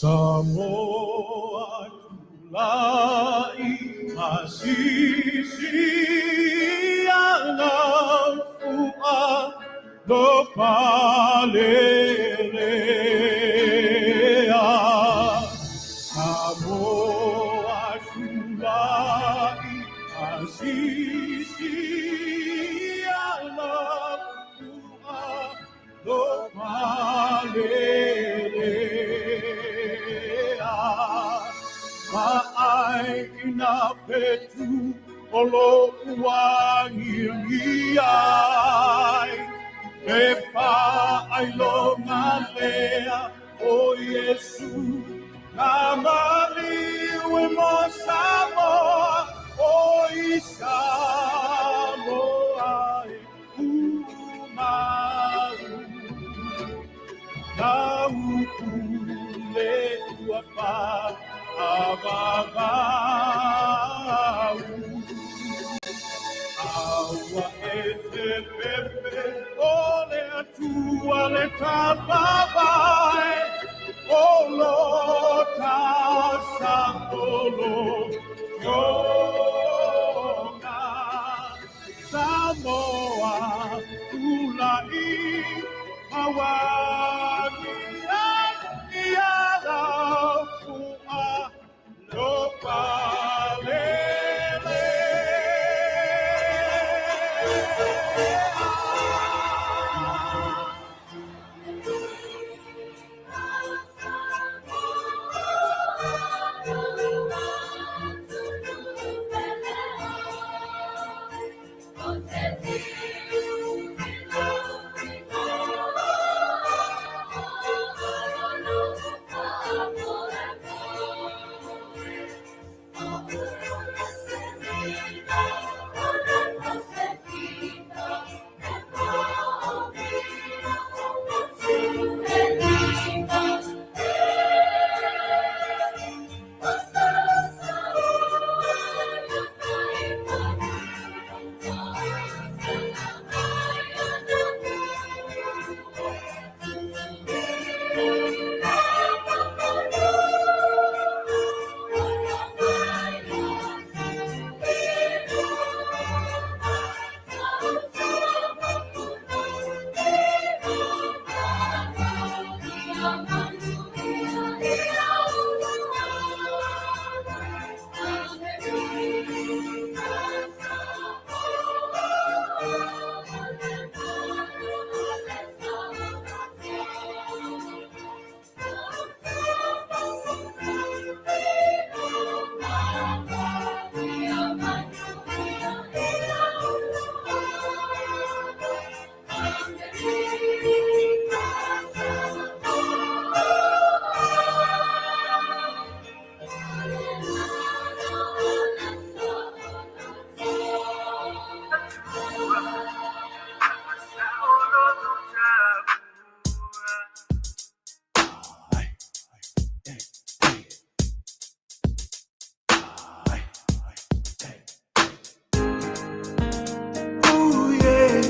Samoa tulai masisi alafua lo palelea. Samoa tulai masisi alafua lo palelea. Ma'ai ina fetu o lo uangi ai. E whaai lo ngā lea o Iesu. Ngā maliu e mo Samoa o i Samoa e umau. Ngā upule ua whaavavau. Aua e te pepe o le atua le tafavae. O lo ta sa o lo fioga. Samoa tulai mauagi ia laufua lo palelea. Ooh, yeah.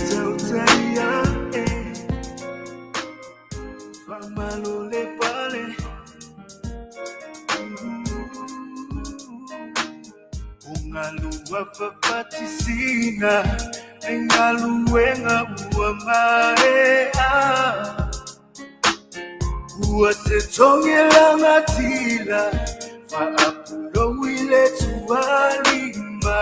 Tautai eh. Famalole pale. Ungalua fafatisina Engaluenga ua maea Ua se tongela ngatila Faapulo ile tualima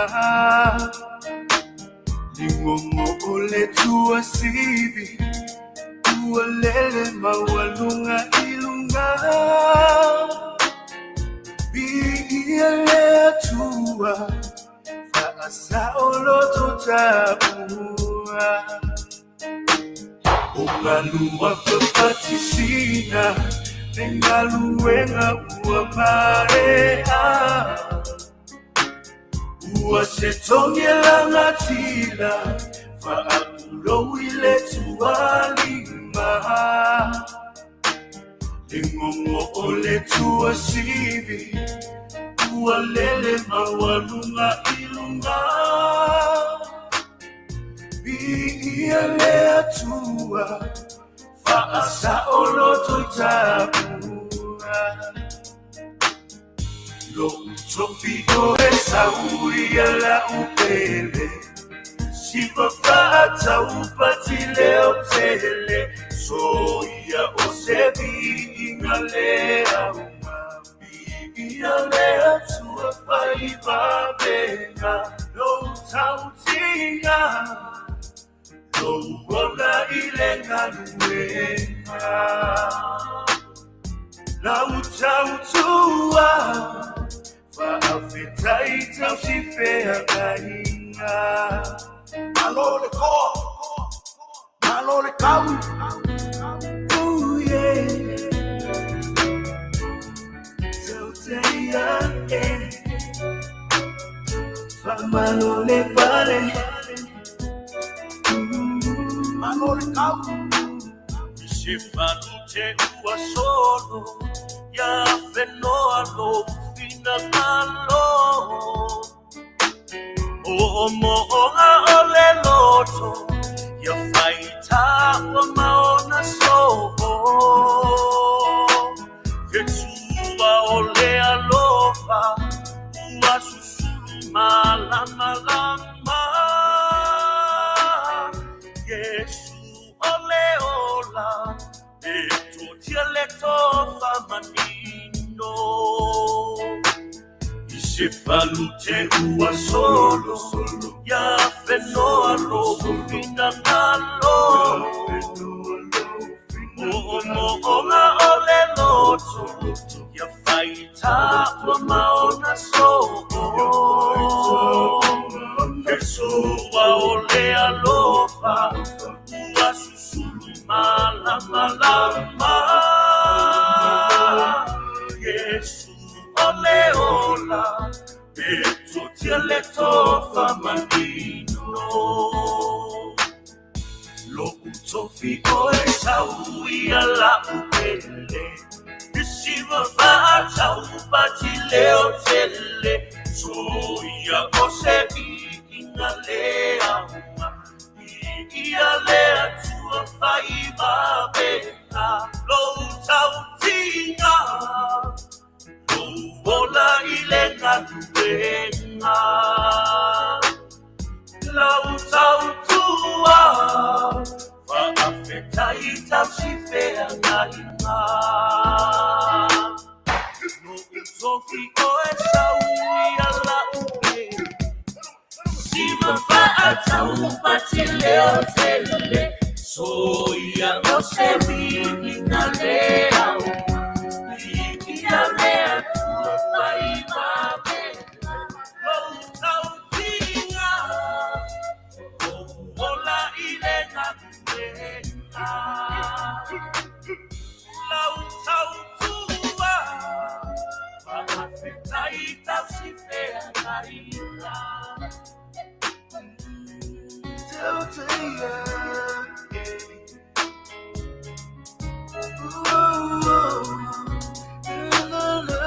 Lingongo ole tua sivi Ua lele maualunga ilunga Biia le atua Faasaoloto tabua Ungalua fafatisina Engaluenga ua maea Ua se tongela ngatila Faapulo ile tualima Lingongo ole tua sivi Ua lele maualunga ilunga Biia le atua Faasaoloto tapua. Lo'u tofi o e sau ia la'u pele, siva fa'ataupati leo tele, soia o se vi'iga le auga, vi'ia le Atua faivavega. Lou tautiga, lou ola i le galuega. Lau tautua, fa'afetai tausifeagaiga. Malo le koa, malo le kau. Ooh, yeah. Tauteia, eh. Fa'amalo le pale. Malo le kau. Se falute ua solo, ia fenoa lou finagalo. O mo'oga o le loto, ia faitaua ma ona so'o. Fetua o le alofa, ua susulu malamalama. Iesu o le ola, e totia le tofa manino. I se falute ua solo, ia fenoa lou finagalo. O mo'oga o le loto, ia faitaua ma ona so'o. Fesoa o le alofa, ua susulu malamalama. Iesu o le ola, e totia le tofa manino. Lo'u tofi o e sau ia la'u pele, siva fa'ataupati leo tele, soia o se vi'iga le auga, vi'ia le Atua faivavega. Lou tautiga, lou ola i le galuega. Lau tautua, fa'afetai tausifeagaiga. Lo'u tofi o e sau ia la'u pele, siva fa'ataupati leo tele, soia o se vi'iga le auga, vi'ia le Atua faivavega. Lou tautiga, lou ola i le galuega. Lau tautua, fa'afetai tausifeagaiga. Tauteia, eh. Ooh, oh, la, la,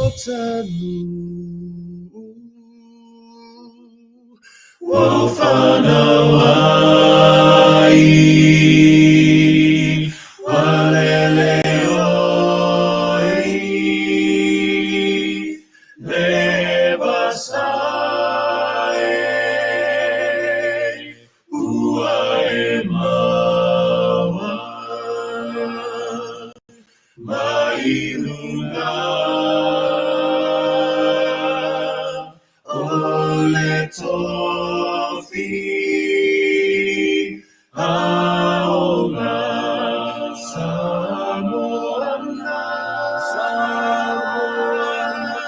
Lotanu, ua fanau ai, ua lele oe i le vasa e, ua e maua mai luga o le tofi aoga Samoana. Samoana.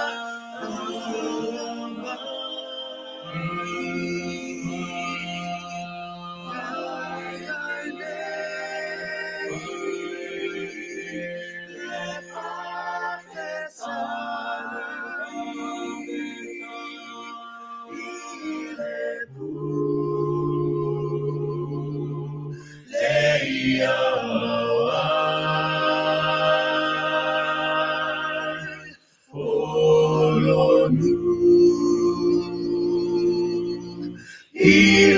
I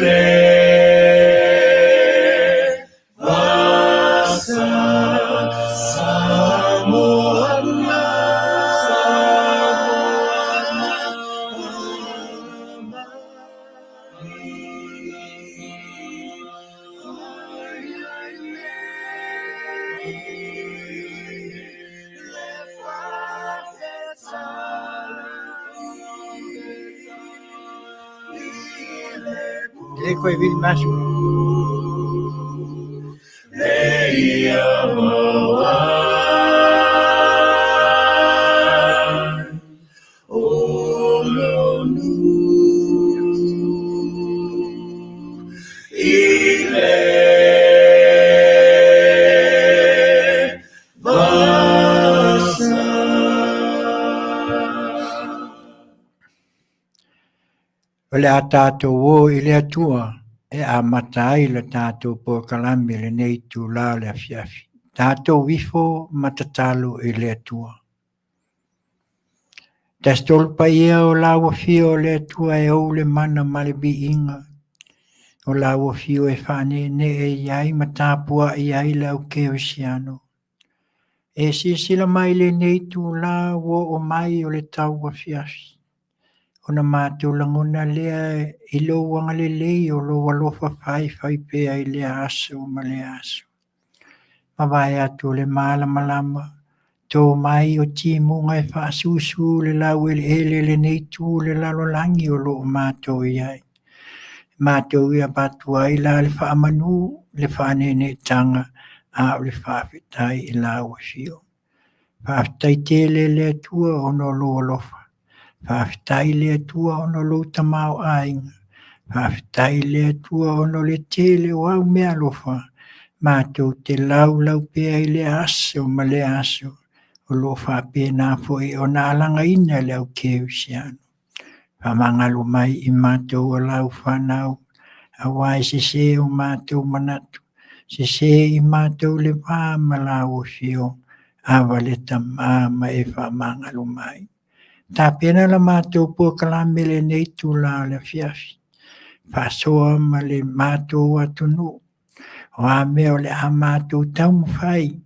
E le toe vili mai lava se umi. Le ia maua ai o lou nuu i le vasa. O le a tatou o i le Atua e amata ai le tatou polokalame i lenei itula o le afiafi. Tatou ifo ma tatalo i le Atua. Tasi tolu paia o lau afio o le Atua e ou le mana ma le viiga. O lau afio e faaneenee i ai ma tapuai ai le au kerisiano. E silasila mai i lenei itula ua oo mai o le tau afiafi. Ona matou lagona lea i lou agalelei o lou alofa faifai pea i lea aso ma lea aso. Mavae atu o le malamalama, to mai o timuga e faasusu le laueleele i lenei itu o le lalolagi o lo o matou i ai. Matou ia avatu ai la le faamanu, le faaneeneetaga, a o le faafetai i lau afio. Faafetai tele e le Atua ona o lou alofa. Faafetai i le Atua ona o lou tamaoaiga. Faafetai i le Atua ona o le tele o au meaalofa. Matou te laulau pea i lea aso ma lea aso o lo o faapena foi ona alagaina le au kerisiano. Faamagalo mai i matou o lau fanau, aua e sese o matou manatu, sese i matou le va ma lau afio, ava le tama ma e faamagalo mai. Tapena la matou polokalame i lenei itula o le afiafi, faasoa ma le matou atunuu. O a mea o le a matou taumafai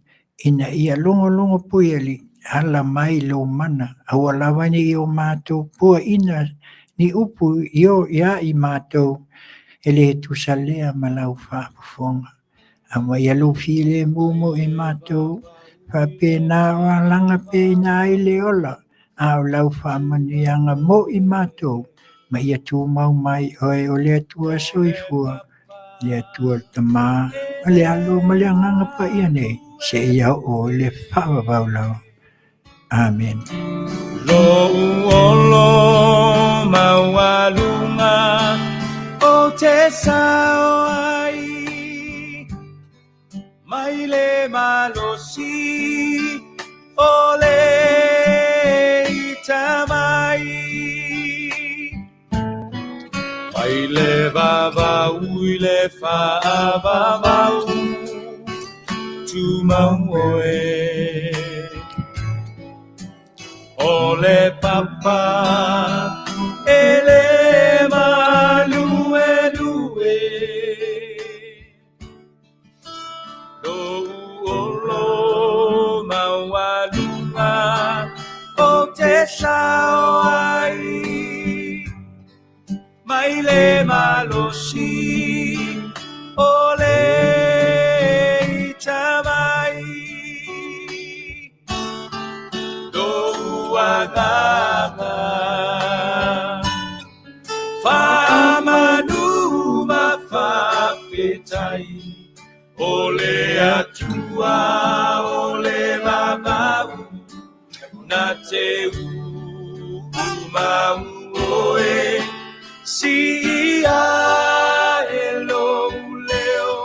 ina ia logologo puialii, ala mai lou mana, aua lava ne i o matou puaina ni upu ia i matou e le tusa lea ma lau faafofoga. Aumaia lou filemu mo i matou, faapena o alaga peaina ai le ola, a o lau faamanuiaga mo i matou, ma ia tumau mai oe o le Atua soifua, le Atua le Tama, ma le Alo ma le Agaga Paia nei, seia oo i le faavavau lava. Amene. Lou olo maualuga ou te sao ai mai le malosi o le ita mai. Mai le vavau i le faavavau tumau oe. O le papa e le maluelue. Lou olo maualuga ou te sao ai mai le malosi o le ita mai. Lou agaga faamanu ma faafetai o le Atua o le vavau na te umau oe siia e lou leo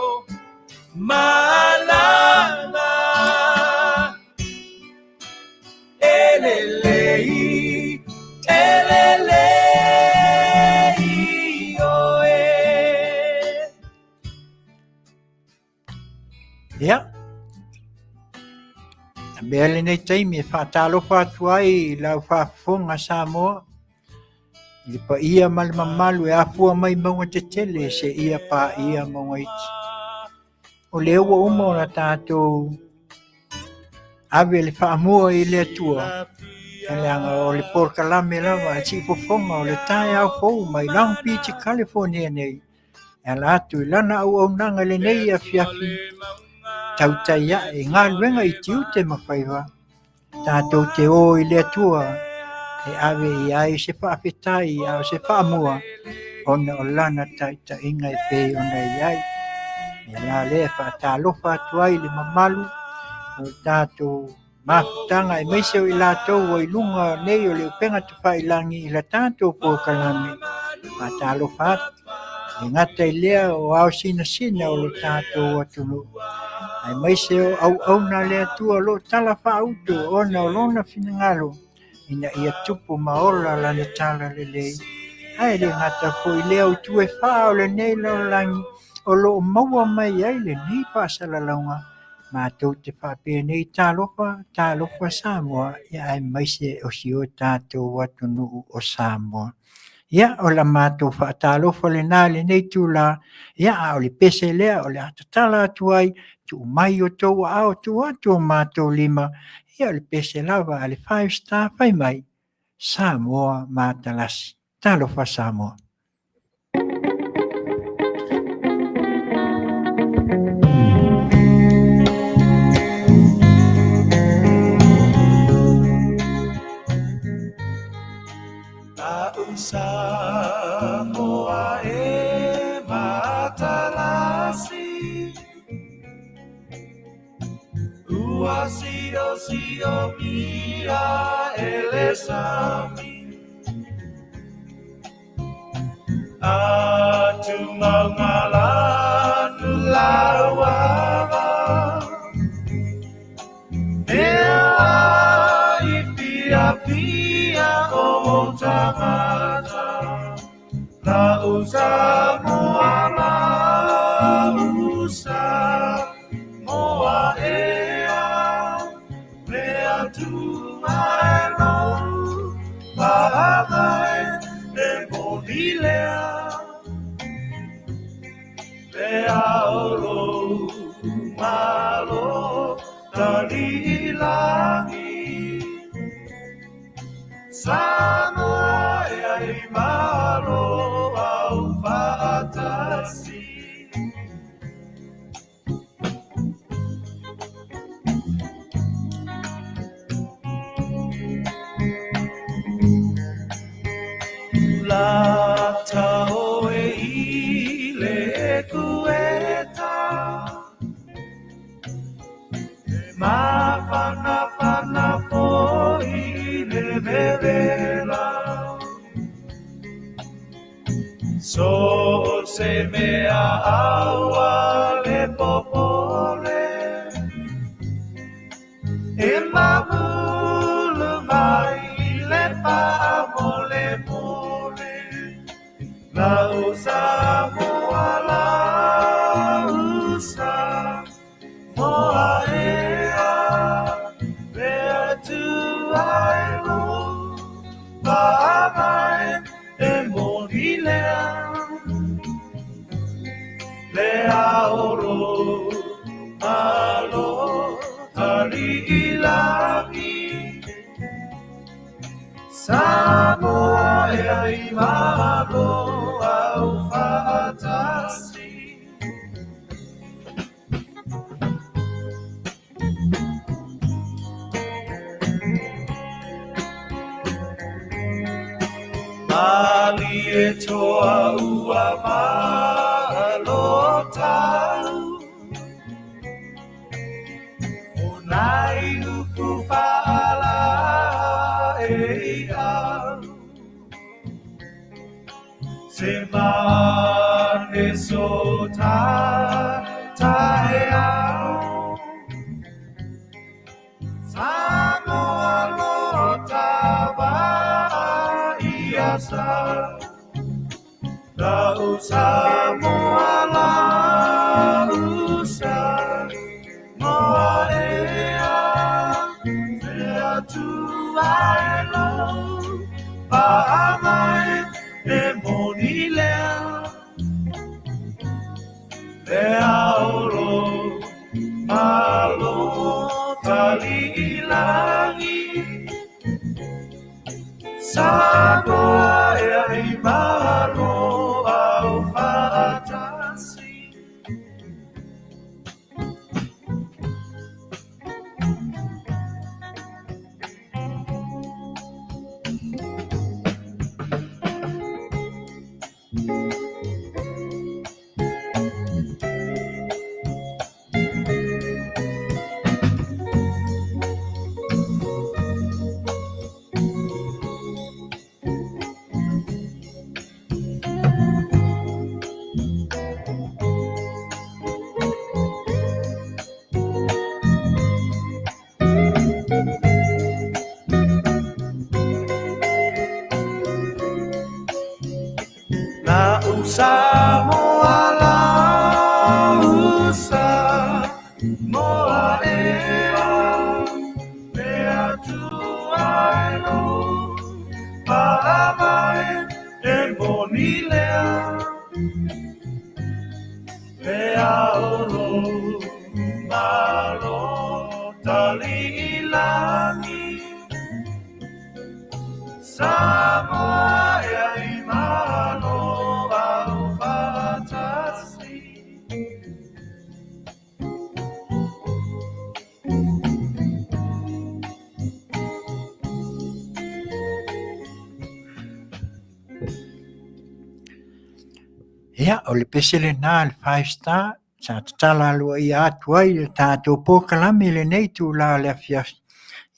malama e lelei e lelei oe. Ia, avea lenei taimi e faatalofa atu ai i lau faafofoga Samoa, i le paia ma le mamalu e afua mai mauga tetele seia paia mauga iti. O lea ua uma ona tatou ave le faamua i le Atua, e leaga o le polokalame lava a le siufofoga o le taeao fou mai Long Beach, California nei, e ala atu i lana auaunaga i lenei afiafi, tautai ae i galuega i tiute ma faiva, tatou te o i le Atua e ave i ai se faafetai a o se faamua ona o Lana taitaiga e pei ona i ai. O le la lea e faatalofa atu ai i le mamalu o le tatou mafutaga aemaise o i latou ua i luga nei o le upega tafailagi i la tatou polokalame. Faatalofa atu. E le gata i lea o ao sinasina o lo tatou atunuu, aemaise o auauna a le Atua o lo o talafaauto ona o Lona finagalo ina ia tupu ma ola Lana talalelei. Ae le gata foi i lea o itu e fa o lenei lalolagi o lo o maua mai ai lenei faasalalauga, matou te faapenei, Talofa, talofa Samoa, aemaise o si o tatou atunuu o Samoa. Ia, o la matou faatalofa lena i lenei itula, ia, a o le pese lea o le a tatala atu ai, tuu mai o outou aao, tuu atu o matou lima, ia o le pese lava a le Five Star fai mai, Samoa matalasi. Talofa Samoa. Samoa e matalasi Ua sio sio mia e le sami Atu maungalanu lauava Mea i pia pia o tagata La usa moa la usa moa ea Mea tu ai lo paavai e moni lea Le aolo malo talilangi Samoa e ai malo au faatasi. Lata oe i le kueta E mafanafana foi le vevela So se mea aua le popole E mamulu mai le faamolemole Lau Samoa lau Samoa ea Le Atua e lou paavai e moni lea Le aolo malo aliilagi Samoa e ai malo au faatasi. Malie toa ua malo tau O nai upu faala e au Se mane so ta tae au Samoa lo tava ia sa Lau Samoa lau Samoa ea Le Atua e lou paavai e moni lea Le aolo malo taliilagi Samoa e ai malo au faatasi. Ia, o le pese lena a le Five Star sa tatala aloaia atu ai le tatou polokalame i lenei itula o le afiafi.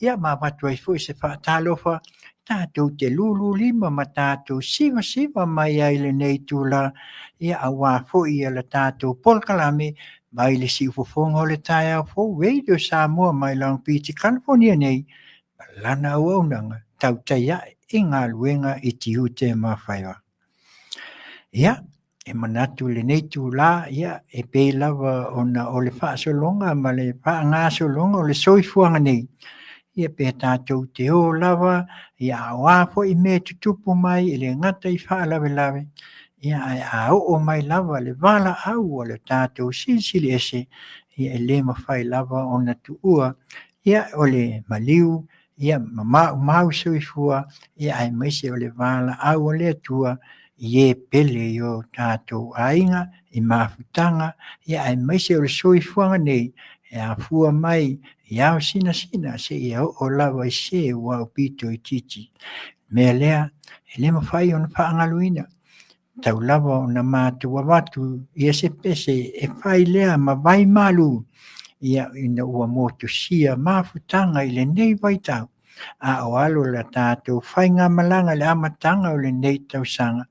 Ia ma avatu ai foi se faatalofa tatou te lululima ma tatou sivasiva mai ai i lenei itula, ia aua foi le tatou polokalame mai le siufofoga o le taeao fou Radio Samoa mai Long Beach, California nei, ma lana auaunaga tautai ae i galuega i tiute ma faiva. Ia, e manatu i lenei itula, ia, e pei lava ona o le faasologa ma le faagasologa o le soifuaga nei, ia pe tatou te o lava, ia a o a foi mea e tutupu mai e le gata i faalavelave, ia ae a oo mai lava le valaau a le tatou Silisili Ese, ia e le mafai lava ona tuua, ia o le maliu, ia ma maumau soifua, ia aemaise o le valaau a le Atua i e pele i o tatou aiga, i mafutaga, ia aemaise o le soifuaga nei, e afua mai i ao sinasina seia oo lava i se ua aupito itiiti. O le mea lea, e le mafai ona faagaloina, tau lava ona matou avatu ia se pese e fai lea ma vai malu, ia ina ua motusia mafutaga i lenei vaitau, a o alo la tatou faigamalaga i le amataga o lenei tausaga,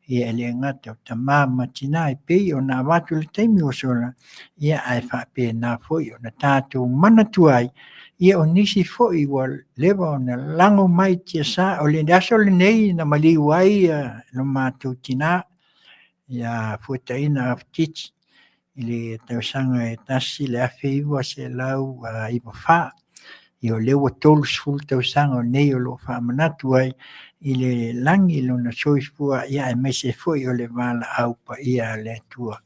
ia e le gata o tama ma tina e pei ona avatu i le taimi ua sola, ia ae faapena foi ona tatou manatua ai, ia o nisi foi ua leva ona lago mai tiasa, o le aso lenei na maliu ai lo matou tina ia Fuataina Afatiti i le tausaga e 1994. Ia o lea ua 30 tausaga o nei o lo o faamanatu ai i le lagi lona soifua, ia aemaise foi o le valaau paia a le Atua.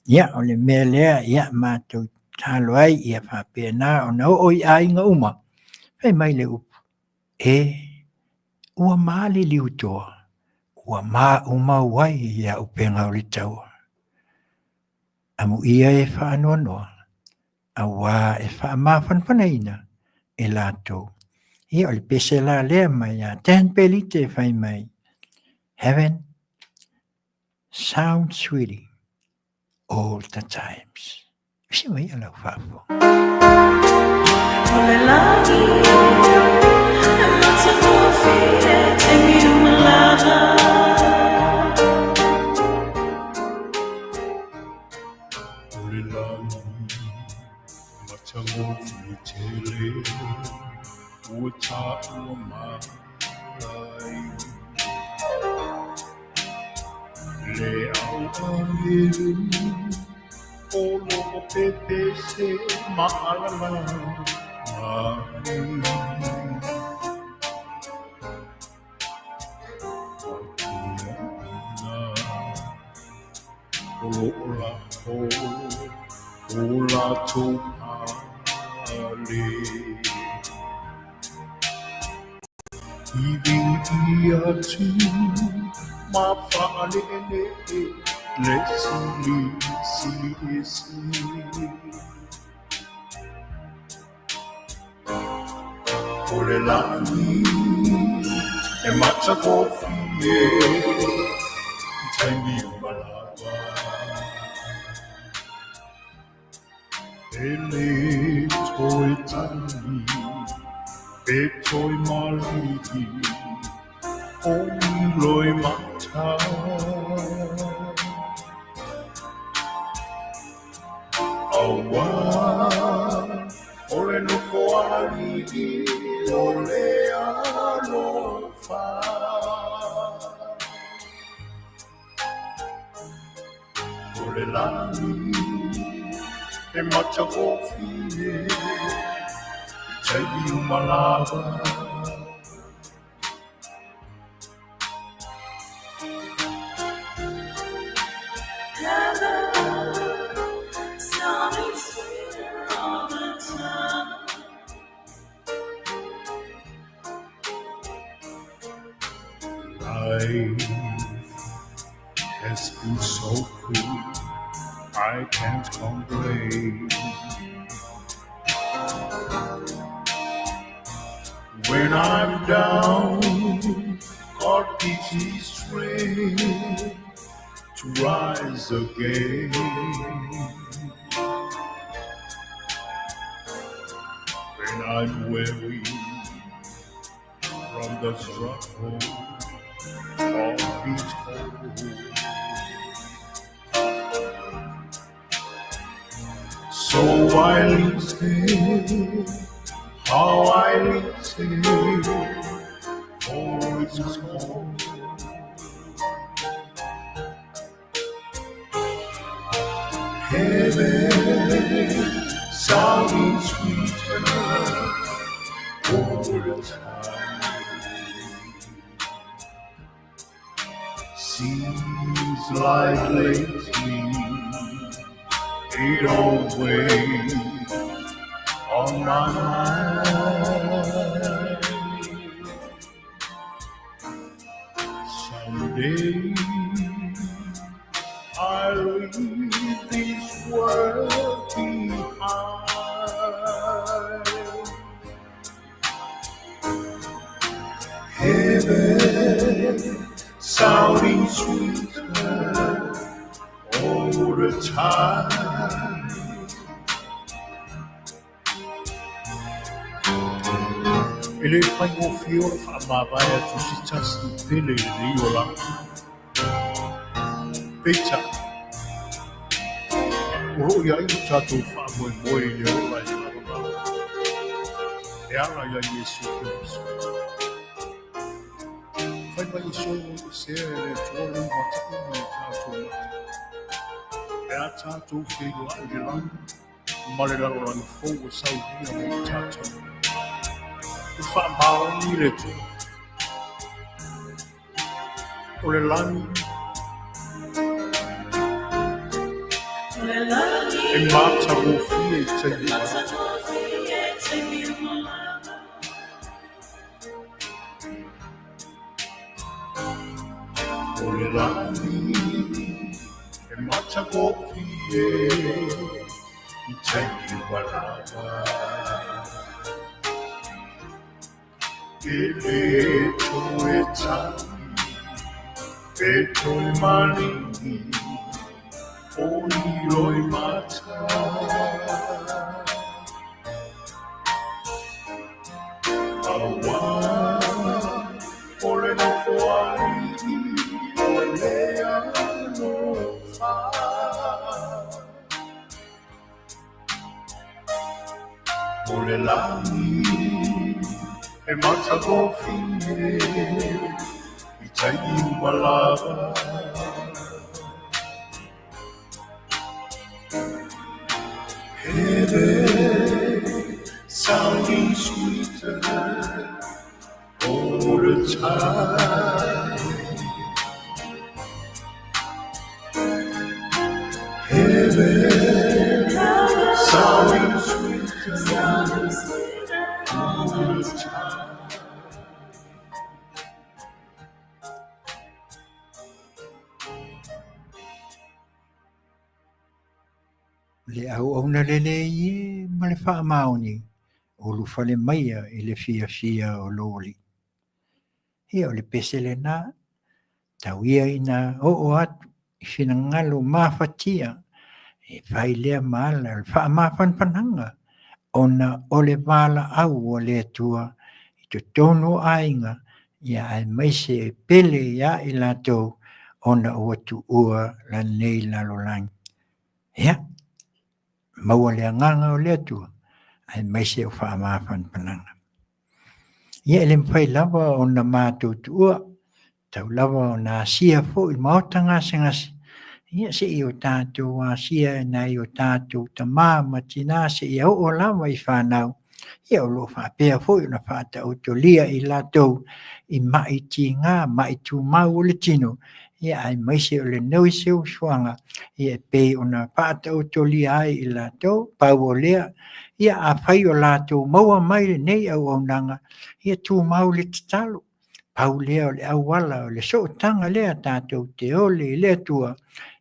Ia o le mea lea, ia matou tatalo ai ia faapena ona oo i aiga uma, fai mai le upu, e ua maliliutoa, ua maumau ai ia upega o le taua. Amuia e faanoanoa, auā e faamafanafanaina e latou. Ia o le pese la lea mai a Dan Pelite fai mai, Heaven sound sweetie all the times. Usi mai ia lau faafofoga. O le lagi e matagofie taimi uma lava. O le lagi matagofie tele ua taua mai. Le au agelu o lo o pepese maalala mai. O lo o lako o latou pale. I wili ʻia atu ma faaleʻeleʻe le Silisili Ese. O le lani e matagofie i taimi uma lava. E le toe tali, e toe malihi, o Loimata. Auā, o le nofo aliʻi o le alofa. O le lani e matagofie i taimi uma lava. Sounding sweeter all the time. Life has been so cruel, I can't complain. When I'm down, God gives me strength to rise again. When I'm weary from the struggle of each whole. So I listen, how I listen for its call. Heaven sounding sweeter all the time. Seems like lately it always on my mind. Someday I'll leave this world behind. Heaven sounding sweeter all the time. E le faigofie o le faamavae atu se tasi i pele i lenei olaga. Peitai, o lo o i ai lo tatou faamoemoe i le ola e faavavau e ala iā Iesu Keriso. Fai mai e solo i sea e le Atua lou mataʻuga i tatou mata, pe a tatou feiloai i le lagi ma le lalolagi fou ua saunia mo i tatou. Ua faamaoni le Atua. O le lagi e matagofie i taimi uma lava. O le lagi e matagofie i taimi uma lava. E le toe tagi pe toe maligi o lilo i mata. Aua o le nofoalii o le alofa. O le lagi e matagofie i taimi uma lava. Heaven sounding sweeter all the time. Heaven sounding sweeter all the time. Le auauna lelei e ma le faamaoni, ulufale maia i le fiafia o lou alii. Ia o le pese lena, tau ia ina oo atu i finagalo mafatia e fai lea ma ala o le faamafanafanaga ona o le valaau a le Atua i totonu o aiga, ia aemaise e pele ia i latou ona ua tuua lenei lalolagi. Ia, maua le agaga o le Atua, aemaise o faamafanafanaga. Ia e le mafai lava ona matou tuua, tau lava ona asia foi le maota gasegase, ia se i o tatou asia e nai o tatou tama ma tina seia oo lava i fanau, ia o lo o faapea foi ona faataotolia i latou i mai tiga, mai tumau o le tino, ia aemaise o lenei soifuaga, ia e pei ona faataotolia ai i latou, pau o lea, ia afai o latou maua mai lenei auaunaga, ia tumau le tatalo, pau lea o le auala o le sootaga lea tatou te ole i le Atua,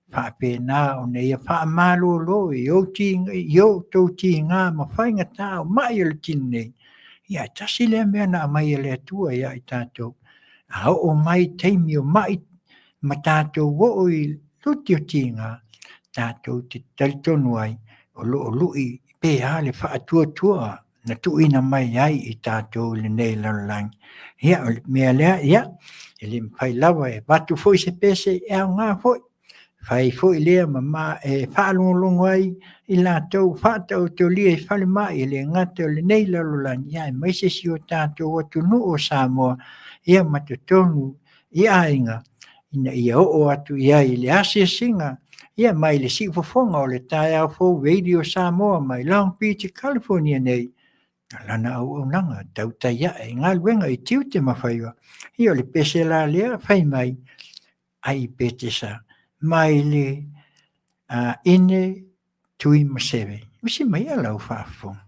faapena ona ia faamalolo i outou tiga ma faigata o mai o le tino nei, ia e tasi lea mea na aumai e le Atua ia i tatou. A oo mai taimi o mai ma tatou oo i lutiutiga tatou te talitonu ai o lo o lu'i pe a le faatuatua na tuuina mai ai i tatou i lenei lalolagi. Ia, o le mea lea, ia, e le mafai lava e avatu foi se pese e aoga foi. Fai foi lea ma ma e faalogologo ai i latou faataotolia i falemai e le gata o lenei lalolagi, ia aemaise si o tatou atunuu o Samoa, ia ma totonu i aiga, ina ia oo atu i ai le asiasiga ia mai le siufofoga o le Taeao Fou Radio Samoa mai Long Beach, California nei, lana auaunaga tautai ae i galuega i tiute ma faiva. Ia o le pese la lea fai mai ai Petesa mai le ine tui ma seve. Usi mai a lau faafofoga.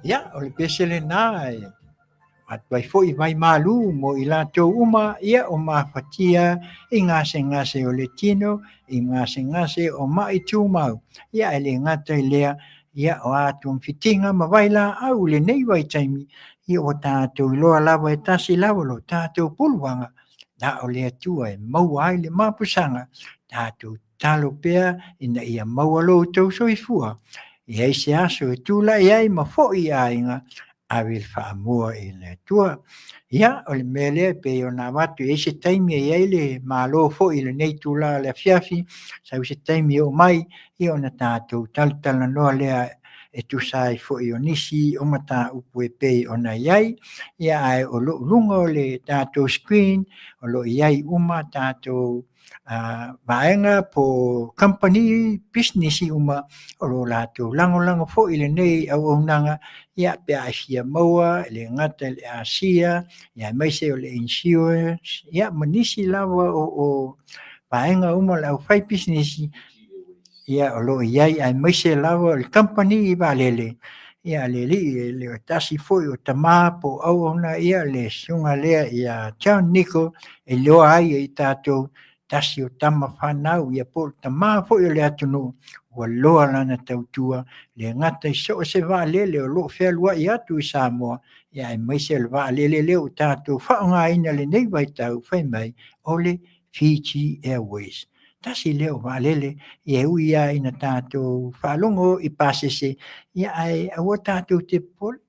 Ia, o le pese lena e avatu ai foi vai malu mo i latou uma, ia, o mafatia i gasegase o le tino, i gasegase o ma'i tumau. Ia, ae le gata i lea, ia, o a togafitiga ma vailaau i lenei vaitaimi, ia ua tatou iloa lava e tasi lava lo tatou puluaga, na o le Atua e maua ai le mapusaga, tatou tatalo pea ina ia maua lo outou soifua. E i ai se aso e tulai ai ma foi i aiga, ave le faamua i le Atua. Ia, o le mea lea e pei ona avatu, e i ai se taimi e i ai le malo foi i lenei itula o le afiafi, sau se taimi e oo mai, ia ona tatou talatalanoa lea e tusa ai foi o nisi o mataupu e pei ona i ai. Ia, ae o lo o i luga o le tatou screen, o lo o i ai uma tatou vaega po o kamupani pisinisi uma o lo o latou lagolago foi i lenei auaunaga, ia, pe a e fia maua, e le gata i le asia, aemaise o le insurance, ia ma nisi lava o vaega uma o le aufaipisinisi, ia, o lo o i ai, aemaise lava o le kamupani vaalele, ia, le alii e le o tasi foi o tama po o auauna, ia, le susuga lea ia John Nichol, e iloa ai e i tatou tasi o tama fanau, ia po o le tama foi o le atunuu ua loa lana tautua, le gata i so o se vaalele o lo o fealuai atu i Samoa, ia aemaise o le vaalele lea ua tatou faaaogaina i lenei vaitau fai mai o le Fiji Airways. Tasi lea o vaalele, ia e ui lava ina tatou faalogo i pasese, ia ae aua tatou te popole,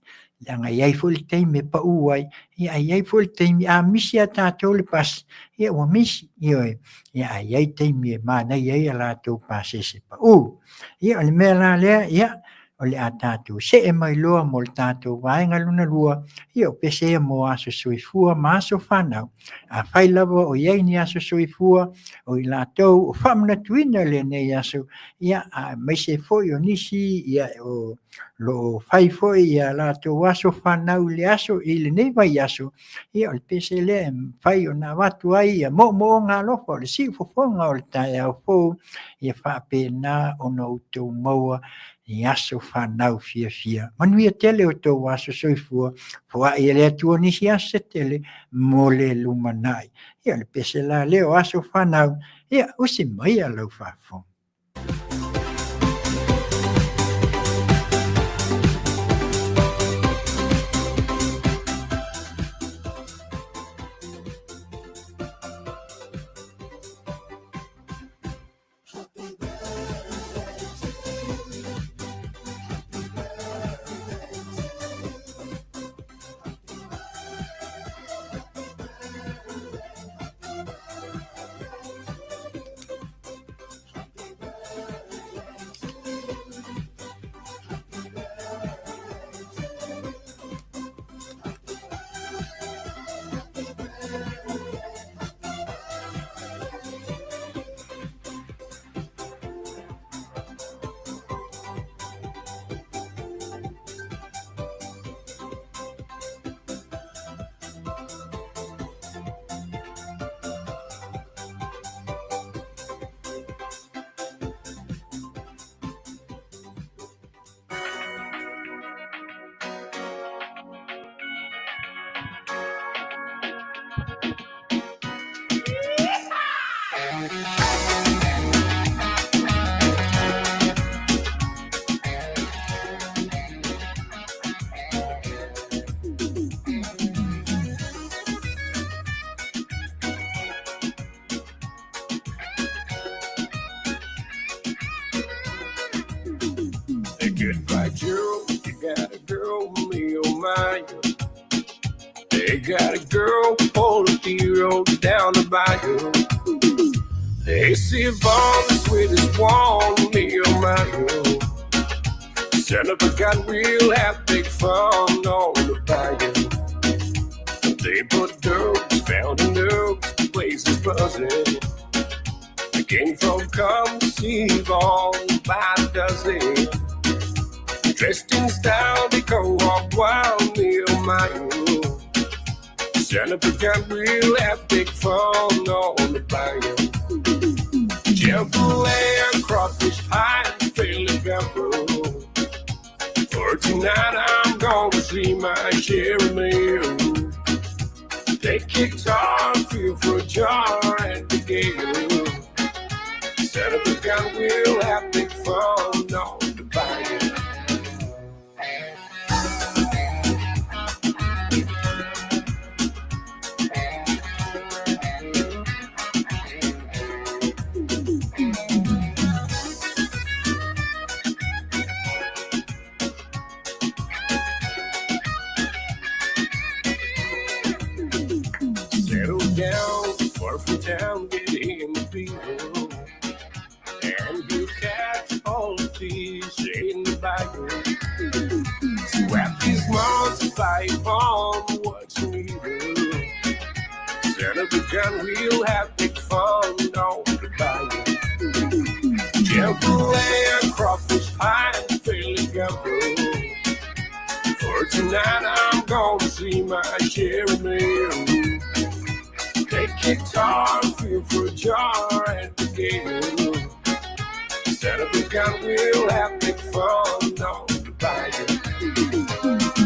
leaga e i ai foi le taimi e pau ai, ia ae i ai foi le taimi a misi ia tatou le pasi, ia ua misi, ioe, ia ae i ai taimi e manaia ai a latou pasese pau. Ia o le mea la lea, ia o le a tatou see mai loa mo le tatou vaega lona lua, ia o pese ia mo aso soifua ma aso fanau. Afai lava o i ai ni aso soifua o i latou o faamanatuina lenei aso, ia aemaise foi o nisi ia o lo o fai foi ia latou aso fanau i le aso i lenei vaiaso, ia o le pese lea e mafai ona avatu ai ia moomooga alofa o le siufofoga o le taeao fou, ia faapena ona outou maua i aso fanau fiafia. Manuia tele outou aso soifua, foai e le Atua nisi aso se tele mo le lumanai. Ia o le pese la lea o aso fanau, ia usi maia lau faafofoga. Hey, goodbye, Gerald. You got a girl, me, oh my. They got a girl, pull the hero down the bayou. They see Yvonne, the sweetest one, me, oh my. Son of a gun, we'll have big fun on the bayou. They put dogs, found a nook, the place is buzzing. The king folk come to see Yvonne by the dozen. Dressed in style, they go walk wild, me, oh my. Son of a gun, we'll have big fun on the bayou. Jambalaya, crawfish pie, and Philly gumbo. For tonight I'm my share of meal. Take guitar, feel for a jar at the gale. Set up a gun, we'll have big fun on the bayou. Settle down, far from town, get in the beetle. And you catch all the fish in the bayou. Wrap these months by bomb, what you need. Son of a gun, we'll have big fun on the bayou. Jambalaya, crawfish pie, and Philly gumbo. For tonight, I'm gonna see my share of meal. Take guitar, feel for a jar at the gale. Set up a gun, we'll have big fun on the bayou.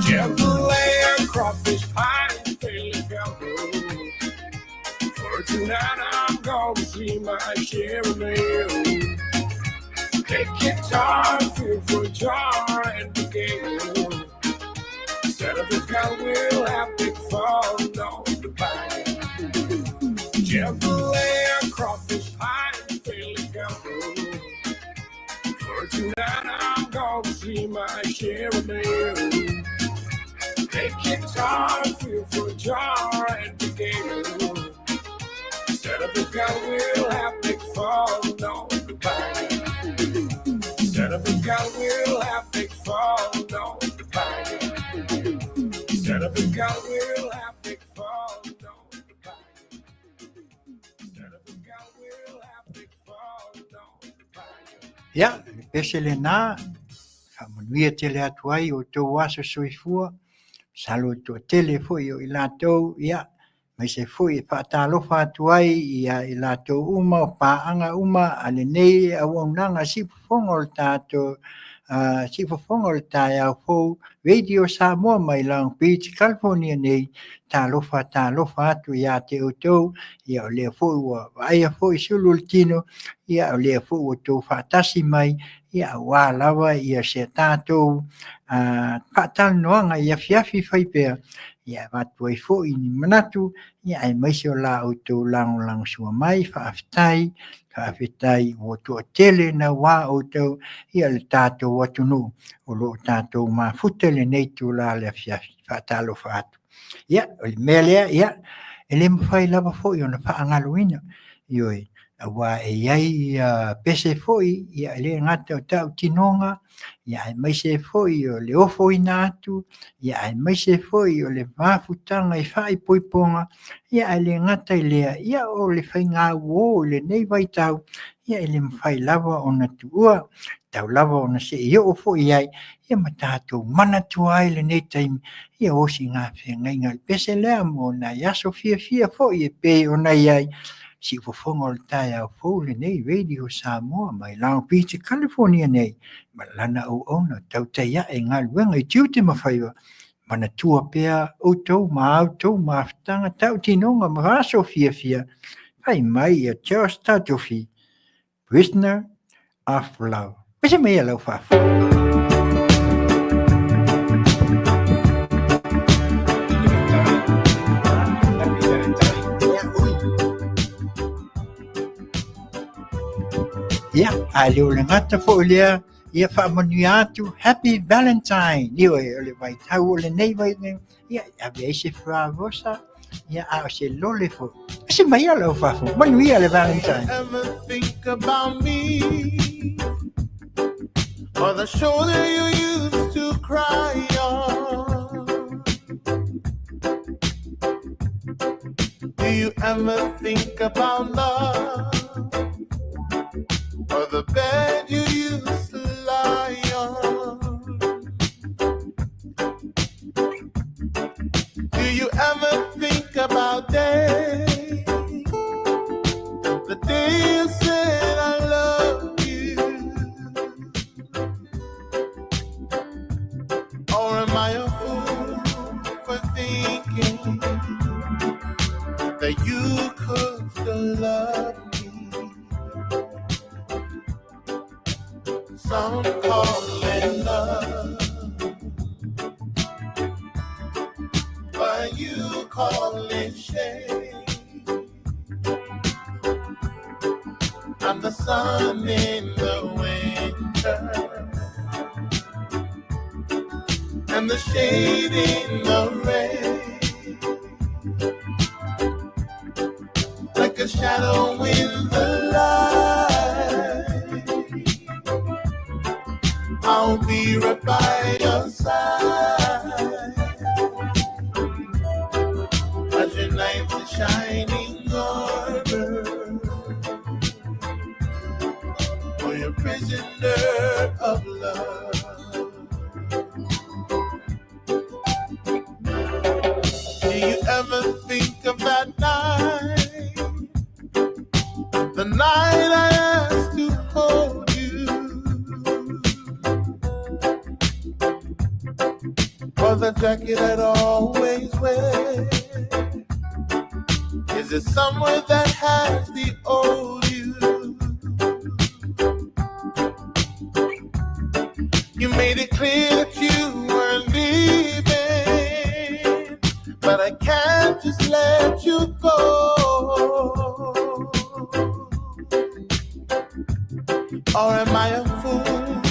Jambalaya, crawfish pie, and Philly gumbo. For tonight, I'm gonna see my share of meal. Take guitar, feel for a jar at the gale. Set up a gun, we'll have big fun on the bayou. Jambalaya, crawfish pie, and Philly gumbo. For tonight, I'm gonna see my share of meal. Take guitar, feel for a jar at the gale. Set up a gun, we'll have big fun on the bayou. Set up a gun, we'll have big fun on the bayou. Set up a gun, we'll have big fun on the bayou. Set up a gun, we'll have big fun on the bayou. Ia, le pese lena, faamanuia tele atu ai o outou aso soifua, masalo e toatele foi o i latou, ia, aemaise foi e faatalofa atu ai ia i latou uma o paaga uma a lenei auaunaga siufofoga o le tatou siufofoga o le taeao fou Radio Samoa mai Long Beach, California nei. Talofa, talofa atu ia te outou, ia o lea foi ua vaaia foi sulu o le tino, ia o lea foi ua outou faatasi mai, ia aua lava ia se tatou faatalanoaga i afiafi fai pea, ia avatu ai foi ni manatu, ia aemaise o la outou lagolagosua mai, faafetai, faafetai ua toatele naua outou, ia le tatou atunuu o lo o tatou mafuta i lenei itula i le afiafi. Faatalofa atu. Ia, o le mea lea, ia, e le mafai lava foi ona faagaloina, ioe, aua e i ai ia pese foi, ia e le gata o tautinoga, ia aemaise foi o le ofoina atu, ia aemaise foi o le mafutaga i faaipoipoga, ia ae le gata i lea, ia o le faigauo i lenei vaitau, ia e le mafai lava ona tuua, tatau lava ona se i oo foi i ai, ia ma tatou manatua ai lenei taimi, ia osigafeagaiga. O le pese lea mo nai aso fiafia foi e pei ona i ai, siufofoga o le taeao fou lenei Radio Samoa mai Long Beach, California nei, ma lana auauna tautai ae i galuega i tiute ma faiva, manatua pea outou ma a outou mafutaga, tautinoga ma aso fiafia, fai mai ia Charles Tatofi, Prisoner of Love. Pese mai ia lau faafofoga. Ia, a le o le gata foi lea, ia faamanuia atu, Happy Valentine. Ioe, o le vaitau o lenei vaitaimi, ia, ave ai se favosa, ia, a o se lole foi. Pese mai ia lau faafofoga. Manuia le Valentine. Ever think about me or the shoulder you used to cry on? Do you ever think about love or the bed you used to lie on? Do you ever think about day, the day you said I love you? Or am I a fool Some call it love, but you call it shame. I'm the sun in the winter and the shade in the rain, like a shadow in the light. I'll be right by your side as your knight in shining armor, or your prisoner of love. Do you ever think of that night? The night I asked to hold you, or the jacket I'd always wear? Is it somewhere that has the old you? You made it clear that you weren't leaving, but I can't just let you go. Or am I a fool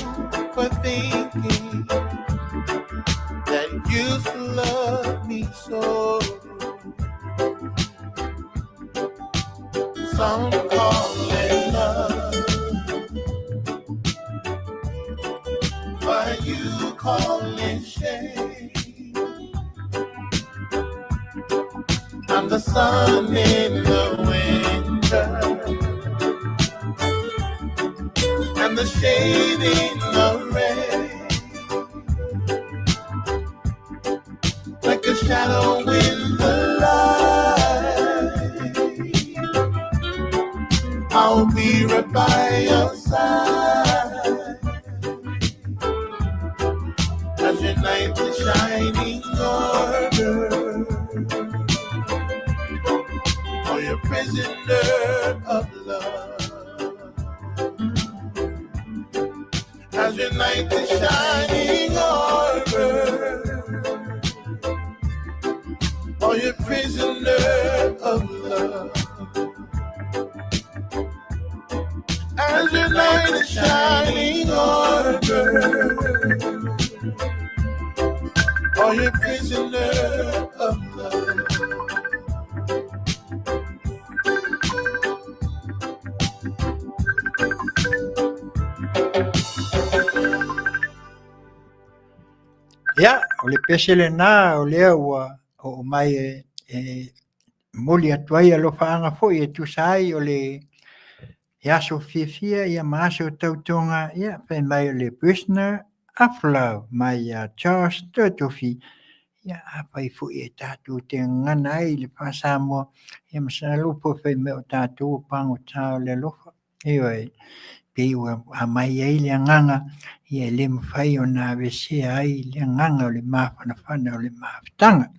for thinking that you still love me so? Some call it love, but you call it shame. I'm the sun in the winter and the shade in the rain, like a shadow in the light. I'll be right by your side as your knight in shining armor, or your prisoner of love. As your knight in shining armor, or your prisoner of love. As your knight in shining armor, or your prisoner of love. Ia, o le pese lena o lea ua oo mai e momoli atu ai alofaaga foi e tusa ai o le aso fiafia ia ma aso tautoga, ia fai mai o le Prisoner of Love mai ia Charles Totofi. Ia afai foi e tatou te gagana ai i le faa-Samoa, ia masalo po fai mai o tatou o pagota o le alofa. Ioe, pei ua aumai ai le agaga, ia e le mafai ona aveesea ai le agaga o le mafanafana o le mafutaga.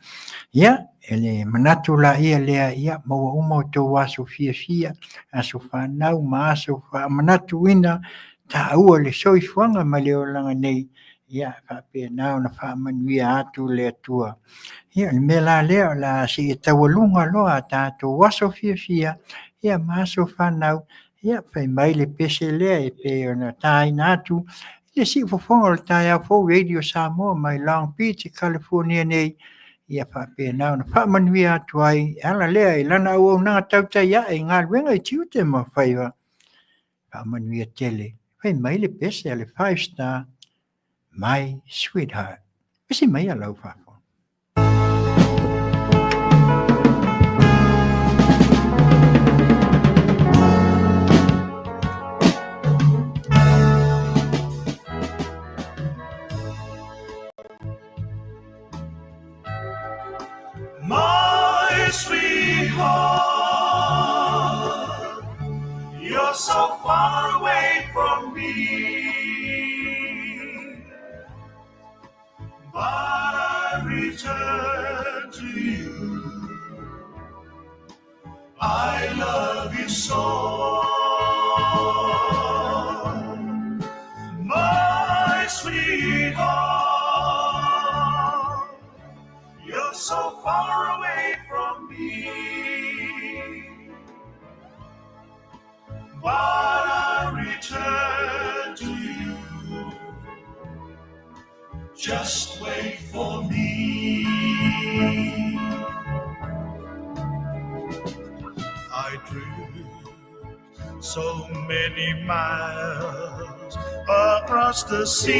Ia, e le manatu laia lea, ia maua uma outou aso fiafia, aso fanau ma aso faamanatuina taua le soifuaga ma le olaga nei, ia faapena ona faamanuia atu le Atua. Ia, o le mea la lea, o le a seia taualuga loa a tatou aso fiafia, ia ma aso fanau, ia fai mai le pese lea e pei ona taina atu i le siufofoga o le taeao fou Radio Samoa mai Long Beach, California nei, ia faapena ona faamanuia atu ai e ala lea i lana auaunaga tautai ae i galuega i tiute ma faiva. Faamanuia tele. Fai mai le pese a le Five Star, My Sweetheart. Pese mai a lau faafofoga. My sweetheart, you're so far away from me, but I return to you. I love you so. But I return to you. Just wait for me. I drift so many miles across the sea,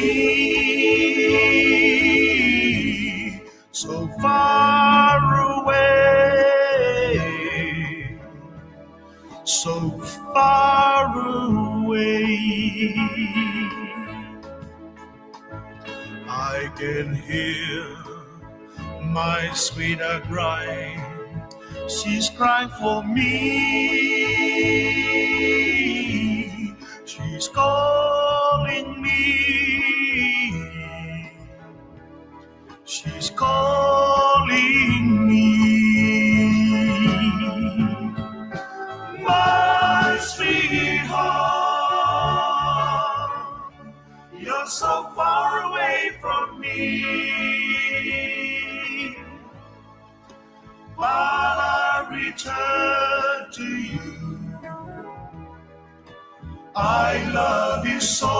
so far away, so far away. I can hear my sweetheart crying. She's crying for me. She's calling me. She's calling me. My sweetheart, you're so far away from me. But I return to you. I love you so.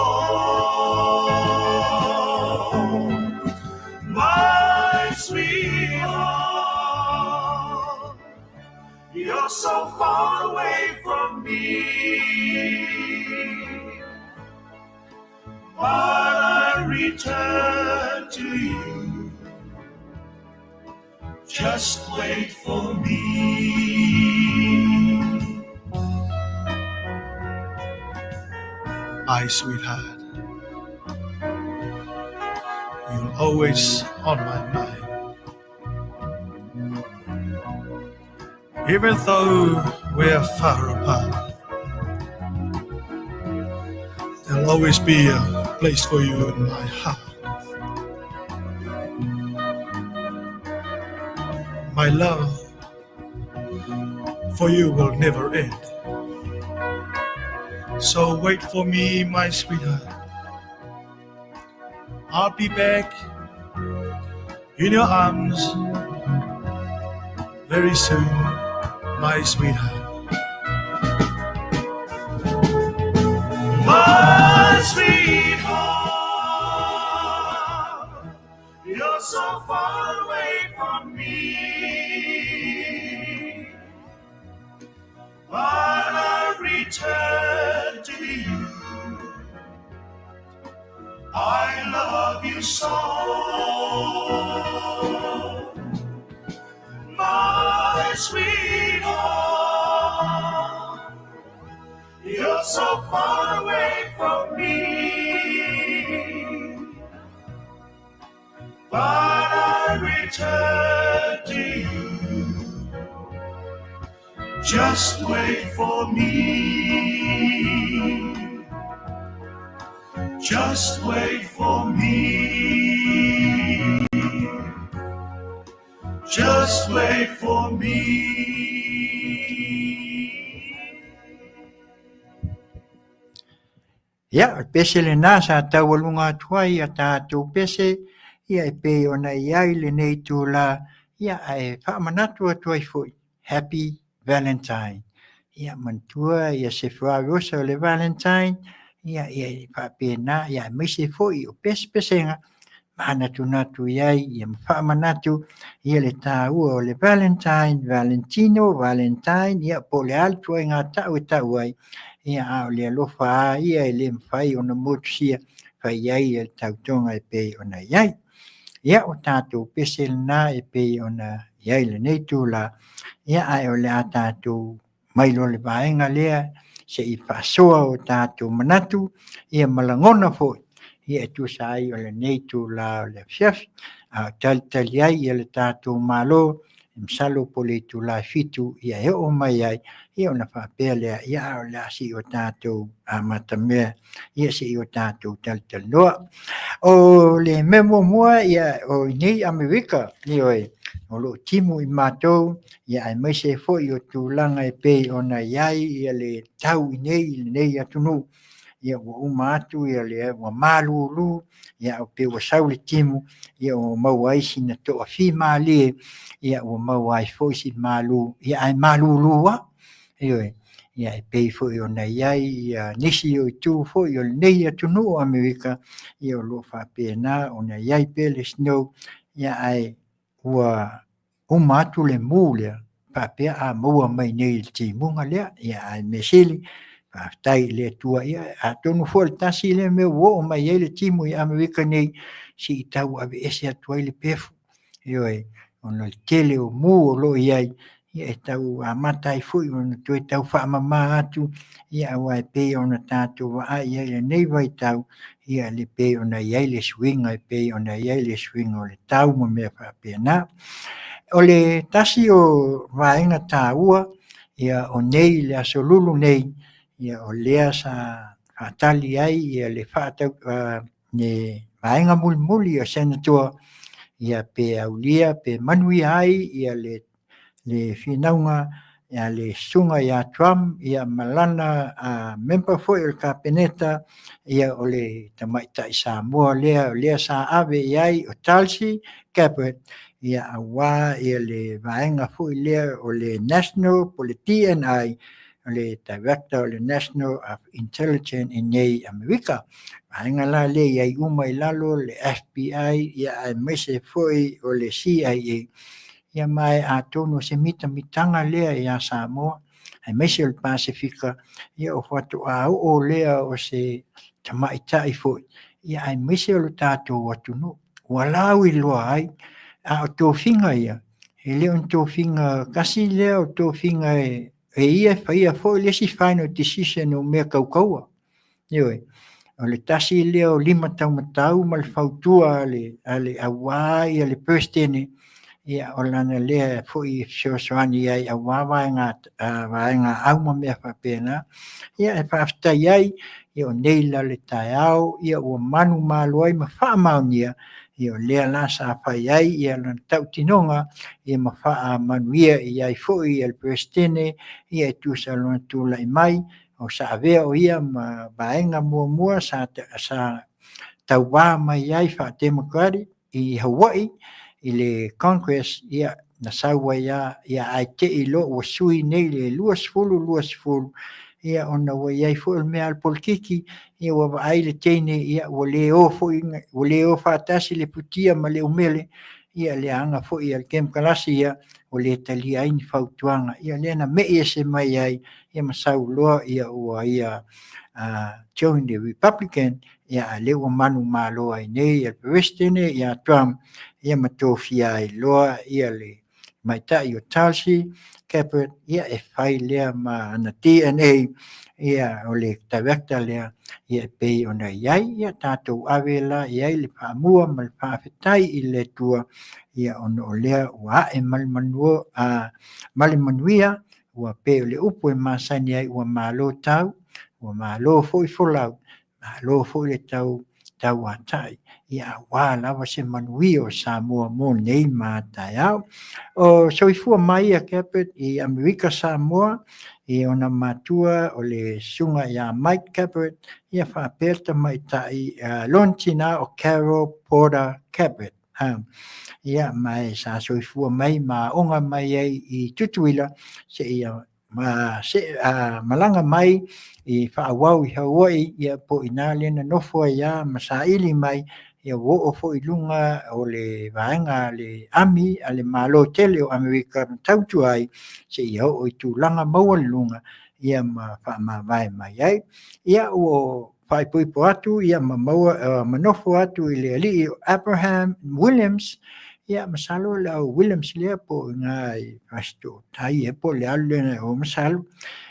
My sweetheart, you're so far away from me. But I return to you. Just wait for me. My sweetheart, you're always on my mind. Even though we're far apart, there'll always be a place for you in my heart. My love for you will never end. So wait for me, my sweetheart. I'll be back in your arms very soon, my sweetheart. My sweetheart, you're so far away from me. But I return to you. I love you so. My sweetheart, you're so far away from me. But I return to you. Just wait for me. Just wait for me. Just wait for me. Ia, o le pese lenā sa taualuga atu ai ia tatou pese, ia e pei ona i ai lenei itulā, ia ae faamanatu atu ai foi, Happy Valentine. Ia, manatua ia se fuaveosa o le Valentine, ia, ia e faapena, ia aemaise foi o pesepesega, manatunatu i ai, ia ma faamanatu, ia le taua o le Valentine, Valentino, Valentine, ia po o le a le ituaiga tau e tau ai, ia a o le alofa lava ia e le mafai ona motusia, fai ai le tautoga e pei ona i ai. Ia, o tatou pese lena e pei ona i ai lenei itulā, ia ae o le a tatou mai loa le vaega lea se i faasoa o tatou manatu ia ma lagona foi ia e tusa ai o lenei itulā o le afiafi. A o talitali ai ia le tatou Malo, masalo po o le itula e 7 ia e oo mai ai, ia ona faapea lea, ia a o le a se i o tatou amatamea, ia se i o tatou talitalinoa. O le mea muamua, ia o inei Amerika, ioe, o lo o timu i matou, ia aemaise foi o tulaga e pei ona i ai ia le tau inei i lenei atunuu, ia ua uma atu ia le ua malulu, ia o pei ua sau le timu, ia ua maua ai sina toafimalie, ia ua maua ai foi si malu, ia ae malulu lava. Ioe. Ia e pei foi ona i ai ia nisi o itu foi o lenei atunuu o Amerika, ia o lo o faapena ona i ai pea le snow, ia ae ua uma atu le mu lea, faapea a maua mai nei i le timuga lea, ia ae mea sili, faafetai i le Atua, ia atonu foi o le tasi lea mea ua oo mai ai le timu i Amerika nei, se i tau aveese atu ai le pefu, ioe, ona o le tele o mu o lo o i ai, ia e tau amata ai foi ona toe tau faamama atu, ia aua e pei ona tatou vaai i ai i lenei vaitau, ia le pei ona i ai le suiga e pei ona i ai le suiga o le tau ma mea faapena. O le tasi o vaega taua, ia o nei le Aso Lulu nei, ia o lea sa faatali ai ia le faatau le vaega mulimuli o Senatua, ia pe aulia pe manuia ai ia le finauga a le susuga ia Trump ia ma lana member foi o le Kapeneta, ia o le tamaitai Samoa lea o lea sa ave i ai o Tulsi Gabbard, ia aua ia le vaega foi lea o le National po o le DNI, o le Director o le National of Intelligence i nei Amerika. Vaega la lea e i ai uma i lalo le FBI ia aemaise foi o le CIA. Ia ma e atonu o se mitamitaga lea ia Samoa, aemaise o le Pasefika, ia o faatoa oo lea o se tamaitai foi, ia aemaise o le tatou atunuu. Ua lauiloa ai, a o tofiga ia, e le o ni tofiga tasi lea o tofiga e ia e faia foi le isi final decision o mea tau taua. Ioe, o le tasi lea o lima taumatau ma le fautua a le aua ia le Peresetene, ia o lana lea foi e fesoasoani ai aua vaega vaega au ma mea faapena. Ia e faafetai ai, ia o nei la le taeao, ia ua manumalo ai ma faamaonia, ia o lea la sa fai ai ia lana tautinoga, ia ma faamanuia i ai foi ia le Peresetene, ia e tusa o lona tulai mai, o sa avea o ia ma vaega muamua sa sa tauva mai ai faa-Democratic i Hawaii i le Congress, ia na sau ai lava, ia ae te i loa ua sui nei le 2020, ia ona ua i ai foi o le mea a le polokiki, ia ua vaai le teine, ia ua le o foi, ua le o faatasi le futia ma le umele, ia le aga foi a le Kemokarasi ia, ua le talia ai ni fautuaga. Ia lea na mei ese mai ai, ia ma sau loa ia ua ia join le Republican, ia a lea ua manumalo ai nei le Peresetene ia Trump, ia ma tofia ai loa ia le tamaitai o Tulsi Gabbard, ia e fai lea ma ana DNA, ia o le director lea, ia e pei ona i ai, ia tatou ave la i ai le faamua ma le faafetai i le Atua, ia ona o lea ua ae ma le manua, ma le manuia, ua pei o le upu e masani ai, ua malo tau, ua malo foi folau, malo foi le tau tauatai, ia aua lava se manuia o Samoa mo nei ma taeao. O soifua mai ia Gabbard i Amerika Samoa, i ona matua o le susuga ia Mike Gabbard, ia faapea le tamaitai lona tina o Carol Porter Gabbard. Ia, ma e sa soifua mai ma aoga mai ai i Tutuila, seia ma se a malaga mai i faaauau i Hawaii, ia po o i ina lea na nofo ai lava ma saili mai, ia ua oo foi i luga o le vaega a le Army a le Malo tele o Amerika na tautua ai seia oo i tulaga maualuluga, ia ma faamavae mai ai. Ia ua faaipoipo atu ia ma maua ma nofo atu i le alii o Abraham Williams, ia masalo le au Williams lea po o ina i Fasitootai ea po o le alu lea o masalo.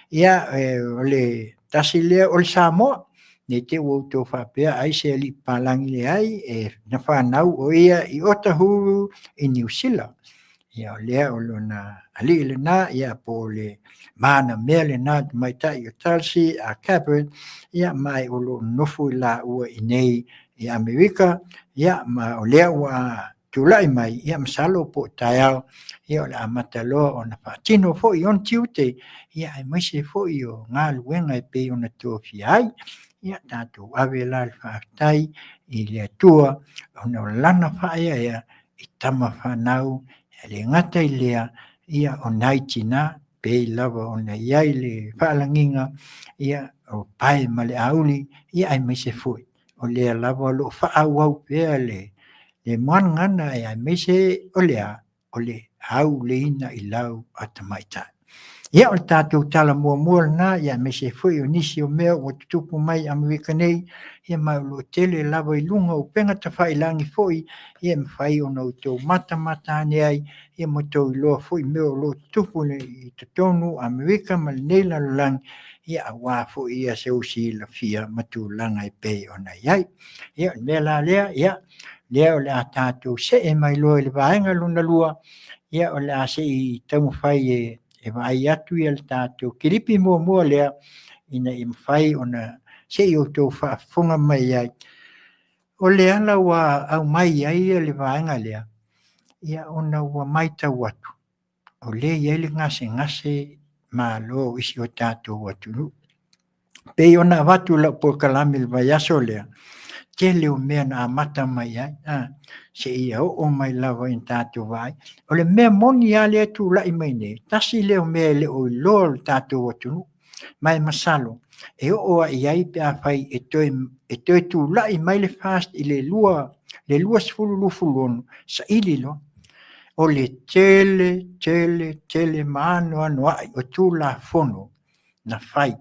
Ia o le tasi lea o le Samoa, ne i te i ua outou faapea ai se alii papalagi leai, e na fanau o ia i Otahuhu i Niu Sila. Ia o lea o lona alii lena, ia po o le manamea lena tamaitai o Tulsi a Gabbard, ia ma e o lo o nonofo i laua i nei i Amerika, ia ma o lea ua tulai mai, ia masalo po o taeao, ia o le amata loa ona faatino foi ona tiute, ia aemaise foi o galuega e pei ona tofia ai. Ia tatou ave la le faafetai i le Atua ona o lana faaeaea i tama fanau, e le gata i lea, ia o nai tina. pei lava ona i ai le faalagiga, ia, o pae ma le auli, ia aemaise foi o lea lava o lo o faaauau pea le muagagana aemaise o le a? O le auleina i lau a tamaitai. Ia, o le tatou tala muamua lena, aemaise foi o nisi o mea ua tutupu mai i Amerika nei, ia ma o lo o tele lava i luga o upega tafailagi foi, ia e mafai ona outou matamata ane ai, ia ma outou iloa foi mea o lo o tutupu i totonu o Amerika ma lenei lalolagi, ia aua foi ia sou silafia ma tulaga e pei ona i ai. Ia o le mea la lea, ia, lea o le a tatou see mai loa i le vaega lona lua, ia o le a se i taumafai e vaai atu le tatou kilipi muamua lea, ina ia mafai ona se i outou faafofoga mai ai. O le ala ua aumai ai le vaega lea, ia ona ua matau atu, o lea e i ai le gasegase malo i si o tatou atunuu. E pei ona avatu i lau polokalame i le vaiaso lea, tele o mea na amata mai ai, seia oo mai lava ina tatou vaai. O le mea moni lava lea e tulai mai nei, tasi lea o mea e le o iloa e le tatou atunuu, ma e masalo e oo lava i ai pe afai e toe tulai mai le FAST i le 2026, saili loa. O le tele tele tele ma anoanoai o Tulafono na fai.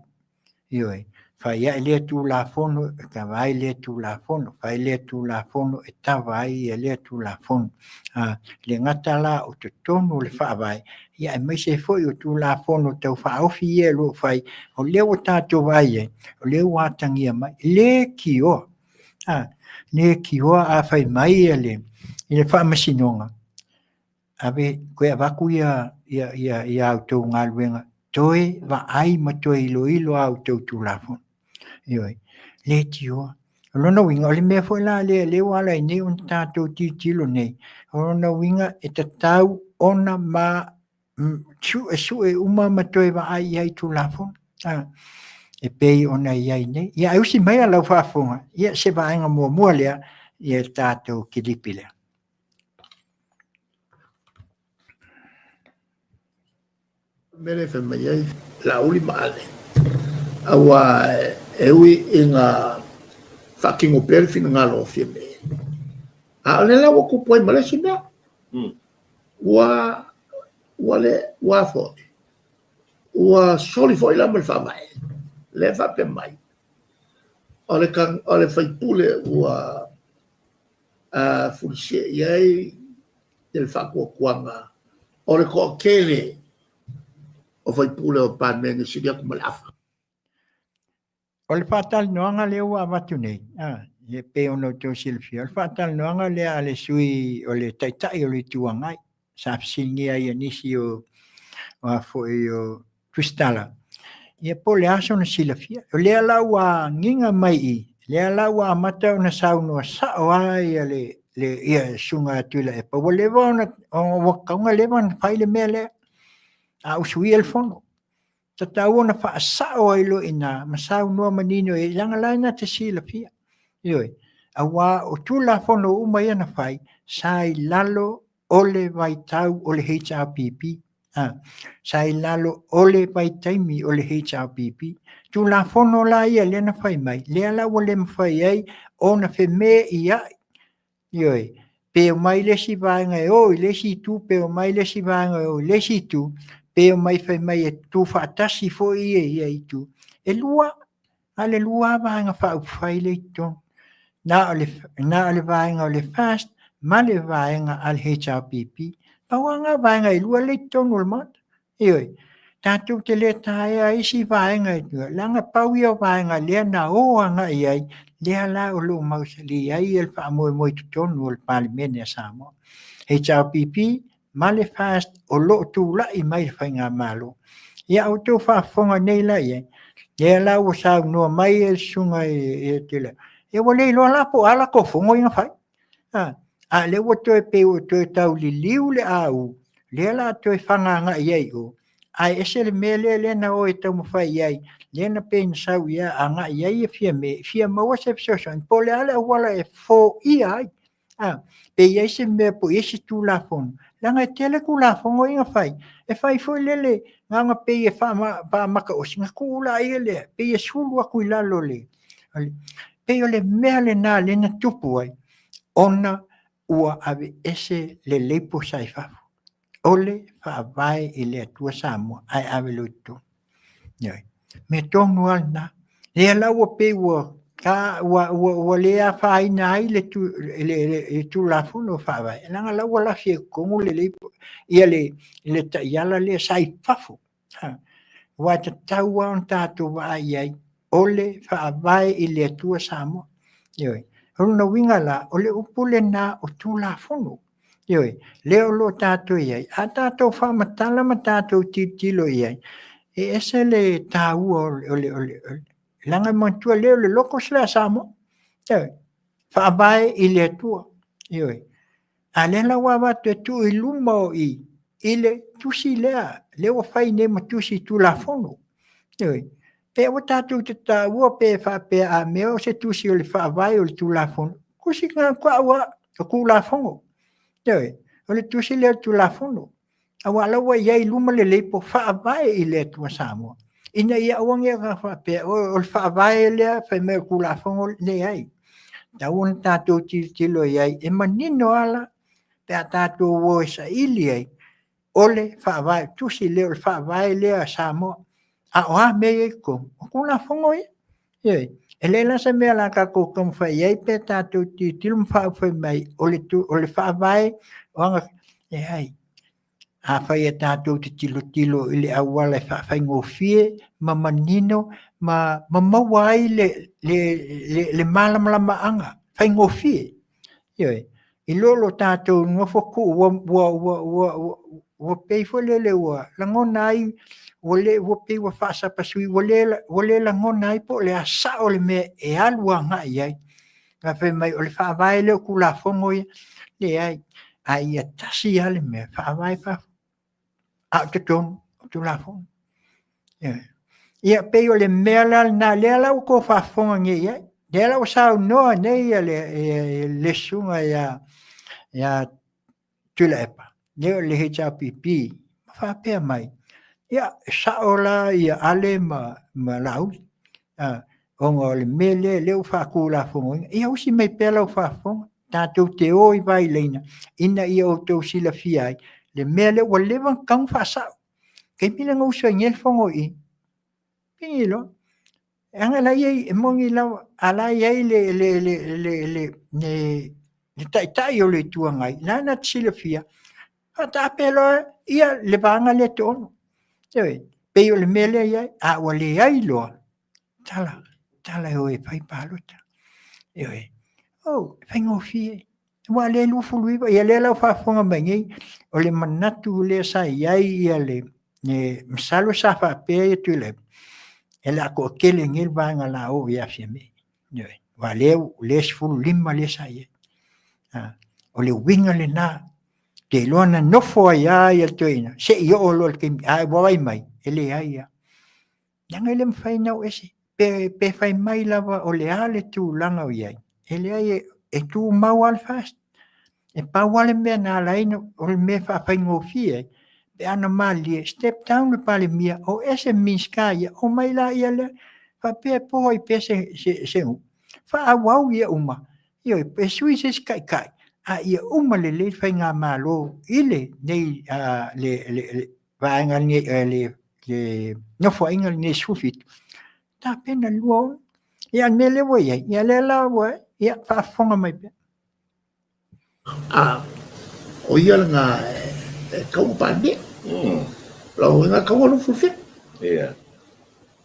Ioe, fai ae lea Tulafono e kava ai lea Tulafono, fai lea Tulafono e kava ai lea Tulafono. E le gata la o totonu o le Faavae, aemaise ai foi o Tulafono Tau Faaofi ia o lo o fai, o lea ua tatou vaai i ai, o lea ua atagia mai, leitioa, leitioa a fai mai le Faamasinoga, toe avatu a outou galuega, toe vaai ma toe iloilo a outou Tulafono. Ioe, leitioa. O lona uiga, o le mea foi la lea ua ala ai nei ona tatou tilotilo nei, o lona uiga e tatau ona suesue uma ma toe vaai i ai i Tulafono e pei ona i ai nei. Ia ae usi maia lau faafofoga, ia se vaega muamua lea i le tatou kilipi lea. Mea lea e fai mai ai Laauli ma Ale, aua e ui ina faatino pea le finagalo o Fiame, a o lea la ua tupu ai ma le isi mea. Ua ua le ua foi ua soli foi la ma le faavae lea e faapea mai o le o le faipule ua fulisia i ai le faatuatuaga o le toatele o faipule o Palemene e sili atu ma le afa. O le faatalanoaga lea ua avatu nei, e pei ona outou silafia, o le faatalanoaga lea a le sui o le Taitai o le Itu Agai, sa fesiligia ai e nisi o a foi o Tusitala, ia po o le a sona silafia. O lea la ua agiga mai i i, lea la ua amata ona saunoa sao lava le Susuga ia Tuilaepa, ua leva ona, ua tatau ona leva ona fai le mea lea, a usuia le Fono. E tatau ona faasao ai loa i ina ma saunoa manino i ai, leaga o la e na te silafia. Ioe, aua o Tulafono uma ia na fai, sa i lalo o le vaitau o le HRPP. Sa i lalo o le vaitaimi o le HRPP. Tulafono la ia lea na fai mai, lea la ua le mafai ai ona femeiai. Ioe, pe omai le isi vaega e o i le isi itu, pe omai le isi vaega e o i le isi itu, pe omai fai mai e tutu faatasi foi ia itu, e lua, na o le lua lava Vaega Faaupufai lea e i totonu, na o le vaega o le FAST ma le vaega a le HRPP. Pau lava na o vaega e lua lea e i totonu o le Maota. Ioe, tatou te le taea ai isi vaega, leaga pau ia o vaega lea na o agai i ai, lea la o lo o mausali ai le faamoemoe i totonu o le Palemene a Samoa. HRPP ma le FAST o lo o tulai mai i le faigamalo. Ia a outou faafofoga nei la i ai, lea la ua saunoa mai le Susuga ia Tuilaepa, ia ua le iloa la po o a latou fono ia na fai. A o lea ua toe pei ua toe tau liliu le au, lea o le a toe fana agai ai i o, ae ese le mea lea na o e taumafai i ai, lea na pei na sau agai i ai Fiame e fia maua se fesoasoani po o le a le auala e foia ai A, pe i ai se mea po o i ai se Tulafono, leaga e tele Tulafono ia na fai, e fai foi lele na ona pei e faamataosi ona tuu laia lea, pei e sulu atu i lalo o le... Pei o le mea lena lea na tupu ai, ona ua aveese le label sa i fafo, o le Faavae i le Atua Samoa ae ave loa i totonu. Ioe. Mea tonu lava lena. Lea la ua pei ua ua le afaina ai le Tulafono Faavae, leaga la ua lafi ai i totonu le label, ia le taiala lea sa i fafo. Aua e tatau lava ona tatou vaai i ai, o le Faavae i le Atua Samoa. Ioe. O lona uiga la, o le upu lena o Tulafono. Ioe, lea o lo o tatou i ai, a tatou faamatala ma tatou tilotilo i ai, e ese le taua o le leaga e manatua lea o le logos lea a Samoa. Ioe, Faavae i le Atua. Ioe. A lea la ua avatu e tuu i luma o i i le tusi lea, lea ua fai nei ma tusi Tulafono. Ioe. Pe aua tatou te taua pe faapea a mea o se tusi o le Faavae o le Tulafono, tusi na tau lava o Tulafono. Ioe. O le tusi lea o le Tulafono. Aua o la ua i ai i luma le label Faavae i le Atua Samoa. Ina ia aua ne i faapea o le Faavae lea fai mai o le Tulafono, leai. E tatau ona tatou tilotilo i ai, e manino lava la pe a tatou o e saili ai, o le Faavae, tusi lea o le Faavae lea a Samoa. A o a mea ia e i totonu? O Tulafono ia. Ioe. E leai la se mea o le a tatou taumafai i ai pe tatou tilotilo ma faaufai mai o le Faavae, leai. Afai e tatou te tilotilo i le auala e faafaigofie ma manino ma maua ai le malamalamaaga faigofie. Ioe. I lo le tatou nofo tuu ua pei foi lele ua lagona ai ua pei ua faasapasui ua le lagona ai po o le a sao le mea e alu agai i ai. Ae fai mai o le Faavae lea o Tulafono ia, leai, a ia tasi lava le mea, faavae a o totonu o Tulafono. Ioe. Ia pei o le mea la lena lea la ua outou faafofoga nei i ai, lea la ua saunoa nei le susuga ia Tuilaepa, lea o le HRPP, ma faapea mai, ia, e sao la Ale ma Laauli, ona o le mea lea ua faatulafonoina. Ia usi mai pea lau faafofoga, tatou te o i vailaina, ina ia outou silafia ai le mea lea ua leva ona tatau ona faasao. O le taimi lea na usu ai nei le Fono i i, pigi loa. Leaga o la e i ai, e moni lava, a o la e i ai le Taitai o le Itu Agai, o la e na te silafia, faataape loa le vaega lea e toa-6. Ioe. E pei o le mea lea e i ai, a ua leai loa, tala, tala e o e fai palota. Ioe. Oh, e faigofie. Aua o lea e 29, ia lea la ua faafofoga mai nei, o le manatu lea sa i ai le masalo sa faapea Tuilaepa, o le a toatele nei le vaega o le a o ia Fiame. Ioe. Aua o lea e 15 lea sa i ai. O le uiga lena, ou te iloa na nofo ai lava le toeaina, se i oo loa i le taimi, ae ua vaai mai, e leai lava. Leaga e le mafai ona o ese. Pe fai mai lava o le a le tulaga o i ai, e leai e tumau lava le FAST. E pau lava le mea na ala ai, o le mea e faafaigofie ai, pe ana malilie, step down le Palemia, o ese Minisita ia, omai laia lea, faapea e po ai pea se nuu, faaauau ia uma, ioe, e sui se isi taitai, a ia uma lelei le faigamalo i lenei vaega lenei, le Nofoaiga lenei 17, tapena i le 26. Ia a o le mea lea ua i ai, ia lea la ua, ia faafofoga mai pea. A, o ia lena e tatau ona Palemia. Lona uiga e tatau ona 27. Ia.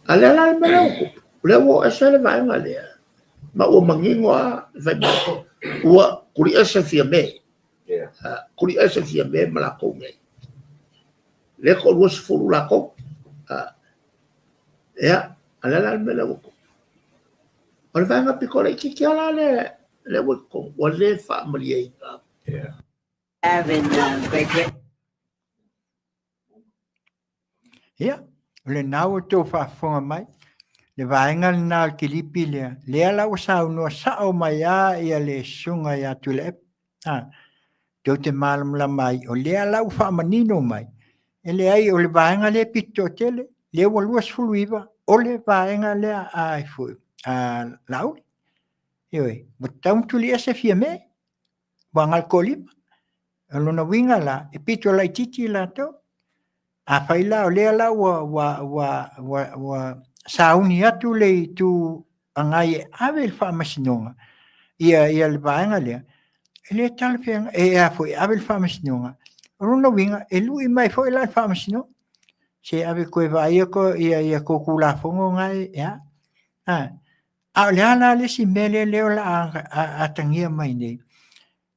A lea la le mea lea ua tupu, o lea ua oo ese le vaega lea, ma ua manino lava le fai mai, ua tuliese Fiame. Ia. Tuliese Fiame ma latou nei. Lea e toa-20 latou. Ia, a o le a la le mea lea ua tupu? O le vaega pito laitiiti lava la lea, lea ua i totonu, ua le faamalieina. Yeah. Have in Great Britain. Ia, o lena ua outou faafofoga mai, le vaega lena o le kilipi lea, lea la ua saunoa sao mai lava le susuga ia Tuilaepa. A, tou te malamalama ai, o lea la ua faamanino mai, e leai o le vaega lea e pito toatele, lea ua 29, o le vaega lea a, foi, a Laauli. Ioe, ua tatau ona tuliese Fiame, ua agai i le toalima. O lona uiga la, e pito laitiiti latou. Afai la o lea la ua, ua, ua, ua, ua sauni atu le Itu Agai e ave i le Faamasinoga ia, ia le vaega lea, e le talafeagai, e, a foi, e ave i le Faamasinoga, o lona uiga, e lui mai foi la le Faamasinoga, se ave e toe vaai ia, ia tou Tulafono na e, e a? A, a o le a la le isi mea lea, lea o le a atagia mai nei?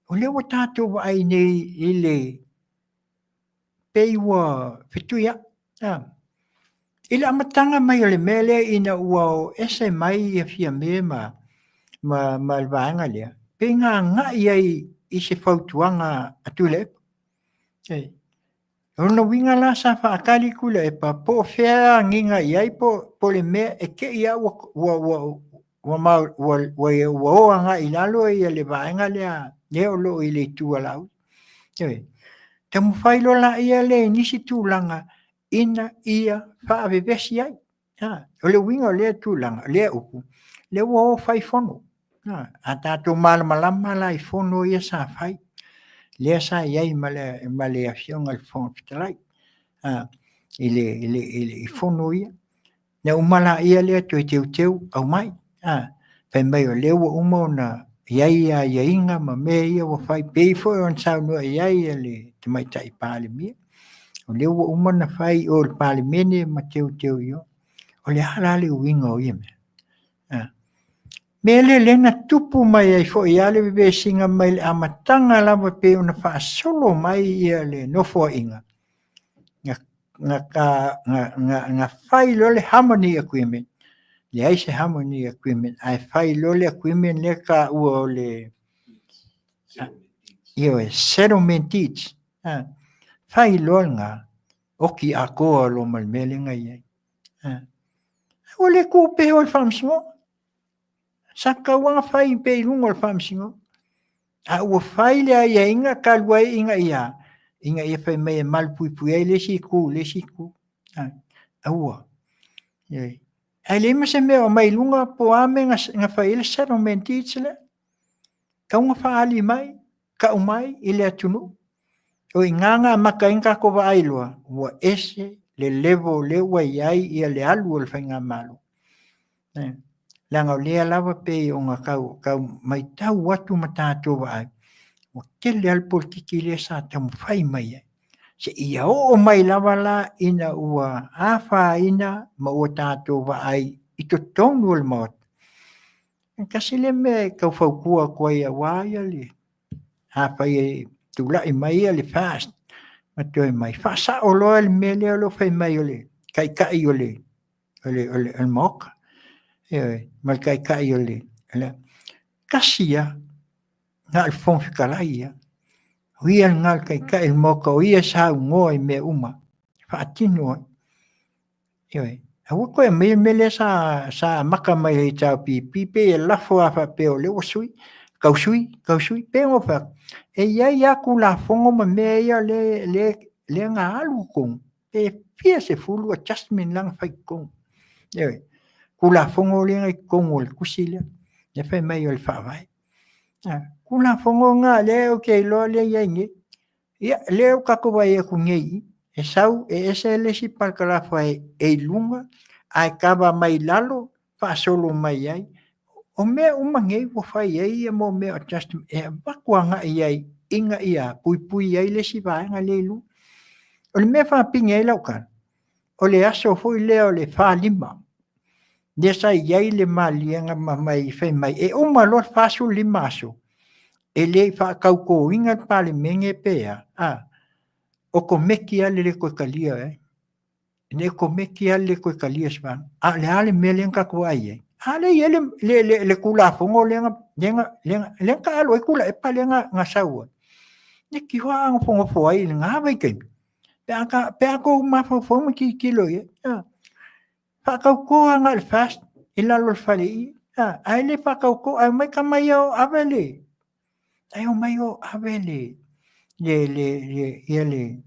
O lea ua tatou vaai nei i le pei ua fetuiai. I le amataga mai o le mea lea ina ua o ese mai ia Fiame ma, ma, ma le vaega lea, pei na agai ai i se fautuaga a Tuilaepa. E, o lona uiga la sa faatali Tuilaepa po o fea e agiga i ai po, po le mea e te i a ua, ua, ua, ua, ua, ua, ua, ua o agai i lalo ia le vaega lea, lea o lo o i le itu a Laauli. Ioe. Taumafai loa laia lea i nisi tulaga ina ia faavevesi ai. A, o le uiga o lea tulaga, o lea upu, lea ua o fai fono. A, a tatou malamalama la i fono ia sa fai, lea sa i ai ma le, ma le Afioga i le Fofoga Fetalai, a, i le, i le, i le, i fono ia. Na uma laia lea toe teuteu aumai. A, fai mai o lea ua uma ona i ai aiaiga ma mea ia ua fai, pei foi ona saunoa i ai le Tamaitai Palemia. O lea ua uma ona fai i o i le Palemene ma teuteu i o. O le a la le uiga o ia mea? A. Mea lea lea na tupu mai ai foi lava le vevesiga mai le amataga lava pei ona faasolo mai ia le Nofoaiga, na, na, na, na, na fai loa le harmony agreement, leai se harmony agreement, ae fai loa le agreement lea taua o le ioe, settlement deeds. Ha. Fai loa lena, oki atoa loa ma le mea lea na i ai. Ha. Ua le tuu pea o le faamasinoga. Sa tatau lava ona fai pea i luga o le faamasinoga. A ua fai le aiaiga talu ai ina ia, ina ia fai mai e malupuipuia ai le isi itu i le isi itu. Aua. Ae leai ma se mea o aumai i luga po o a mea na fai ai le settlement deeds lea. Tatau ona faaali mai, tau mai i le atunuu. O i ina na amata ai ona tatou vaai loa, ua ese le level lea ua i ai ia le alu o le faigamalo. Leaga o lea lava pei ona tau, tau matau atu ma tatou vaai, ua tele lava le polokiki lea sa taumafai mai ai. Seia oo mai lava la ina ua afaina ma ua tatou vaai i totonu o le Maota. E tasi lea mea e tau fautua atu ai aua ia le afai e tulai mai ia le FAST ma toe mai, faasao loa le mea lea o lo o fai mai o le taitai o le o le, o le, o le Maota. Ioe, ma le taitai o le, o le tasi lava, na o le Fofoga Fetalai ia. O ia lena le taitai o le Maota, o ia e saunoa i mea uma, faatino ai. Ioe, aua toe aumaia le mea lea sa, sa amata mai ai i HRPP, pei e lafo lava faapea o lea ua sui, tau sui, tau sui, pei ona ou fai atu, e i ai lava Tulafono ma mea ia lea, lea, lea na alu i totonu, pe fia sefulu adjustment la na fai i totonu. Ioe, Tulafono lea na i totonu o le tusi lea, lea fai mai o le Faavae. Tulafono na lea ou te iloa lea e i ai nei. Ia, lea ua tatou vaai atu nei i i, e sau e ese le isi parakalafa e i luga ae kava mai lalo faasolo mai ai. O mea uma nei ua fai ai ia mea o adjustment e avatu agai i ai ina ia puipui ai le isi vaega lea i luga. O le mea e faapine ai lau tala, o le aso foi lea o le 45, lea sa i ai le maliega ma mai fai mai e uma loa le 45 aso, e le i faatautoina le Palemene pe a, a, otomeki lava le le toe talia ai. E le otomeki lava le le toe talia o se vaega. A o le a le mea lea na tatou vaai i ai? A lea e i ai le, le, le, le Tulafono lea na, lea na, lea na, lea na taaalo ai Tuilaepa lea na, na sau ai. Leitioa a nofonofo ai i lena vaitaimi, pe a, pe a outou mafaufau ma tilotilo i ai, a, faatauto lava na o le FAST i lalo o le fale i i, a, ae le faatauto, ae omai tama ia o ave le... Ae omai o ave le, le, le, le, ia le,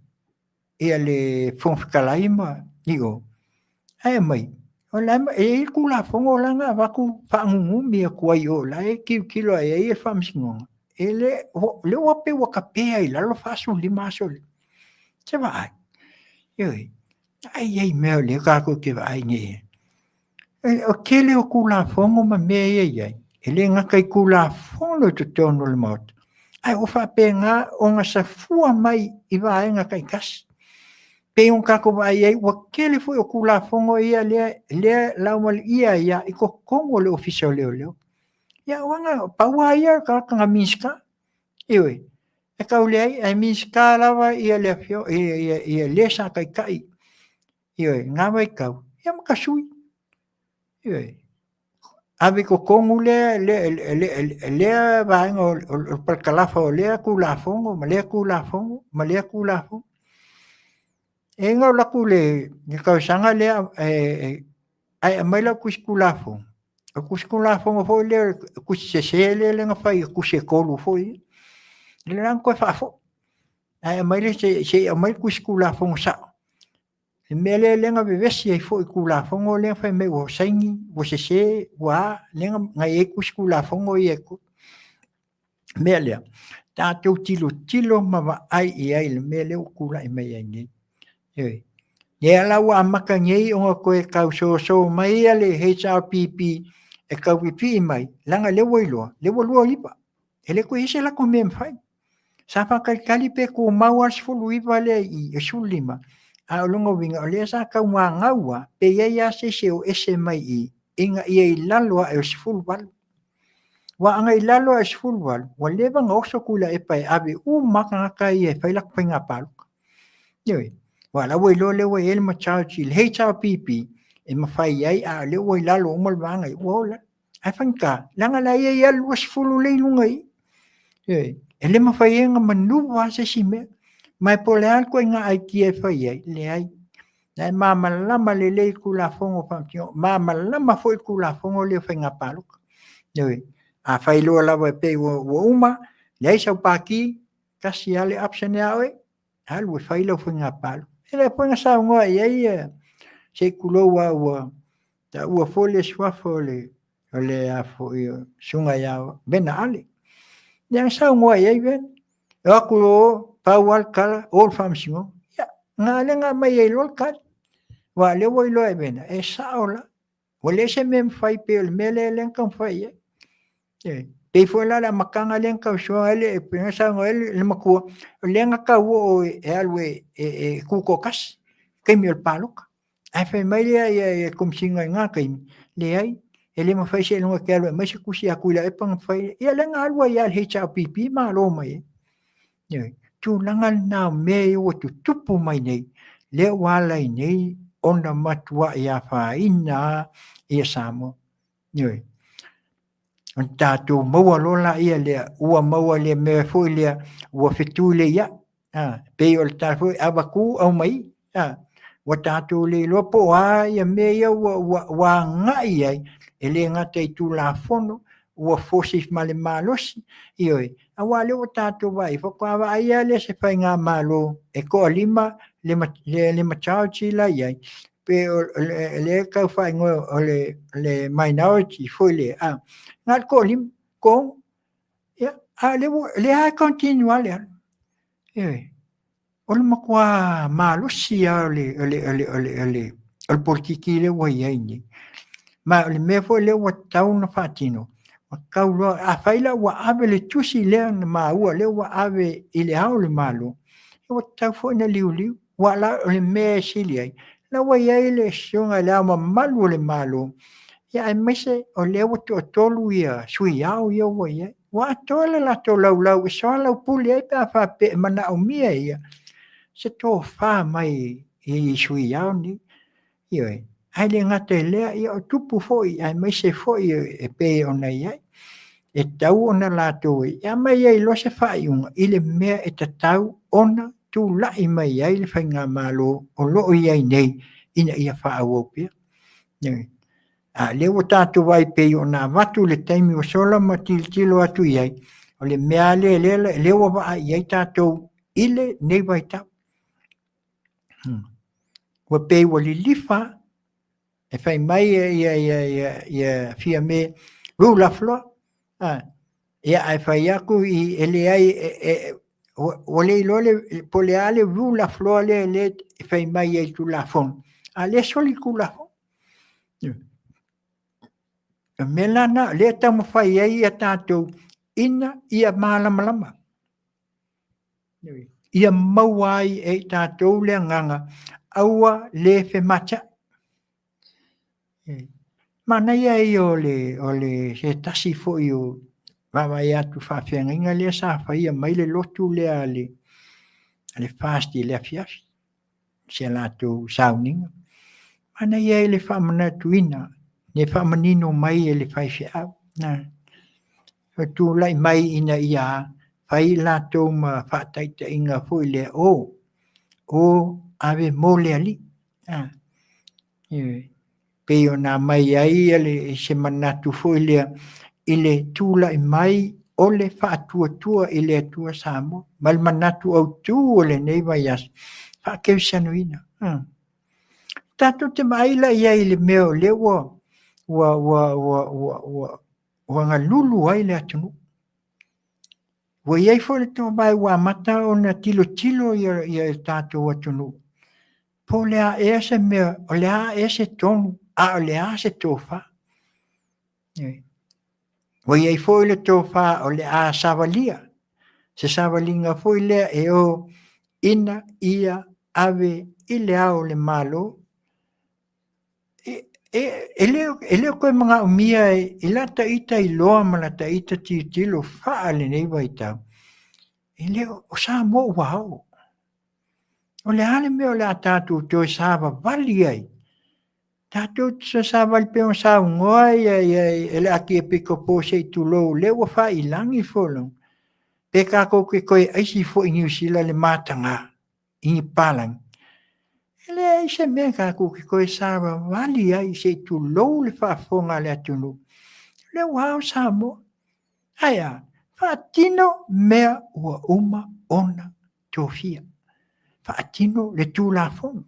ia le Fofoga Fetalai ma i o, ae aumai, o la e i ai le Tulafono la na avatu faanunumi atu ai i o la e tilotilo ae ai le Faamasinoga, e le, o lea ua pei ua tapea i lalo le 45 aso lea. Se vaai, ioe, ai i ai mea o lea tatou te vaai nei i ai. O le tele o Tulafono ma mea ia e i ai, e le gata i Tulafono i totonu o le Maota, ae ua faapena ona safua mai i vaega taitasi. Pei ona tatou vaai ai, ua tele foi o Tulafono ia lea e laumaliia ai lava i totonu o le Ofisa o Leoleo. Ia aua na, pau lava ia o le tagata na Minisita, ioe, e tau leai, ae Minisita lava le afioga, le sa taitai, ioe, i lena vaitau, ia ma ta sui. Ioe. Ave i totonu lea vaega o le parakalafa o lea Tulafono ma lea Tulafono ma lea Tulafono. E na alu atu le talosaga lea ae aumai lau tusi Tulafono, o le tusi Tulafono foi lea o le tusi sese lea na fai o tusi e 3 foi ia. O lea la na toe faafoi, ae aumai lea se i aumai le tusi Tulafono sao. Le mea lea na vevesi ai foi i Tulafono lea fai mai ua saini, ua sese, ua a, lea na i ai tusi Tulafono ia e 3. O le mea lea, tatou tilotilo ma vaai i ai i le mea lea ua tulai mai ai nei. Ioe. Lea la ua amata nei ona toe tau soso mai le HRPP e tau pipii mai, leaga o lea ua iloa, lea ua 29. E le toe i ai se latou mea e mafai. Sa faatalitali pe tumau lava le 19 lea i i, 15, a o lona uiga o lea sa tau gagau lava pe i ai lava se isi e o ese mai i i ina ia i lalo ae o le 18. Aua ana i lalo ae o le 18, ua leva ona oso Tuilaepa e ave uma lava tagata ia e fai latou faiga palota. Ioe. Aua o la ua iloa lea ua i ai le majority i le HRPP e mafai ai, a o lea ua i lalo uma le vaega ia, ua o i lalo. Ae faigata, leaga o la e i ai lava le 20 lea e i luga i i. Ioe. E le mafai ai ona manouva lava se isi mea. Ma e po o le a le ituaiga aikia e fai ai, leai. O la e malamalama lelei le Tulafono o Faamasinoga, malamalama foi le Tulafono lea o Faiga Palota. Ioe. A fai loa lava e pei ua uma, leai sau pati, tasi lava le option ia oe, alu e fai lau faiga palota. O lea foi na saunoa i ai, se i tulou lava ua taua foi le suafa o le susuga ia Vena Ale. Lea na saunoa i ai Vena, e o atu loa pau lava le tala, o i le faamasinoga. Ia, na ala ona aumai ai loa le tali. Aua o lea ua iloa e Vena, e sao la. Ua leai se mea e mafai pei o le mea lea na taumafai i ai. E pei foi la o le amataga lea na tau ai le, pei ona saunoa ai le matua, o lea na tau oo e alu e tutoatasi i taimi o le palota. Ae fai mai le Komesina i lena taimi, leai, e le mafai seiloga e te alu e aumai se tusi a Tuilaepa ona fai lea. Ia lea na alu ai lava le HRPP malo mai ai. Ioe. Tulaga lena o mea ia ua tutupu mai nei, lea ua ala ai nei ona matuai afaina lava ia Samoa. Ioe. Ona tatou maua loa laia lea, ua maua le mea foi lea, ua fetuleiai. A, pei o le tala foi, avatu aumai, a, ua tatou le iloa po o a ia mea ia ua agai i ai, e le gata i Tulafono, ua fosi ma le malosi, ioe, aua o lea ua tatou vaai, faatoa vaai lava lea i se faigamalo e toalima le majority la e i ai, pe o lea e tau faaigoa o le minority foi lea, a, na o le toalima, toaono. Ia, a o lea ua, lea lava e continue lava le alu. Ioe. O le matua malosi lava o le polokiki lea ua i ai nei. Ma o le mea foi lea ua tatau ona faatino, ua tatau loa, afai la ua ave le tusi lea na maua lea ua ave i le Ao o le Malo, ua tatau foi ona liuliu. Aua la o le mea e sili ai, la ua i ai le Susuga i le Ao Mamalu o le Malo, ia aemaise o lea ua toatolu ia Sui Ao ia ua i ai. Ua atoa le latou laulau e soalaupule ai pe a faapea e manaomia e ia se tofa mai i Sui Ao nei. Ioe. Ae le gata i lea, ia o tupu foi aemaise foi e pei ona i ai. E tatau ona latou e aumai ai loa se faaiuga i le mea e tatau ona tulai mai ai le faigamalo o lo o i ai nei ina ia faaauau pea. A o lea ua tatou vaai pei ona avatu le taimi ua sola ma tilotilo atu i ai, O le mea lea lea lea ua vaai i ai tatou i lenei vaitau. Ua pei ua lilifa e fai mai ia ia ia ia Fiame rule of law. Ah, ia ae fai atu i e leai e, ua le iloa le po o le a le rule of law lea lea e fai mai ai i Tulafono, a lea soli Tulafono. O mea la na, lea e taumafai ai ia tatou ina ia malamalama. Ia maua ai e i tatou le agaga aua le femateai. Manaia ia o le, o le se tasi foi o vaavaai atu faafeagaiga lea sa faia mai le lotu lea a le, a le FAST i le afiafi, si a latou sauniga. Manaia ai le faamanatuina, le faamanino mai e le faifeau. Na, tulai mai ina ia fai latou ma faataitaiga foi lea, o, o ave mo le Alii. A, pei ona aumai ai le, se manatu foi lea i le tulai mai o le faatuatua i le Atua Samoa ma le manatu autu o lenei vaiaso, faakerisianoina. Tatou te vaai la i ai i le mea o lea ua ua ua ua ua ua ua galulu ai le atunuu. Ua i ai foi le toovae ua amata ona tilotilo ia ia le tatou atunuu po o le a ea se mea, o le a ea se tonu, a o le a se tofa. Ua i ai foi le tofa o le a savalia, se savaliga foi lea e o ina ia ave i le Ao o le Malo. E, e, le, e le o toe manaomia i lata ita iloa ma lata ita tilotilo faa lenei vaitau, e le o, o Samoa ua ao. O le a le mea o le a tatou toe savavali ai? Tatou te savavali pei ona saunoa ia, ia, e le Akiepikopo se i tulou, lea ua faiilagi folauga. Pe tatou te toe aisi foi i Niu Sila le mataga i ni palagi. E leai se mea tatou te toe savavali ai se i tulou le faafofoga a le atunuu. O lea ua ao Samoa. Ae a? Faatino mea ua uma ona tofia. Faatino le Tulafono.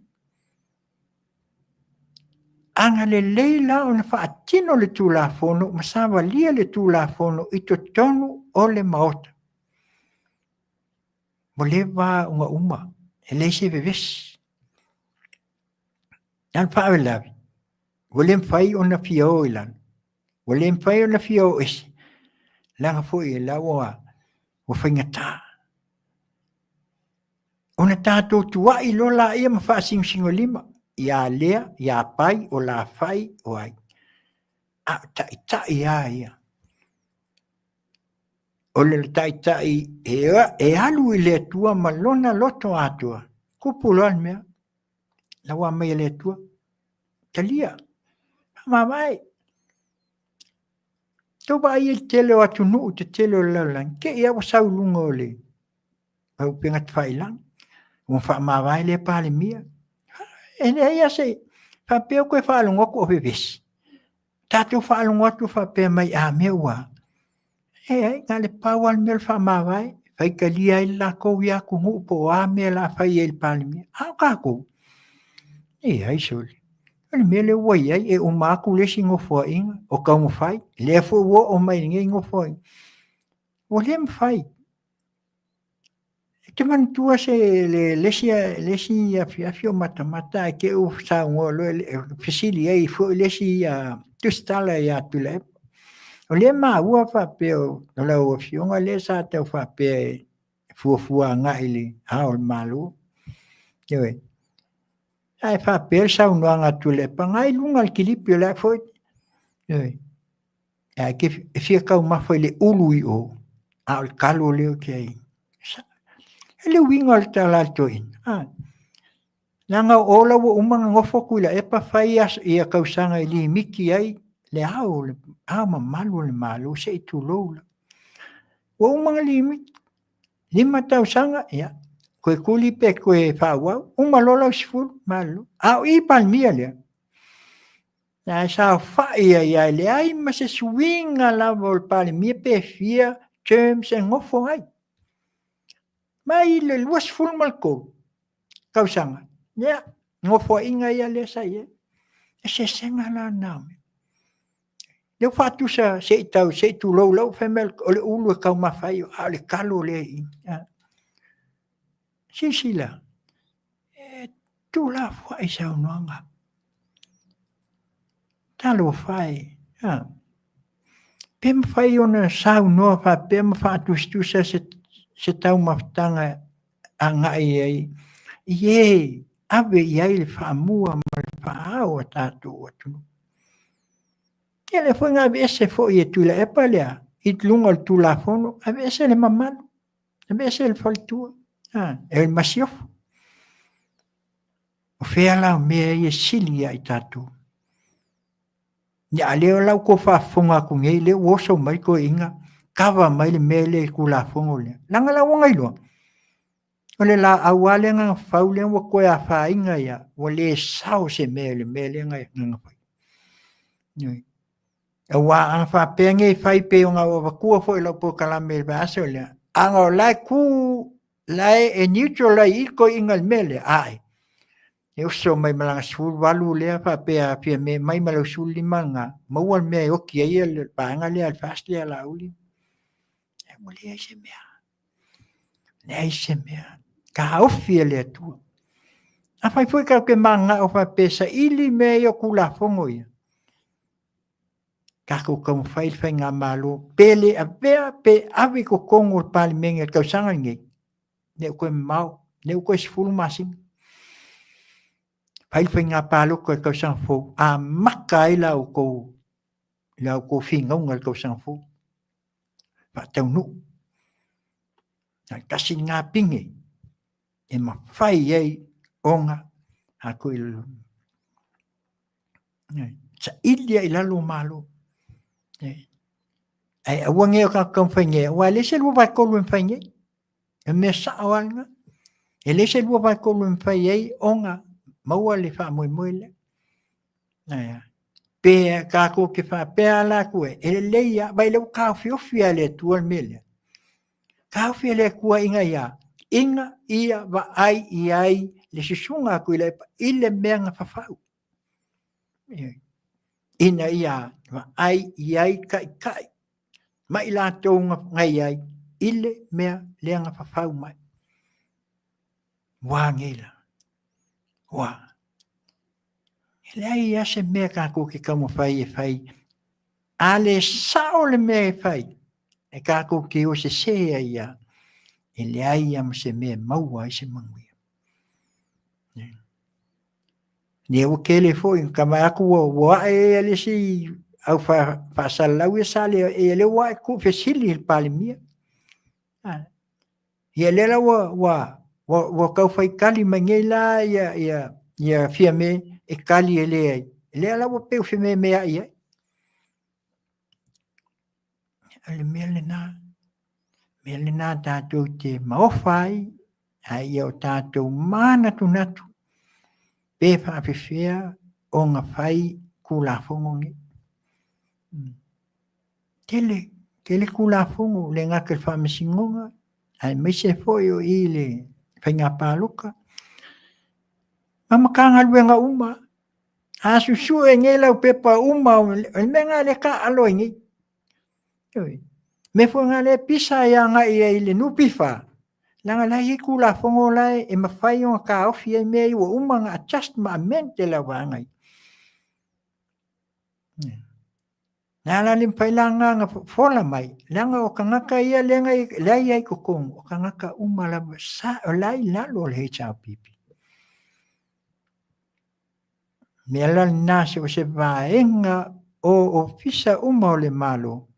Agalelei la ona faatino le Tulafono ma savalia le Tulafono i totonu o le Maota. Ua leva ona uma, e leai se vevesi. A o le faalavelave, ua le mafai ona fia o i lalo, ua le mafai ona fia o ese, leaga foi o la ua, ua faigata. Ona tatou tuai loa laia ma faasinosinolima ia lea, ia pai, o la fai, o ai. A o taitai lava ia. O le taitai e, e alu i le Atua ma lona loto atoa, tupu loa le mea, la ua aumai e le Atua, talia, faamavae. Tou vaai i le tele o atunuu tetele o le lalolagi, te i lava ua sau i luga o le upega tafailagi, ua faamavae lea Palemia. E leai lava se, faapea ou toe faalogo atu o vevesi. Tatou faalogo atu faapea mai, a mea ua, e ai, na o le pau lava le mea o le faamavae, faitalia ai le latou ia atunuu po o a mea o le a fai ai i le Palemia. A o tatou, leai sole. O le mea lea ua i ai, e uma atu le isi nofoaiga o taumafai, lea foi ua oo mai i lenei nofoaiga, ua le mafai. Ou te manatua se le le isi afiafi o matamata ae te i ua saunoa loa fesili ai foi le isi tusitala ia Tuilaepa. O lea e maua faapea o lau afioga lea sa tau faapea e fuafua agai i le Ao o le Malo. Ioe. Ae faapea le saunoaga a Tuilaepa, na i luga o le kilipi o le a foi. Ioe. Ae te e fia taumafa i le ulu i o, a o le talo lea ou te ai. E le uiga o le tala a le toeaina. Ah. Leaga o la ua uma ona nofo Tuilaepa fai ia tausaga e limiti ai le ao, le ao mamalu o le Malo, se i tulou la. Ua uma ona limiti. 5 tausaga, ia, toe tuli pe toe faaauau, uma loa lau 10, malolo. A o i Palemia lea, ae saofai ai lava, e leai ma se suiga lava o le Palemia pe fia terms e gofo ai. Mai le 23 tausaga, ia, nofoaiga ia lea sa i ai. Eseesega la na o mea. Lea ua faatusa se i tau, se i tulou lau fai mai o le ulu e taumafa ai, a o le kalo lea i i. Silasila, e tuulafoai saunoaga. Talofa e, a. Pe mafai ona saunoa faapea ma faatusatusa se taumafataga agai ai i e ave i ai le faamua ma le faaao a tatou atunuu. Ia lea foi na aveese foi e Tuilaepa lea i luga o le Tulafono, aveese le mamalu, aveese le faletua, e le masiofo. O fea la o mea ia e sili ia i tatou? Ia a lea la ua outou faafofoga atu nei, lea ua oso mai le toeaina, kava mai le mea lea i le Tulafono lea, leaga la ua ia iloa, o le laau lava lea na fau lea ua toe afaina ai lava, ua le sao se mea i le mea lea na fai. Ioe. Aua ana faapea nei e fai pei ona ou avatua foi i lau polokalame i le vaiaso lea, ana o la e tu, la e neutral ai i i le toeaina i le mea lea, ae, e oso mai ma lana 18 lea faapea a Fiame aumai ma lau 15 lena, maua le mea e oti ai le vaega lea a le FAST lea a Laauli. Ua leai se mea. Leai se mea. Taofi e le Atua. Afai foi tatou te mananao faapea e saili mea ia o Tulafono ia, tatou taumafai le faigamalo pe le avea pe ave i totonu o le Palemene i le tausaga lenei, le o toe mamao, lea ua toe 10 masina. Fai le faiga palota i le tausaga fou, amata ai la outou finauga i le tausaga fou. Faataunuu. Na o le tasi lena pine e mafai ai ona saili lava i lalo o Malo. Ae aua ne i o tatou taumafai nei, aua e leai se 2/3 e mafai nei. O le mea sao lava lena. E leai se 2/3 e mafai ai ona maua le faamoemoe lea. Pe tatou te faapea la atu e, e lelei lava, vaai o lea ua taofiofi lava e le Atua le mea lea. Taofi e le Atua ina ia, ina ia vaai i ai le susuga a Tuilaepa i le mea na fafau. Ina ia vaai i ai taitai ma i latou na i ai i le mea lea na fafau mai. Ua a nei la? Ua. E leai lava se mea tatou te taumafai e fai. A le sao le mea e fai, e tatou te o sese ai lava, e leai lava ma se mea e maua ai se manuia. Lea ua tele foi, ta vaai atu ua ae ai le isi au faasalalau ia sa le, ia lea ua ae tuufesili i le Palemia. Ia lea la ua tau fai tali mai nei la ia Fiame e tali e leai. Lea la ua pei ua fememeai ai. O le mea lena, mea lena tatou te maofa ai, a ia o tatou manatunatu pe faapefea ona fai Tulafono nei. Tele, tele Tulafono, le gata i le Faamasinoga, aemaise foi o i le faiga palota, ma Matagaluega uma. A susue nei lau pepa uma, o le mea lena o lea e taaalo ai nei. Ioe. Mea foi lena o lea e pisa ai agai i ai i le NPF, leaga o la e i ai Tulafono la e mafai ona taofi ai mea ia ua uma ona adjust ma amend e le vaega ia. O le a la le mafai la ona fola mai, leaga o tagata ia lea e i ai i totonu, o tagata uma lava o la e i lalo o le HRPP. O le mea la lena, so o se vaega o ofisa uma o le Malo,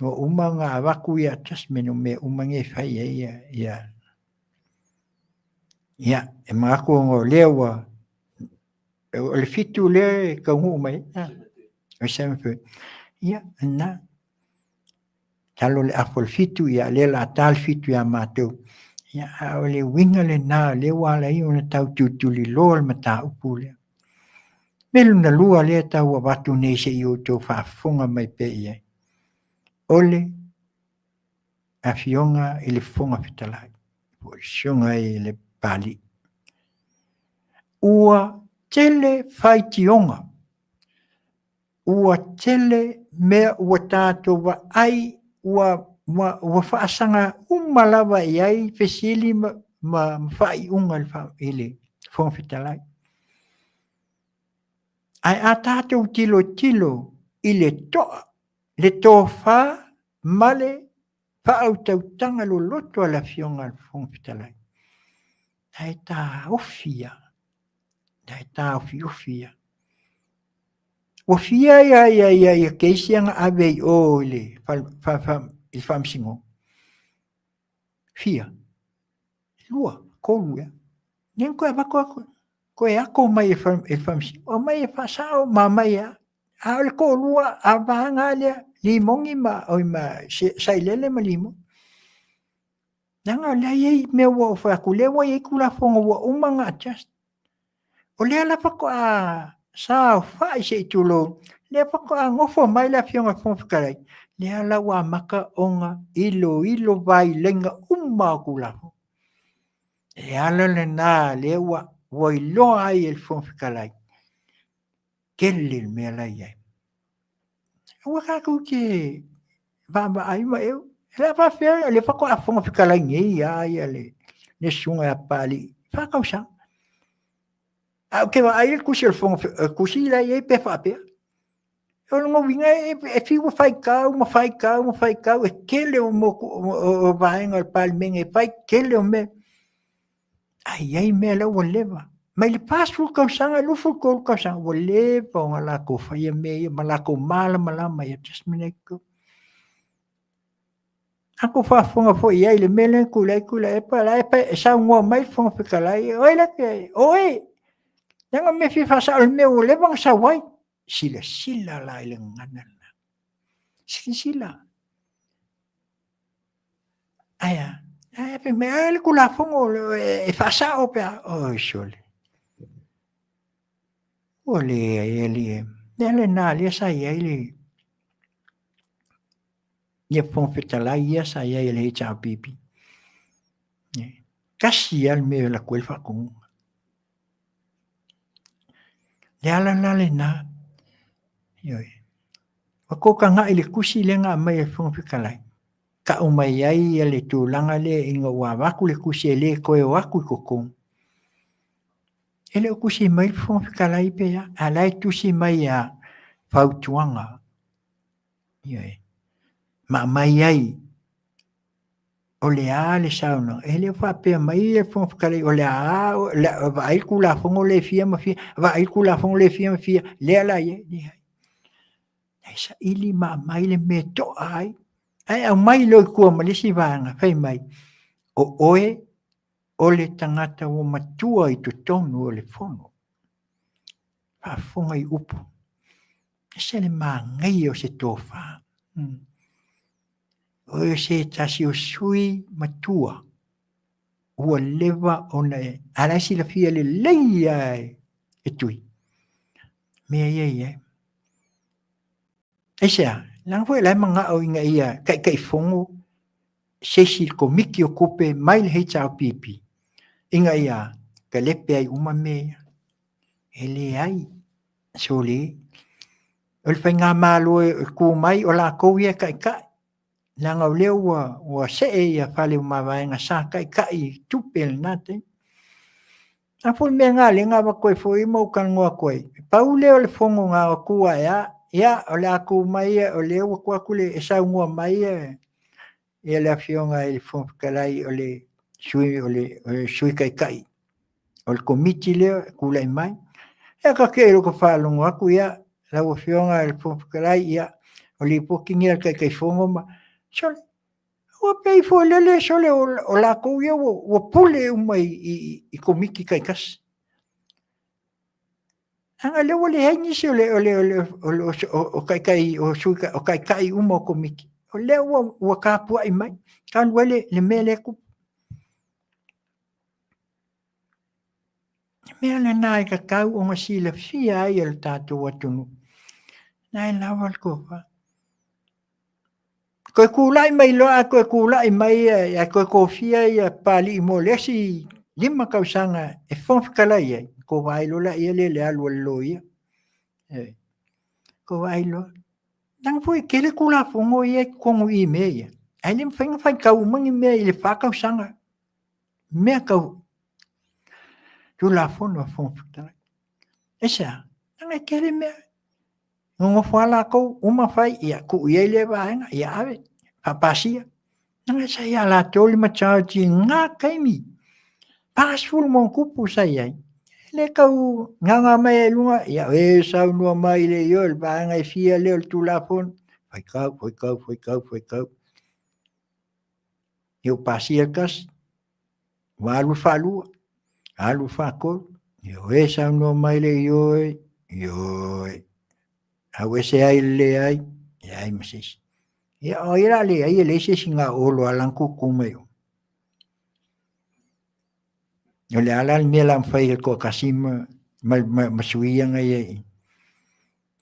ua uma ona avatu ia adjustment o mea uma nei e fai ai ia, ia, e manatu ona o lea ua, o le 7 lea e taunuu mai ai, o le 7. Ia, lena. Masalo o le afa o le 7, ia o lea o le a ta le 7 ia matou. Ia, a o le uiga lena o lea ua ala ai ona tau tulituliloa le mataupu lea. Mea lona lua lea e tau avatu nei se i outou faafofoga mai pea i ai, o le Afioga i le Fofoga Fetalai, po o le Susuga i le Papalii, ua tele faitioga, ua tele mea ua tatou vaai ua, ua, ua faasaga uma lava i ai fesili ma, ma faaiuga i le Fofoga Fetalai. Ae a tatou tilotilo i le toa, le tofa ma le faautautaga loloto a le Afioga i le Fofoga Fetalai, la e taofi lava, la e taofiofi lava. Ua fia ia, ia, ia, ia keisi ia na ave i o i le faamasinoga? Fia? 2, 3 ea. Lea na toe avatu atu, toe ato mai e le faamasino, aumai e faasao ma aumai e a. A o le toalua a vaega lea, Limoni ma, oi ma Sailele ma Limoni. Leaga o lea e i ai mea ua ou fai atu, o lea ua i ai Tulafono ua uma ona adjust. O lea la faatoa saofai se i tulou, lea faatoa nofo mai le Afioga i le Fofoga Fetalai, lea la ua amata ona iloilo vailaina uma o Tulafono. E ala lena lea ua iloa ai e le Fofoga Fetalai, tele le mea la e i ai. Aua tatou te vaavaai ma eu, o le a faapefea, o lea faatoa Fofoga Fetalai nei lava ia le susuga ia Papalii, 4 tausaga. Ae ou te vaai i le tusi a le Fofoga, tusi la e i ai pe faapea. O lona uiga e fiu e faitau ma faitau ma faitau, e tele o vaega o le Palemene e fai, tele o mea, ae i ai mea la ua leva. Mai le 40 tausaga, 23 tausaga, ua leva ona latou faia mea ia ma latou malamalama i adjustment ia i totonu. A tou faafofoga foi i ai i le mea lea na tulai ai Tuilaepa, la e saunoa mai le Fofoga Fetalai, o ai la e, o oe, leaga o le mea e fia faasao o le mea ua leva ona sau ai. Silasila la i le gagana lena. Silasila. Ae a? Ae fai mai, ai le Tulafono e faasao pe a. Oi sole. Ua leai alii e. Le lena lea sa i ai le ia Fofoga Fetalai ia sa i ai e le HRPP. Tasi lava le mea e alu atu ai le faatonuga. Le ala la lena, ioe, ua tou tagai i le tusi lea na aumai e le Fofoga Fetalai, tau mai ai le tulaga lea ina ua avatu le tusi e le toe o atu i totonu. E le o tusi mai le Fofoga Fetalai pe a, a o la e tusi mai a fautuaga. Ioe. Ma aumai ai o le a le saunoaga. E le o faapea mai le Fofoga Fetalai o le a, vaai le Tulafono lea e fia ma fia, vaai le Tulafono lea e fia ma fia, lea la e i ai. Leai. E saili ma aumai le mea e toa ai. Ae aumai loa i tua ma le isi vaega, fai mai, o oe o le tagata ua matua i totonu o le fono. Faafofoga i upu. Ese le manaia o se tofa. O oe o se tasi o sui matua ua leva ona e, a la e silafia lelei lava e Tui mea ia e i ai. Aisea? Leaga foi o la e manao ina ia Taitaifono se isi i le Komiti o Tupe mai le HRPP ina ia talepe ai uma mea ia. E leai, sole. O le faigamalo e tu mai, o latou ia e taitai. Leaga o lea ua, ua see ia Faleomavaega sa taitai i tupe i lena taimi. A foi le mea lena lea na avatu ai foi ma ou talanoa atu ai, pau lea o le fono na o atu ae a, ia o le a tu mai o lea ua tuu atu le, e saunoa mai ia le Afioga i le Fofoga Fetalai o le sui, o le Sui Taitai o le Komiti lea e tulai mai. Ia ta te i ka faalogo atu, ia, lau Afioga i le Fofoga Fetalai, ia, o lipoti nei a le Taitaifono ma, sole, ua pei foi lele, sole, o latou ia ua pule uma i Komiti taitasi. Leaga o lea ua leai nisi o taitai, o sui, o taitai uma o Komiti, o lea ua tapuai mai, talu ai le mea lea e tupu. O le mea lena e tatau ona silafia ai e le tatou atunuu, na e lava le tofa. Toe tulai mai loa, a toe tulai mai ae toe tofia ia Papalii mo le isi 5 tausaga e Fofoga Fetalai ai, tou vaai loa laia lea i le alu a le loia. Ioe. Tou vaai loa. Leaga foi e tele Tulafono ia e i totonu i i mea ia, ae le mafai ona faitau uma ni mea i le 4 tausaga, mea tau Tulafono a Fofoga Fetalai. Aisea? Leaga e tele mea. Nonofo lava latou uma fai, ia tuu i ai lea vaega, ia ave, faapasia. Leaga sa ia latou le majority i na taimi, 40+ sa i ai. E le tau gaga mai ai i luga, ia e saunoa mai le ioe, le vaega e fia lea o le Tulafono, faitau, faitau, faitau, faitau. Ia ua pasia le tasi, ua alu le faalua, alu le faatolu, ioe, saunoa mai le ioe, ioe. Au ese ai le leai, leai ma se isi. Ia o ai o le a leai e leai se isi na o Olo lava lana tutu mai o. O le a la le mea o le a mafai e le toatasi ma sui ia na i ai i i.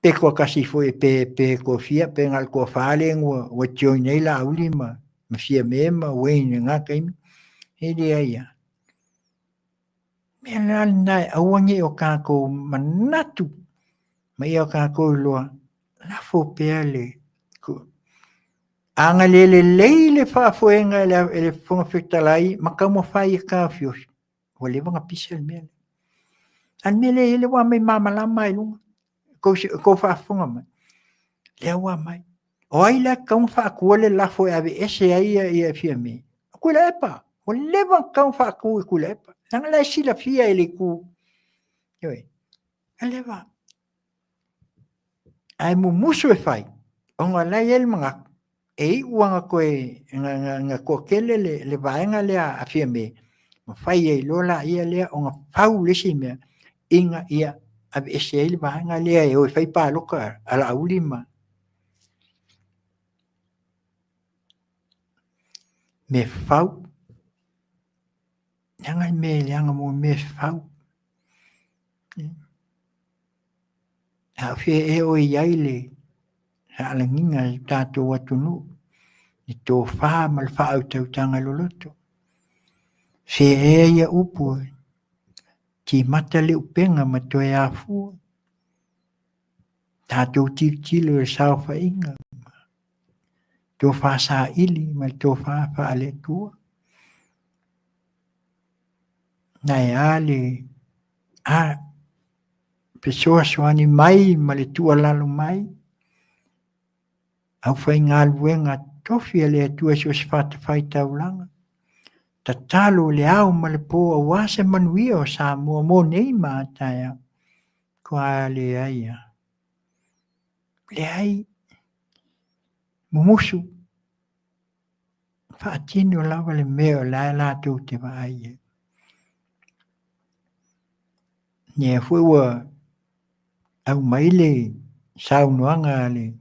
Pe toatasi foi pe toafia pe na o le toafa lea ua join ai Laauli ma Fiame ma Wayne i lena taimi, e leai lava. O le mea la lena e aua ne i o tatou manatu ma ia o tatou iloa, lafo pea le A na le lelei le faafoega e le Fofoga Fetalai ma taumafai e taofiofi, ua leva ona pisa le mea lea. A o le mea lea e i ai, lea ua aumai malamalama lava i luga, ua outou faafofoga mai, lea ua aumai. O ai la e tatau ona faatu le lafo e aveese ai Fiame? O Tuilaepa. Ua leva ona tatau ona faatu e Tuilaepa. Leaga o la e silafia e le Itu. Ioe, ua leva. Ae mumusu e fai, ona o la e i ai le manatu, e iu lava ina toatele le vaega lea a Fiame, ona fai ai loa lea ona fau le isi mea, ina ia aveese ai le vaega lea e o e fai palota a Laauli ma... Mea fau, leaga le mea e leaga mo mea e fau. A o fea ea o i ai le faalagiga i le tatou atunuu, le tofa ma le faautautaga loloto? Fea ea ia upu e timata le upega ma toe afua? Tatou tilotilo i le saofaiga, tofa saili ma le tofa faale-Atua. Ae a le fesoasoani mai ma le tuualalo mai, aufaigaluega totofi a le Atua i so o se fatafaitaulaga, tatalo i le ao ma le po aua se manuia o Samoa mo nei ma a taeao. Matua leai lava. Leai. Mumusu. Faatino lava le mea o la e latou te vaai ai. Lea foi ua aumai le saunoaga a le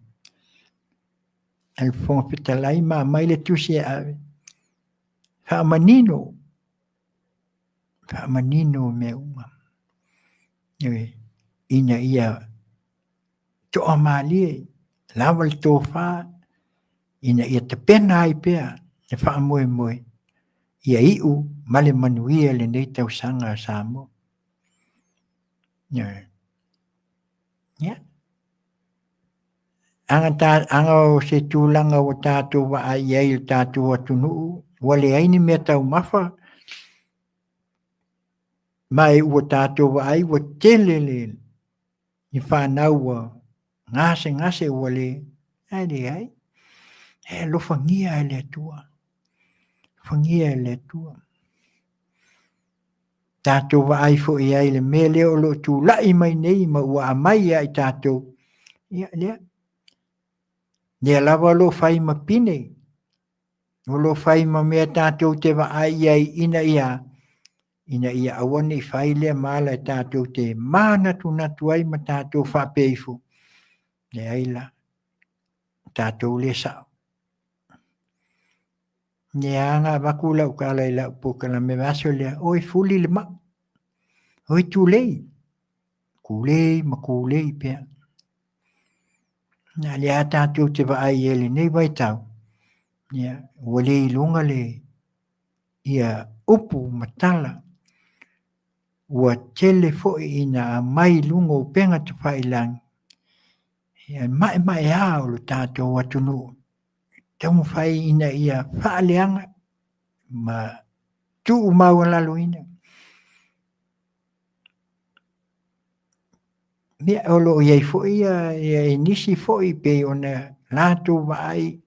Fofoga Fetalai ma aumai le tusi e ave, faamanino, faamanino mea uma. Ina ia toamalie, lava le tofa, ina ia tapena ai pea le faamoemoe ia iu ma le manuia lenei tausaga a Samoa. Ia. Aga o se tulaga ua tatou vaai i ai i le tatou atunuu, ua leai ni mea taumafa, ma ua tatou vaai ua tele le ni fanau ua gasegase ua le, ae leai, e alofagia e le Atua, alofagia e le Atua. Tatou vaai foi i ai i le mea lea o lo o tulai mai nei ma ua aumai ia i tatou, ia lea, lea lava o lo o fai ma pine, o lo o fai ma mea tatou te vaai i ai ina ia, ina ia aua ne i fai lea mala e tatou te manatunatu ai ma tatou faapea ifo, leai la, tatou le sao. Lea na avatu lau tala i lau polokalame vaiaso lea, oi fuli le maa, oi tulei, tulei ma tulei pea. Na lea tatou te vaai i ai i lenei vaitau, Ia, ua le i luga le ia upu ma tala ua tele foi ina aumai i luga o upega tafailagi, ia e maemaea o lo tatou atunuu taumafai ina ia faaleaga ma tuumaualaloina. Ia, o lo o i ai foi ia, ia i nisi foi pei ona latou vaai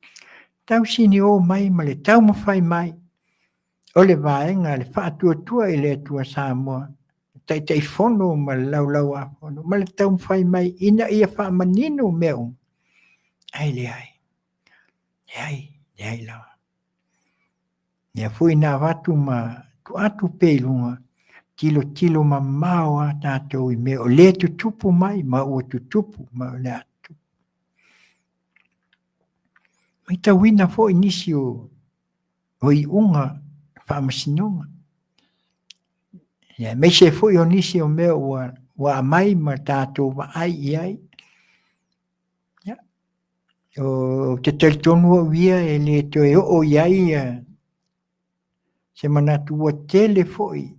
tausinio mai ma le taumafai mai o le vaega a le Faatuatua i le Atua Samoa, Taitaifono ma le Laulau-a-Fono ma le taumafai mai ina ia faamanino mea uma, ae leai, leai, leai lava. Lea foi na avatu ma tuu atu pea i luga, tilotilo mamao a tatou i mea o lea tutupu mai ma ua tutupu ma o le a tutupu. Matauina foi nisi o iuga faamasinoga, aemaise foi o nisi o mea ua aumai ma tatou vaai i ai. Ia, ou te talitonu au ia e le toe oo i ai ia se manatu ua tele foi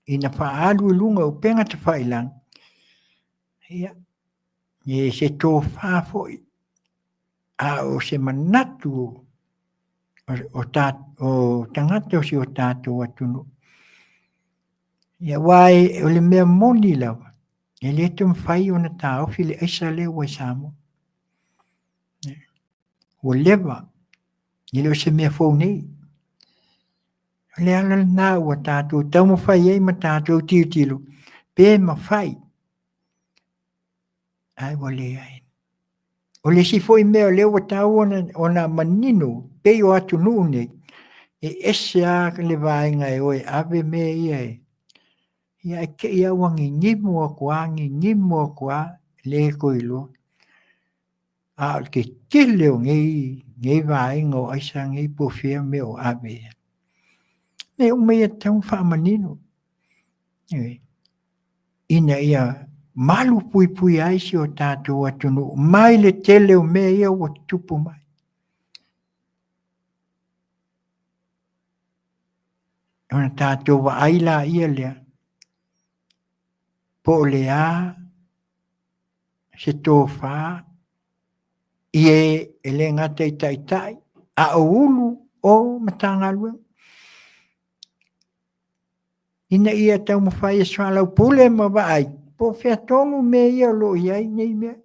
ina faaalu i luga o upega tafailagi, ia, e se tofa foi, a o se manatu o tagata o si o tatou atunuu. Ia, aua o le mea moni lava, E le toe mafai ona taofi le aisa lea ua i Samoa. Ua leva, e le o se mea fou nei. O le ala lena ua tatou taumafai ai ma tatou tilotilo, pe mafai, ae ua leai. O le isi foi mea o lea ua tatau ona manino, pei o atunuu nei, e ese lava le vaega e o e ave mea ia e Ia ae te i lava ua ninimu atu lava, ninimu atu lava, le toe iloa. A o le tetele o nei, nei vaega o aisa nei po o fea mea o ave i ai. Mea uma ia e tatau ona faamanino, ioe, ina ia malu puipuia ai si o tatou atunuu mai le tele o mea ia ua tutupu mai. Ona tatou vaai laia lea, po o le a se tofa i e e le gata i taitai, a o ulu o Matagaluega, ina ia taumafai e soalaupule ma vaai po o fea tonu mea ia o lo o i ai nei mea.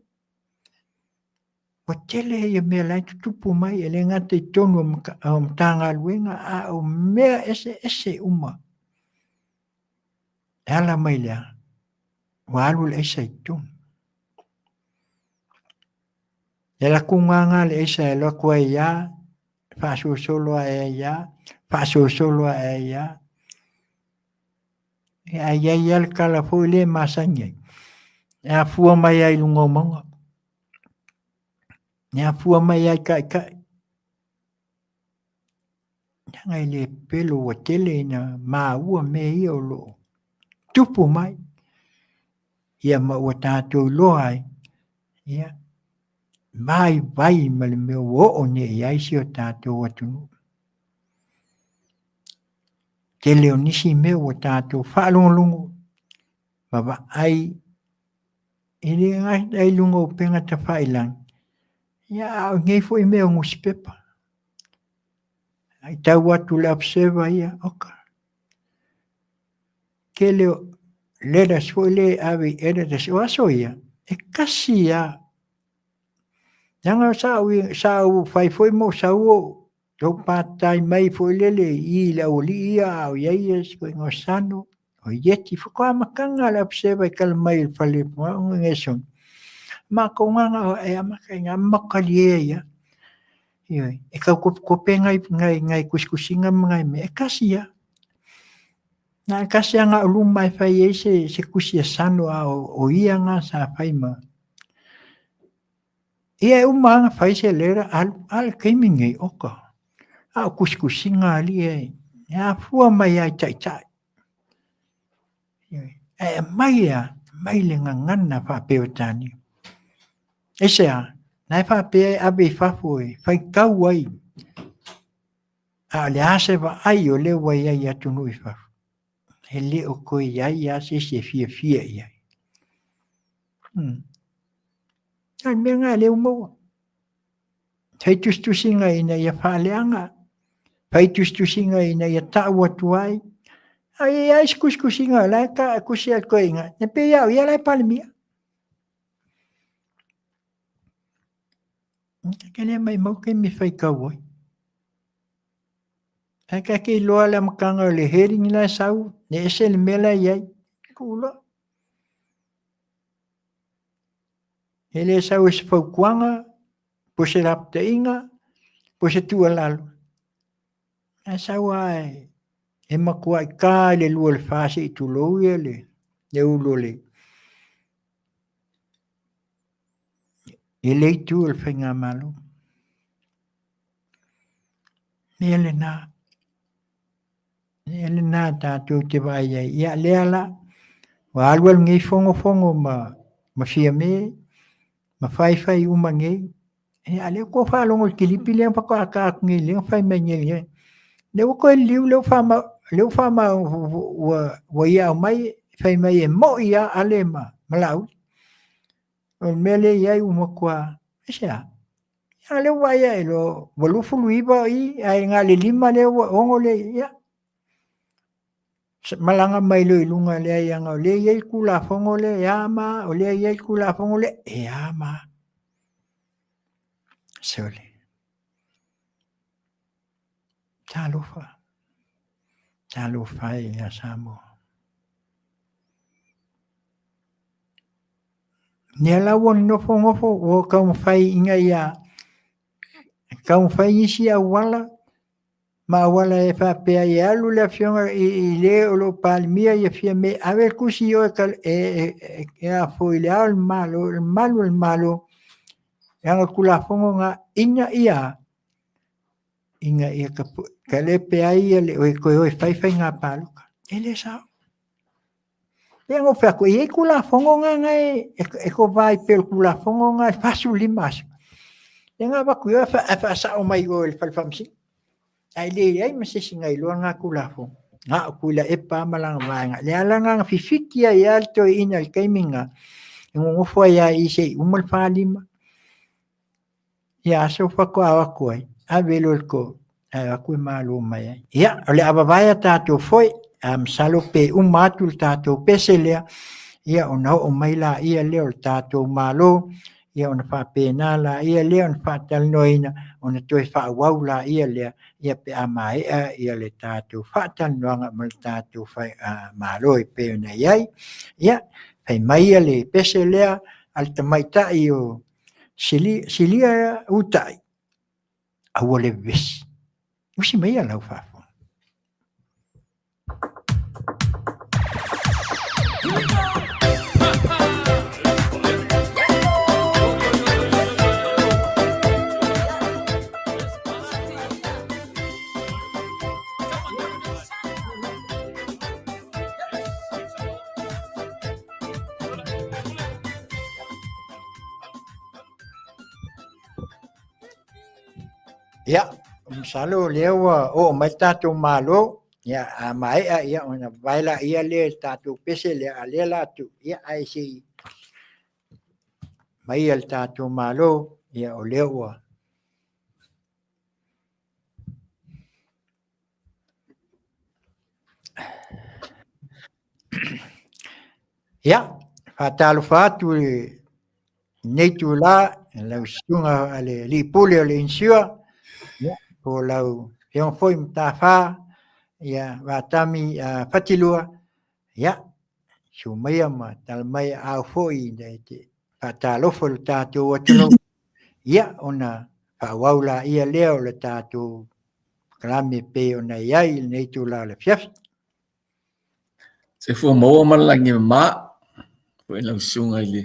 Ua tele ia mea la e tutupu mai, e le gata i totonu o Matagaluega, a o mea eseese uma. E ala mai le a? Ua alu le aisa i totonu. E alu atu gaga le aisa e alu atu ai lava, faasolosolo ae ai lava, faasolosolo ae ai lava. Ae i ai lava le tala foi lea e masani ai, e afua mai lava i luga o mauga. E afua mai lava i taitai. Leaga e le pelo ua tele ina maua mea ia o lo o tupu mai. Ia ma ua tatou iloa ai, ia, vaivai ma le mea ua oo nei i ai si o tatou atunuu. Tele o nisi mea ua tatou faalogologo ma vaai e le gata i luga o upega tafailagi, ia a o nei foi mea o nusipepa. Ai tau atu le Observer ia, oka. Tele o letters foi le e ave i editors, o aso ia, e kasi lava. Leaga sa ou fai foi ma ou sau ou Lou part-time mai foi lele i i le aualii ia a o i ai ia sikoiga o Sano, o Ieti, faatoa amataga a le Observer e tala mai i le fale Punaoa Matou gaga e amata i ina matou talie ai lava. Ioe, e tau kopekope nai nai tusitusiga ma nai mea, e tasi lava. Na o le tasi lava na o luma e fai ai se tusi a Sano a o ia na sa fai ma Ia e uma lava ona fai se lera alu, a o le taimi lenei, oka, a o tusitusiga a alii e afua mai lava i taitai. Ae aumai lava, aumai le gagana faa-Peretania. Aisea? Na e faapea e ave i fafo e faitau ai. A o le a se vaai o lea ua i ai i atunuu i fafo, e le o toe i ai lava se isi e fiafia i ai. A o le mea lena lea ua maua. Fai tusitusiga ina ia faaleaga, fai tusitusiga ina ia tau atu ai. A i ai isi tusitusiga o la e ta, tusi atu ai i ina, e pei lava o ia la e Palemia. E le maumau taimi e faitau ai. Ae ta te iloa le amataga o le heading la e sau, e ese le mea la e i ai. Tuu loa. E le sau e se fautuaga, po o se lapataiga, po o se tuualalo. Ae sau lava e matuai ta i le lua o le fa se i tulou ia le ulu o le i le itu o le faigamalo. Mea lena. Mea lena tatou te vaai ai. Ia lea la, ua alu alu nei fogofogo ma Fiame, ma faifai uma nei. Ia lea ua faalogo i le kilipi lea faatoa ta atu nei lea na fai mai nei lea. Lea ua toe liliu, lea ua faamau, ua ia aumai, fai mai e moi lava Ale ma Laauli. O le mea lea e i ai ua matua, aisea? A lea ua vaai ae loa, ua 29 o i, ae na o le 5 lea ua 6 lea, ia. Malaga mai loa i luga lea, leaga o lea e i ai le Tulafono lea e a ma a, o lea e i ai le Tulafono lea e a ma a. Sole. Talofa. Talofa e ia Samoa. Lea la ua nofonofo ua taumafai ina ia taumafai nisi auala ma auala e faapea e alu le afioga i le o lo o Palemia ia Fiame, ave le tusi i o e a foi i le Ao o le Malo, le Malu o le Malo, leaga o le Tulafono lena ina ia talepe ai le oe toe o e fai faiga palota. E le sao. Pei ona ou fai atu, e i ai Tulafono na e kovā pei o le Tulafono lena e 45 aso. Lea na avatu i o ae faasao mai i o e le Fale Faamasino. Ae le i ai ma se isi na iloa lena Tulafono. Na o Tuilaepa lava ma lana vaega. Lea la na fifiti ai lava le toeaina i le taimi lena, e nonofo ai lava i i seia uma le 45 ia aso faatoa o atu ai, ave loa le to, ae o atu e malo mai ai. Ia, o le a vavae a tatou foi, a masalo pe uma atu le tatou pese lea, ia ona oo mai laia lea o le tatou Malo, ia ona faapena laia lea ona faatalanoaina, ona toe faaauau laia lea, ia pe a maea ia le tatou faatalanoaga ma le tatou Malo e pei ona i ai. Ia, fai mai ia le pese lea a le tamaitai o Silia Utai, aua le vevesi. Usi mai ia lau faafofoga. Ia, masalo o lea ua oo mai le tatou Malo, ia a maea ia ona vavae laia lea i le tatou pese lea, a o lea o le a tuu, ia ae se i maia le tatou Malo, ia o lea ua Ia, faatalofa atu i lenei itula i lau susuga i le Alii Pule o le Inisiua, ia, po o lau Afioga foi Mataafa, ia Vatami Fatilua, ia, susu maia ma tala mai aao foi ina e te faatalofa i lo tatou atunuu, ia, ona faaauau laia lea o le tatou polokalame e pei ona i ai i lenei itula o le afiafi. Soifua maua ma le lagi e mama foi lau susuga i le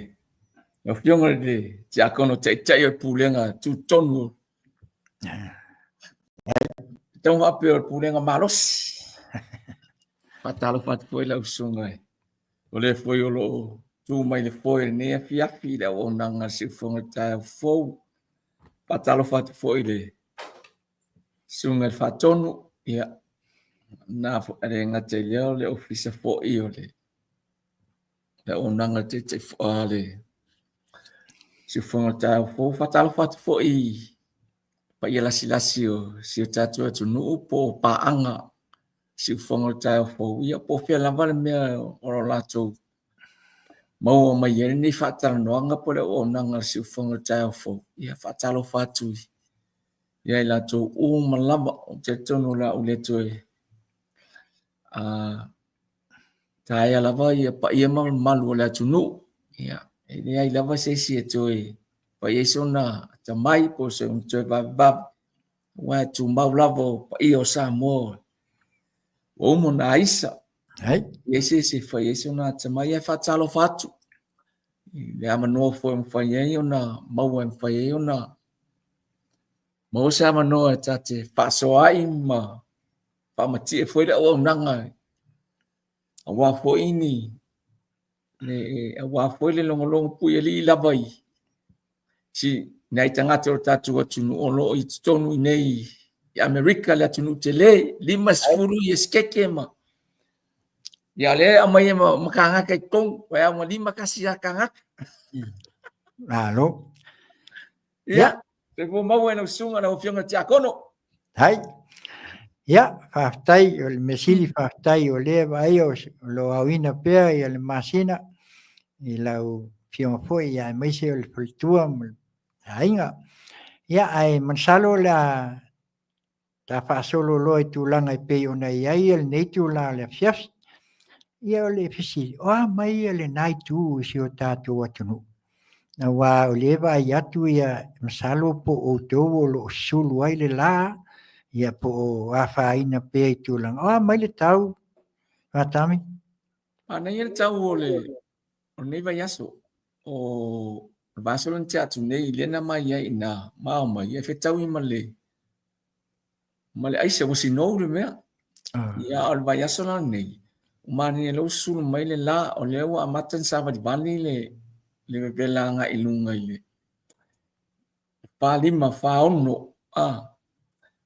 lau Afioga i le Tiakono Taitai o le Pulega Tutotonu. Tau faapea o le Pulega Malosi. Faatalofa atu foi lau susuga o le foi o lo o tu mai le foe i lenei afiafi i le auaunaga a le siufofoga i le taeao fou. Faatalofa atu foi i le Susuga i le Faatonu, ia, na e le gata i lea o le ofisa foi o le le auaunaga le taitai a le siufofoga o le taeao fou. Faatalofa atu foi i paia lasilasi o si o tatou atunuu po o paaga siufofoga o le taeao fou, ia po o fea lava le mea o lo o latou maua mai ai lenei faatalanoaga po o le auaunaga a le siufofoga o le taeao fou. Ia faatalofa atu ia i latou uma lava. Ou te talitonu o le a ou le toe taea lava ia paia ma mamalu o le atunuu. Ia, e leai lava se isi e toe fai ai sona atamai po o sona toe vavevave, aua e tumau lava o paia o Samoa ua uma ona aisa. Ai. E se isi e fai ai sona atamai, ae faatalofa atu i le avanoa foi e mafai ai ona maua, e mafai ai ona maua se avanoa e ta te faasoa ai ma faamatie foi le auaunaga aua foi ni le aua foi le logologo puialii lava i si nai tagata o le tatou atunuu o lo o i totonu i nei i Amerika, le atunuu tele, 50 ia sikeke ma ia lea e aumai e ma kāgaka i totonu, ua au ma 51 a kāgaka. Malo. Ia, soifua maua i lau susuga lau Afioga i le Tiakono. Hai. Ia, faafetai, o le mea sili faafetai o lea vaaia o lo o aoina pea ia le masina i lau afioga foi, ia aemaise o le faletua ma le aiga. Ia, ae masalo o le a ta faasolo loa i tulaga e pei ona i ai lenei itula o le afiafi. Ia o le fesili, o a mai lena itu i si o tatou atunuu? Aua o lea e vaai atu ia masalo po o outou o lo o sulu ai le la, ia po o afaina pea i tulaga. O a mai le tau, Vatami? Manaia le tau o le o lenei vaiaso, o le vaiaso lea na tea atu nei, lea na mai ai i ina, ma ao mai, e fetaui ma le ma le aisa, ua sinou le mea. Ia, a o le vaiaso la lenei, ua manaia lea ua susulu mai le la, o lea ua amata ona savalivali le le vevela agai i luga i le 45, 46, a.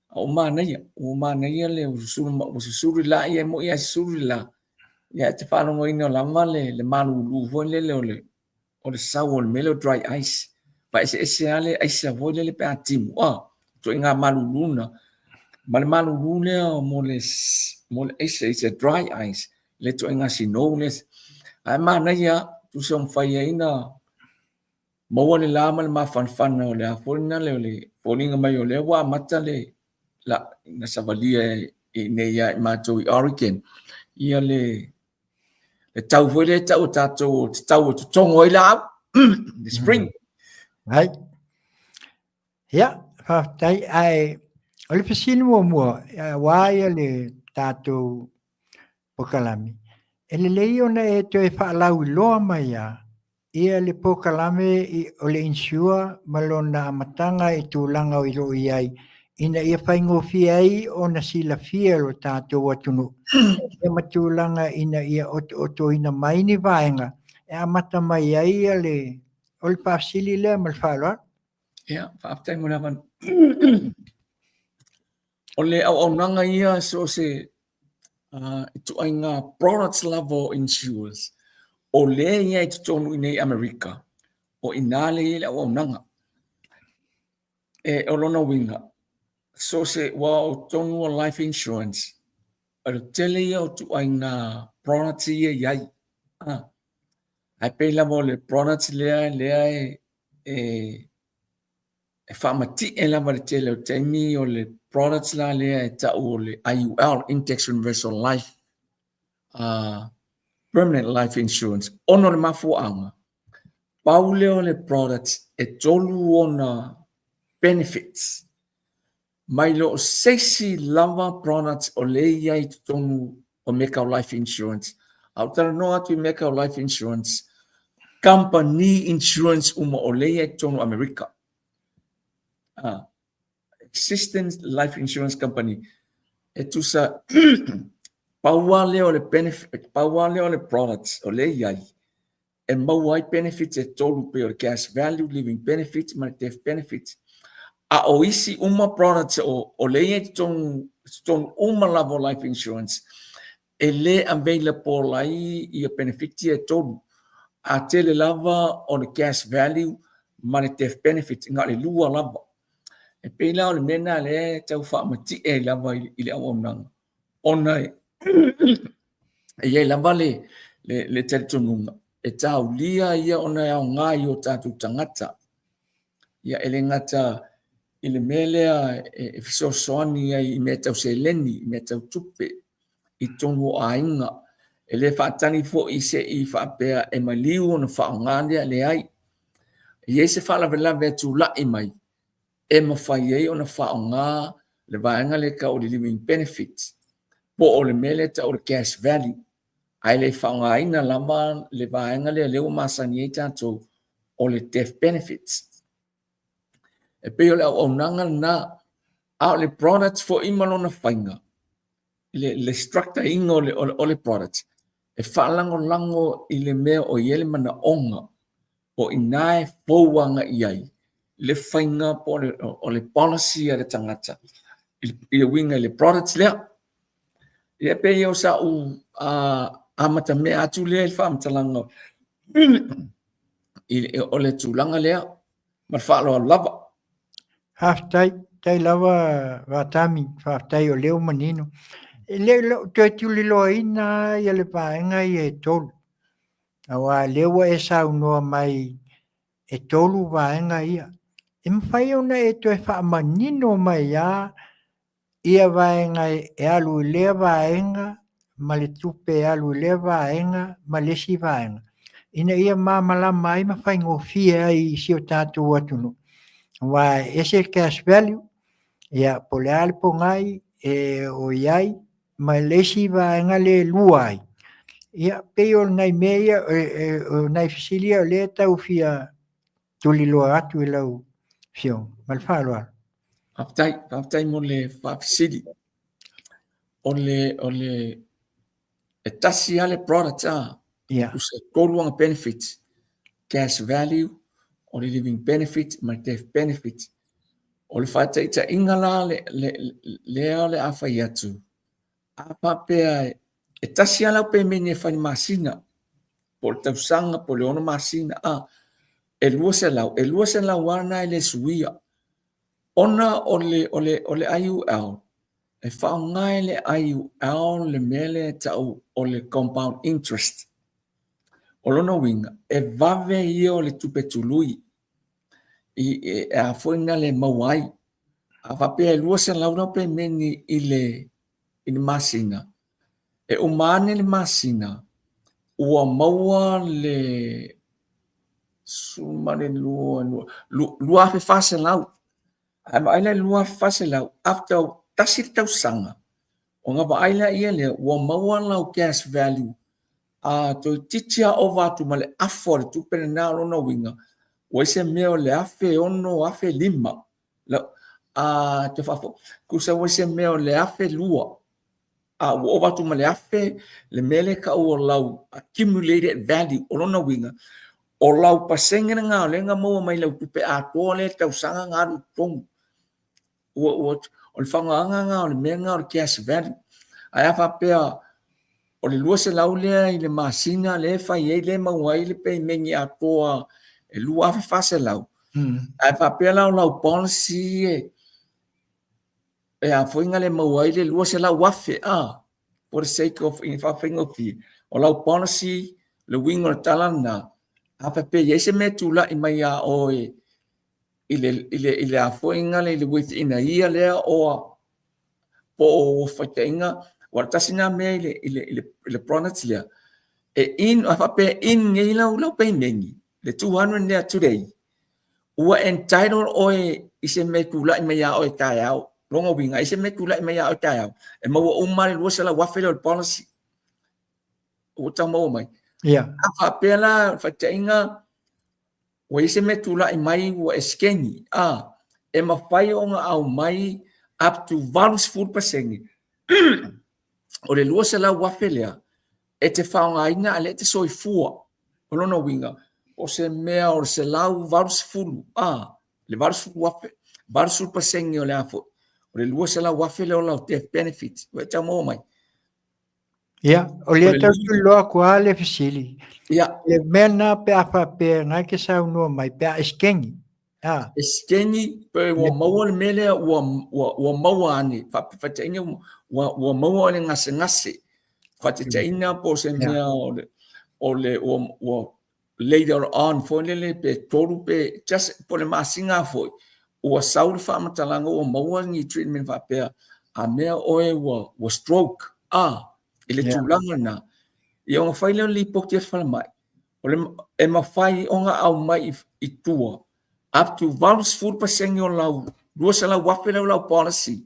A ua manaia, ua manaia le ua susulu ma ua susulu le la, ia e moni lava e susulu le la, ia e te faalogoina lava le le malulu foi lele o le o le sau o le mea lea o dry ice. Faaeseese lava le aisa foi lele pe a timu, a, ituaiga malulu na. Ma le malulu lea mo le mo le aisa, it's a dry ice, le ituaiga sinou lea. Ae manaia, tusa ua mafai ai ona maua le la ma le mafanafana o le a foi lena le o le foliga mai o lea ua amata le la na savalia i nei ia i matou i Oregon ia le le tau foi lea e tau o tatou o te tau e totogo ai laau the spring. Ai. Ia, faafetai. Ae o le fesili muamua, aua ia le tatou polokalame, e lelei ona e toe faalauiloa mai lava ia le polokalame o le insure ma lona amataga i tulaga o lo o i ai, ina ia faigofie ai ona silafia e lo tatou atunuu ia ma tulaga ina ia otootoina mai ni vaega e amata mai ai ia le o le faafesili lea ma le faaaloalo. Ia, faafetai mo le avanoa. O le auaunaga ia so o se ituaiga products lava o insurers, o lea e i ai i totonu i nei Amerika, o i ina lea e i ai le auaunaga. E, o lona uiga, so o se, ua o totonu o life insurance, o le tele ia o ituaiga products ia e i ai. Ae pei lava o le products lea, lea e, e e faamatie lava le tele o taimi o le products la lea e tau o le IUL, Index Universal Life, Permanent Life Insurance, ona o le mafuaaga, pau lea o le products e tolu ona benefits, mai lo o se isi lava products o lea e i ai i totonu o mea tau life insurance. A ou talanoa atu i mea tau life insurance, company insurance uma o lea e i ai i totonu o Amerika. Existing life insurance company, e tusa pau lava lea o le benefit, pau lava lea o le products o lea e i ai, e maua ai benefits e tolu pei o le cash value, living benefits ma le death benefits. A o isi uma products o, o lea i totonu, totonu uma lava o life insurance, e le available ai ia penefiti e tolu. A tele lava o le cash value ma le death benefit, na o le lua lava. E pei la o le mea lena lea e tau faamatie ai lava i le auaunaga, ona e i ai lava le, le, le talitonuga e taulia ia ona e aoga i o tatou tagata. Ia, e le gata i le mea lea e fesoasoani ai i mea tau seleni, i mea tau tupe, i totonu o aiga. E le faatali foi se i faapea e maliu ona faaaoga lea, leai. E i ai se faalavelave e tulai mai, e mafai ai ona faaaoga le vaega lea e tau o le living benefit, po o le mea lea e tau o le cash value, ae le faaaogaina lava le vaega lea lea ua masani ai tatou o le death benefits. E pei o le auaunaga lena, a o le product foi ma lona faiga, le, le structure ina o le, o le, o le product, e faalagolago i le mea o i ai le manaoga, o i ina e fou agai i ai le faiga po o le, o le policy a le tagata i, i le uiga i le product lea. Ia pei o sa'u amatamea atu lea i le faamatalaga o le tulaga lea ma le faaaloalo lava. Faafetai, faafetai lava Vatami, faafetai o lea ua manino. E le o toe tuliloaina ia le vaega ia e tolu, aua o lea ua e saunoa mai e tolu vaega ia. E mafai ona e toe faamanino mai lava ia vaega e alu i lea vaega ma le tupe e alu i lea vaega ma le isi vaega, ina ia malamalama ai ma faigofie ai i si o tatou atunuu. Aua e ese le cash value, ia po o le a le pogai e o i ai, ma le isi vaega lea e lua ai. Ia, pei o nai mea ia, o nai fesili ia o lea e tau fia tuliloa atu i lau Afioga. Ma le faaaloalo. Faafetai, faafetai mo le faafesili. O le, o le, e tasi lava le product a, yeah. Tusa e tolu ana benefit, cash value, o le living benefit ma le death benefit. O le faataitaiga la le, le, lea o le a fai atu, a faapea e tasi lava lau pemeni e fai i le masina, po o le tausaga, po o le 6 masina, a, e 200, e 200 lava lena e le suia. Ona o le, o le, o le IUL, e faaaoga e le IUL le mea lea e tau o le compound interest. O lona uiga, e vave ia o le tupe tului i, e, e a foi na le maua ai. A faapea e 200 lau pemeni i le, i le masina, e uma ane le masina, ua maua le 12, 2400. Ae vaai la i le 2400, after tasi le tausaga, ona vaai laia lea ua maua lau cash value a toeitiiti lava ova atu ma le afa o le tupe lena. O lona uiga, ua i se mea o le 1600, 1500 a te faafo, tusa ua i se mea o le 2000, a ua ova atu ma le 1000 le mea lea e tau o lau accumulated value. O lona uiga, o lau pasene lena o lea na maua mai lau tupe atoa lea i le tausaga na alu i totonu. Ua, ua, o le faaaogaina lena o le mea lena o le cash value. Ae a faapea o le 200 lea i le masina lea e fai ai, lea e maua ai le pemeni atoa e 2400. Ae faapea la o lau policy e, e a foi na le maua ai le 200,000, a, for the sake of ina faafaigofie, o lau policy, le uiga o le tala lena, a faapea e i ai se mea e tulai mai ia oe i le, i le, i le a foi na le, i le within a year lea oa, po o ua faitaiga, ua le tasi na mea i le, i le, i le, i le product lea, e in, a faapea e in nei lau, lau pemeni, le 200 lea today, ua entitled oe i se mea e tulai mai ia oe taeao. Lona uiga, i se mea e tulai mai ia oe taeao, e maua uma le 200,000 lea o le policy. Ua tau maua mai. Yeah. A faapea la, faitaiga, ua i ai se mea tulai mai ua e skeni, a, e mafai ona aumai up to 80% o le 200,000 lea e te faaaogaina a o lea e te soifua. O lona uiga, o se mea o le 180, a, le 80,000. 80% o le a foi, o le $200,000 lea o lau death benefit. Ua e tau maua mai? Ia, o lea tau tuliloa atu lava le fesili. Ia. Le mea lena pe a faapea na e te saunoa mai, pe a eseteni. A. Eseteni, pe ua maua le mea lea ua, ua, ua maua ane, faataitaiga ua, ua maua le gasegase. Faataitaiga po o se mea o le, o le, ua, ua later on foi lele pe tolu pe just po o le masina foi ua sau le faamatalaga ua maua ni treatment faapea a mea oe ua, ua stroke a i le tulaga lena ia ona fai lea o le lipoti a le falemai o le e mafai ona aumai i tua up to 80% o lau $200,000 lea o lau policy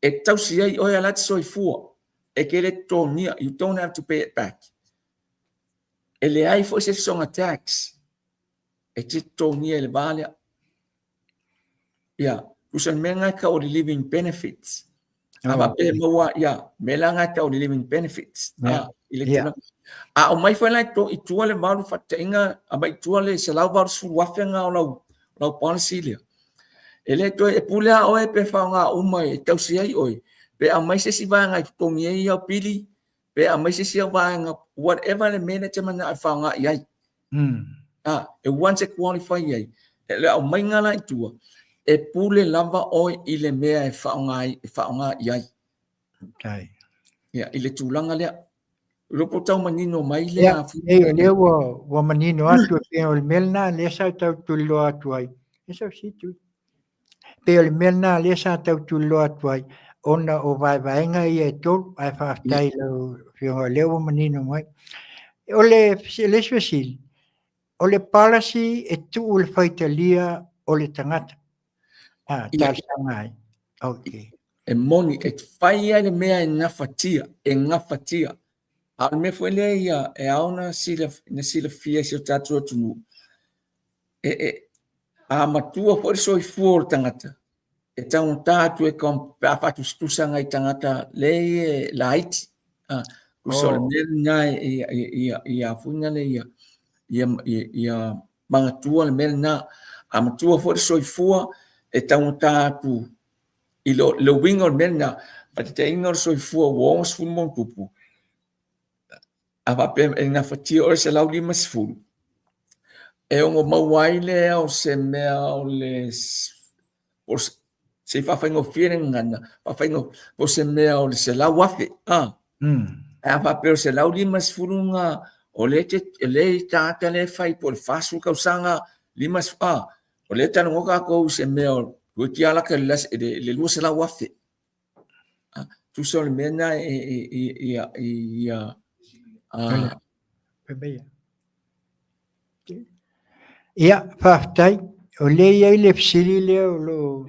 e tausi ai oe a la e te soifua e te le totogia you don't have to pay it back. E leai foi se soga tax e te totogia i le va lea. Ia, tusa le mea lena e tau o le living benefits. A oh. faapea e maua, ia, mea la lena e tau o le living benefits. Yeah. I le yeah. A aumai foi la i tua le valu faataitaiga, aumai i tua le $180,000 lena o lau, lau policy lea. E le toe e pule lava oe pe faaaoga uma e tausi ai oe, pe aumai se isi vaega e totogi ai au pili, pe aumai se isi au vaega, whatever le mea lea e te manao e faaaoga i ai. A, e once e qualify ai, e le aumaiga la i tua, e pule lava oe i le mea e faaaoga ai, e faaaoga i ai. Okay. Ia, i le tulaga lea. Iloa po o tau manino mai lea. Ia, o lea ua, ua manino atu e pei o le mea lena lea sa tau tuliloa atu ai. E sau si tu. Pei o le mea lena lea sa tau tuliloa atu ai, ona o vaevaega ia e tolu, ae faafetai i lau Afioga o lea ua manino mai. O le, le isi fesili, o le palasi e tuu i le faitalia o le tagata. Ah, talosaga ai. Okay. E moni, e fai ai le mea e gafatia, e gafatia. A o le mea foi lea ia e ao ona silafia e si o tatou atunuu, e, e, a matua foi le soifua o le tagata, e taugata atu e pe a faatusatusa nai tagata lea e laiti. Ah, tusa o le mea lena e, e, e, e, e a foi lea ia, ia, ia, ia manatua le mea lena. A matua foi le soifua, e taugata atu i le, le uiga o le mea lena, faataitaiga o le soifua ua 60+, a faapea e gafatia oe 150, e ono maua ai lea o se mea o le o se i faafaigofie le gagana, faafaigofie, po o se mea o le $100,000, a. Ae a faapea o le 150 na, o lea te, o lea e tagata lea e fai po o le 40 tausaga, 50, a, o lea e talanoa tatou i se mea o toeitiiti lava lata i le $200,000. A, tusa o le mea lena e, e, e, e, e, e, a, Ia, faafetai. O lea e i ai le fesili lea o lo o...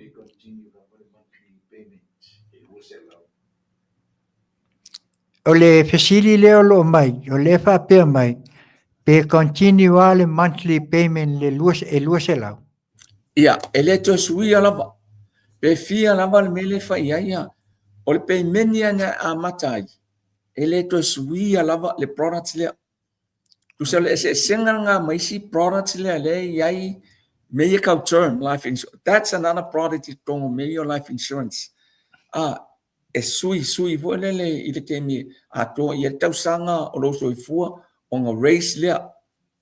O le fesili lea o lo o mai, o lea e faapea mai, pe continue lava le monthly payment le e 200? Ia, e le toe suia lava. Pe fia lava le mea lea e fai i ai, o le pemeni lava na amata ai, e le toe suia lava le product lea. Tusa o le eseesega lena ma isi products lea lea e i ai mea ia tau term life insurance. That's another product i totonu o mea ia o life insurance. Ah, e sui sui foi lele i le taimi atoa i le tausaga o lou soifua ona raise lea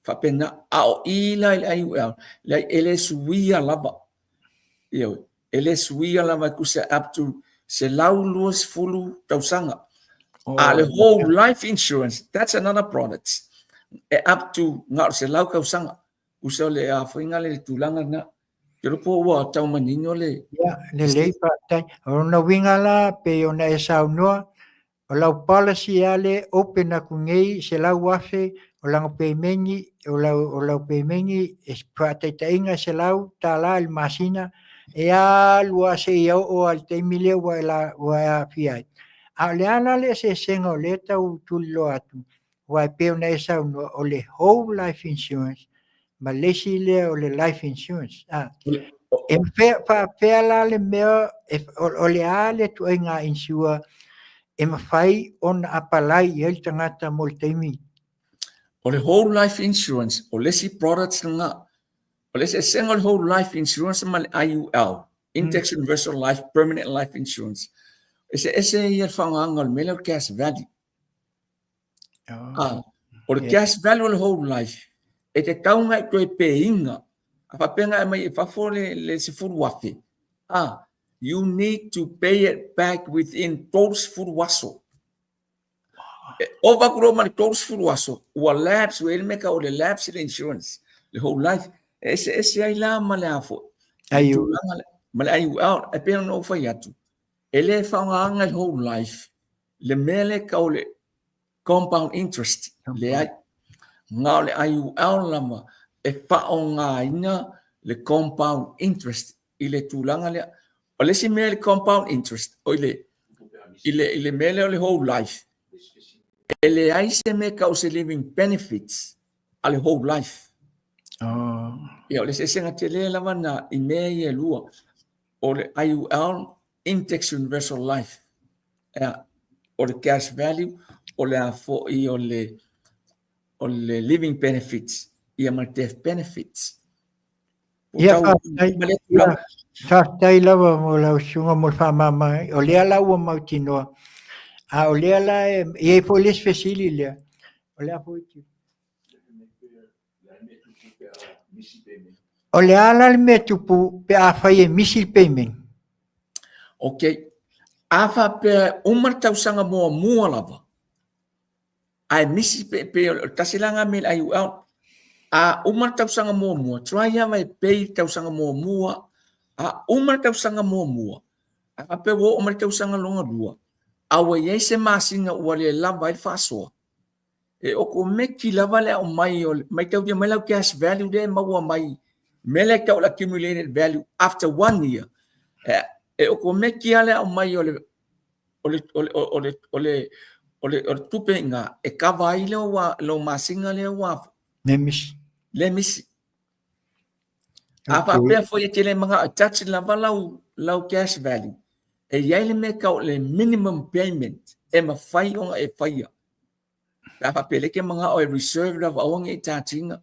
faapena. A o i la i le IUL, leai e le suia lava. Ioe. E le suia lava e tusa up to 120 tausaga. Oh, a le whole life insurance, that's another product. E up to na o le 100 tausaga. Usa o le afoinga le tulaga lena. Ke iloa po ua tau manino le... Ia, lelei faafetai. O lona uiga la, pei ona e saunoa, O lau policy lava lea e open atu nei $100,000 o lana pemeni, o lau, o lau pemeni e faataitaiga e $100 i le masina, e alu lava seia oo lava i le taimi lea ua e, la, ua e aafia ai. A o le a la le eseesega o lea e tau tuliloa atu, aua e pei ona e saunoa, o le whole life insurance ma le isi lea o le life insurance. A, e faapefea la le mea, e, o, o le a le ituaiga insure e mafai ona apalai i ai le tagata mo le taimi? O le whole life insurance, o le isi products lena. O le eseesega o le whole life insurance ma le IUL, Index Universal Life, Permanent Life Insurance. Eseese ia le faaaogaina o le mea lea o le cash value. Ah, o le cash value o le whole life, e tatau ona e toe pay ina. A faapea na e aumai i fafo le $10,000, ah, you need to pay it back within 30 aso. E ova atu loa ma le 30 aso, ua lapse, ua i ai le mea e tau o le lapse i le insurance, le whole life. E eseese ai la ma le a foi, le tulaga lea, ma le IUL. E pei ona ou fai atu, e le faaaogaina i le whole life le mea lea e tau o le compound interest, leai. Na o le IUL lava e faaaogaina le compound interest i le tulaga lea. O le isi mea i le compound interest, oi le, i le, i le mea lea o le whole life, e leai se mea e tau o se living benefits a le whole life. Oh. Ia, o le eseesega tele lava na i mea ia e lua, o le IUL, Index Universal Life, ia, o le cash value, o le a foi o le, o le living benefits, ia ma le death benefits. Ia, faafetai, ia, faafetai lava mo lau susuga mo le faamama. O lea la ua mautinoa. A o lea la e i ai foi le isi fesili lea. O le a foi O le a la le mea tupu pe afai e misi le payment? Ok. A faapea e uma le tausaga muamua lava, ae misi pe, pe o le tasi la lena mea i le IUL. A uma le tausaga muamua, try lava e pay le tausaga muamua. A uma le tausaga muamua, a faapea ua oo mai le tausaga lona lua, a ua i ai se masina ua le lava ai le faasoa, e okomeki lava le aumai o le, maitaulia mai lau cash value lea e maua mai mea lea e tau o le accumulated value after one year, e, e okomeki lava le aumai o le o le o le o le o le o le o le tupe i ina e kava ai lou lou masina lea ua Le misi. Le misi. A faapea foi e te le manao e touch lava lau lau cash value, e i ai le mea e tau o le minimum payment e mafai ona e faia. Pe a faapea lea e te manao e reserve lava aua ne i charge ina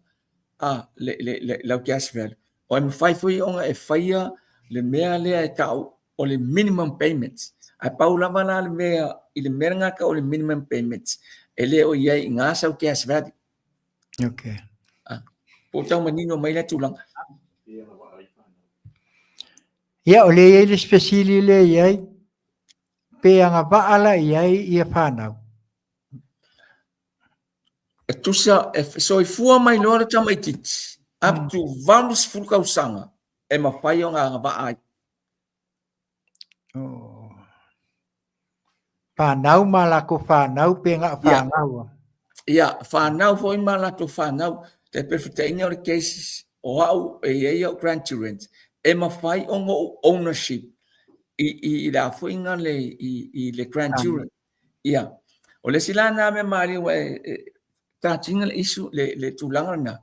a le le le lau cash value. O e mafai foi ona e faia le mea lea e tau o le minimum payments. Ae pau lava la le mea i le mea lena e tau o le minimum payments, e le o i ai i ina sau cash value. Okay. Ah, po o tau manino mai lea tulaga. Ia, o lea i ai le isi fesili lea i ai, pe agavaa la i ai ia fanau? E tusa, e soifua mai loa le tamaitiiti, up to 80 tausaga e mafai ona agavaa ai. Oh. Whanau ma latou whanau pe nga whanau. Ia, whanau foi ma latou whanau. Te perfectaina o le cases o au e i ai au grandchildren, e mafai ona ou ownership i, i, i le afoinga le, i, i le grandchildren. Ia, o le isi la na mea malie ua e, e tatinga le issue, le, le tulaga lena.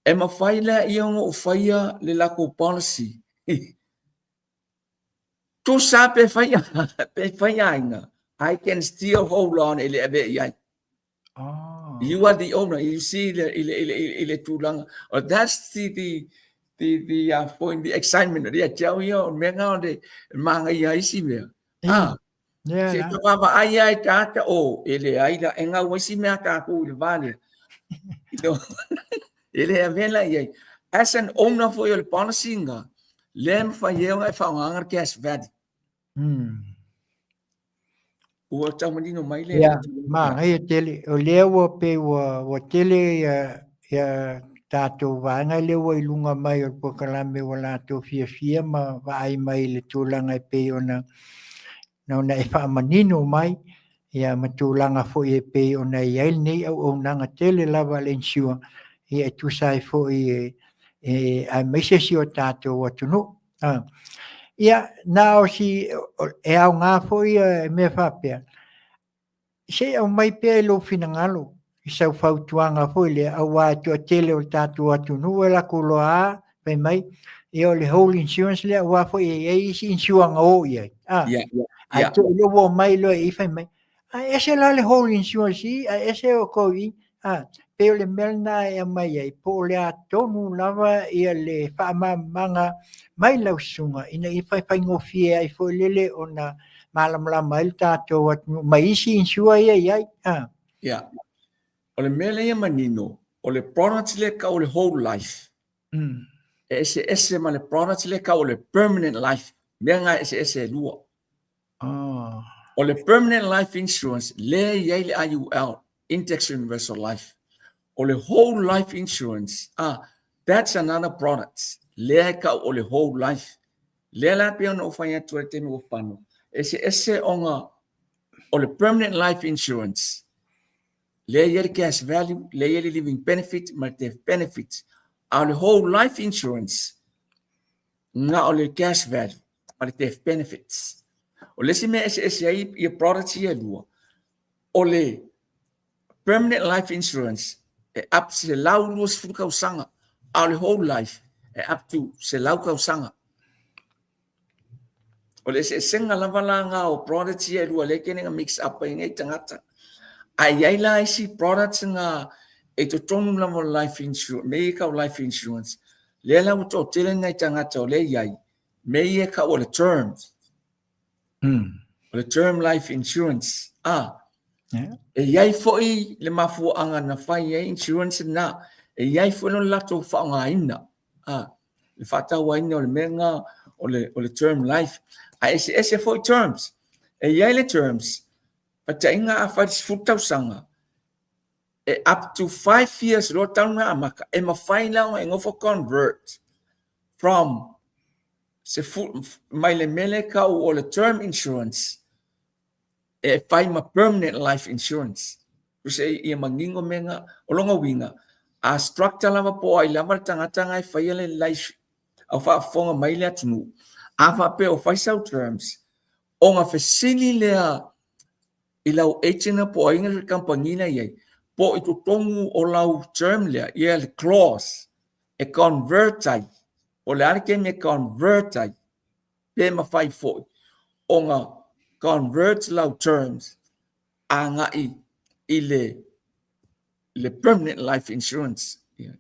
E mafai la ia ona ou faia le latou policy. Tusa pe fai, pe fai aiga, I can still hold on e le avea i ai. Oh. You are the owner. You see i le, i le, i le, i le tulaga. Oh, that's the, the, the, the, uh, point, the excitement. Ia te au ia, o mea ngā o le māngai ai isi mea. Ah, Yeah, Se la. te vaavaai ai tāta, o, e leai la, e ngau ai si mea tātou i le vā lea. You know, e le avea la i ai. As an owner foi o le policy nga, lea e mawhai e ona e whaongaanga le cash value. Ua tau manino mai le. Ia, manaia tele. O lea ua pei ua, ua tele ia, ia tatou vaega lea ua i luga mai o le polokalame ua latou fiafia ma vaai mai i le tulaga e pei ona ona e faamanino mai ia ma tulaga foi e pei ona i ai lenei auaunaga tele lava a le insure ia e tusa ai foi e, e aemaise si o tatou atunuu. Ah. Ia, na o si, e aoga foi e mea faapea, se i aumai pea i lou finagalo i sau fautuaga foi lea, aua e toatele o le tatou atunuu e latou loa a, fai mai, ia o le whole insurance lea, aua foi e i ai isi insuaga o i ai. Ah, Yeah, yeah, ae yeah. te iloa ua omai loa i i fai mai, ae ese la le whole insurance i, ae ese o kou i. A, pei o le mea lena e aumai ai, po o le a tonu lava ia le faamalamalamaga mai lau susuga ina ia faifaigofie ai foi lele ona malamalama ai le tatou atunuu ma isi insure ia e i ai. A. Ia. O le mea lea ia manino, o le product lea e tau o le whole life. E eseese ma le product lea e tau o le permanent life. Mea na e eseese e lua. Oh. O le permanent life insurance lea e i ai le IUL, Index Universal Life. O le whole life insurance, ah, that's another product. Lea e tau o le whole life. Lea la pei ona ou fai atu ai i le taimi ua fano, eseese ona o le permanent life insurance, lea e i ai le cash value, lea e i ai le living benefit ma le death benefit. A o le whole life insurance, na o le cash value ma le death benefits. O le isi mea e eseese ai ia products ia e lua, o le permanent life insurance e up to 120 tausaga, a o le whole life e up to 100 tausaga. O le eseesega lava la nga o products ia e lua lea e kene na mix up ai nei tagata. Ae i ai la isi products nga e totonu lava o le life insurance, mea ia e tau life insurance, lea la ua toatele nai tagata o lea e i ai, mea ia e tau o le term. O le term life insurance. A, e i ai foi le mafuaaga na fai ai insurance na, e i ai foi lo latou faaaogaina. A, le faatauaina o le mea lena o le, o le term life. Ae eseese foi terms. E i ai le terms, faitaiga a fai le 10 tausaga, e up to 5 years loa talu ona amata, e mafai la ona e nofo convert from se mai le mea lea e tau o le term insurance e fai ma permanent life insurance. Tusa ia manino mea na, o lona uiga, a structure lava po o ai lava le tagata na e faia le life a o faafofoga mai le atunuu, a faapea o fai sau terms, ona fesili lea i lau agent po o ai le kamupani la e i ai, po o i totonu o lau term lea, ia le clause e convert ai, po o le a le taimi e convert ai, pe mafai foi ona convert lau terms agai i le le permanent life insurance. Yeah.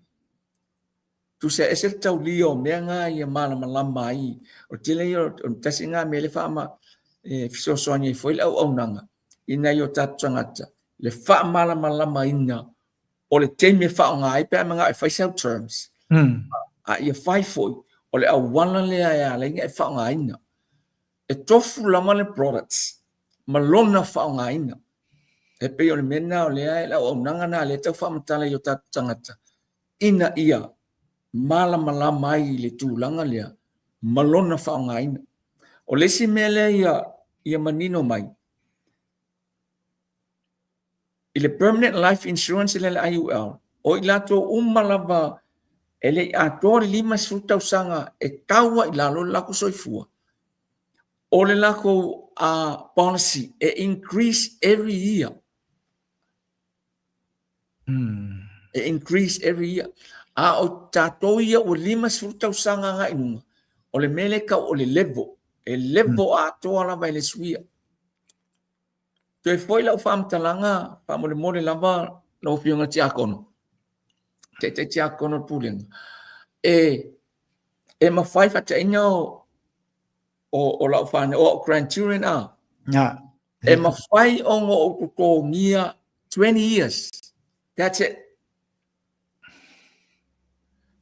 Tusa ese le taulia o mea ngā ia malamalama ai. O tele ia o tasi ngā mea le whaama e fesoasoani ai foi le auaunaga i nai o tātou tagata le faamalamalamaina o le taimi e faaaoga ai pe a manao e fai sau terms. A ia fai foi o le auala lea e ala ai ona e faaaogaina. E tofu lava le products ma lona faaaogaina. E pei o le mea lena o lea e le auaunaga lena lea e tau faamatala i o tatou tagata ina ia malamalama ai i le tulaga lea ma lona faaaogaina. O le isi mea lea ia, ia manino mai, i le Permanent Life Insurance lea le IUL, o i latou uma lava e le i atoa le 50 tausaga e tau ai i lalo le latou soifua, o le latou policy e increase every year. E increase every year. A o tatou ia ua 50 tausaga agai i luga, o le mea lea e tau o le level, e level atoa lava e le suia. Toe foi lau faamatalaga faamolemole lava lau Afioga i le Tiakono, Taitai Tiakono o le Pulega, e, e mafai faataina o, o, o lau whanau, o au grandchildren a, yeah. e mafai ona ou totogia 20 years. That's it.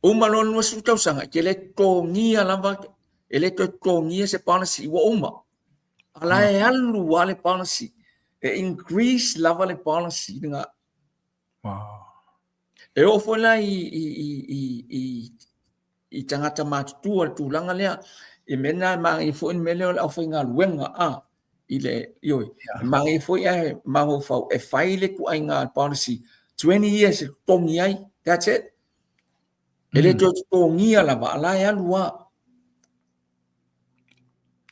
Uma loa le 20 tausaga, e te le totogia lava, e le toe totogia se policy, ua uma. A la e alu lava le policy, e increase lava le policy lena. Wow. E oo foi la i, i, i, i, i, i tagata matutua le tulaga lea, i mea na e manaia foi le mea lea o le aufaigaluega a i le ioe, e manaia foi ae mafaufau e fai le ituaiga policy 20 years e totogi ai, that's it. E le toe totogia lava, a la e alu lava.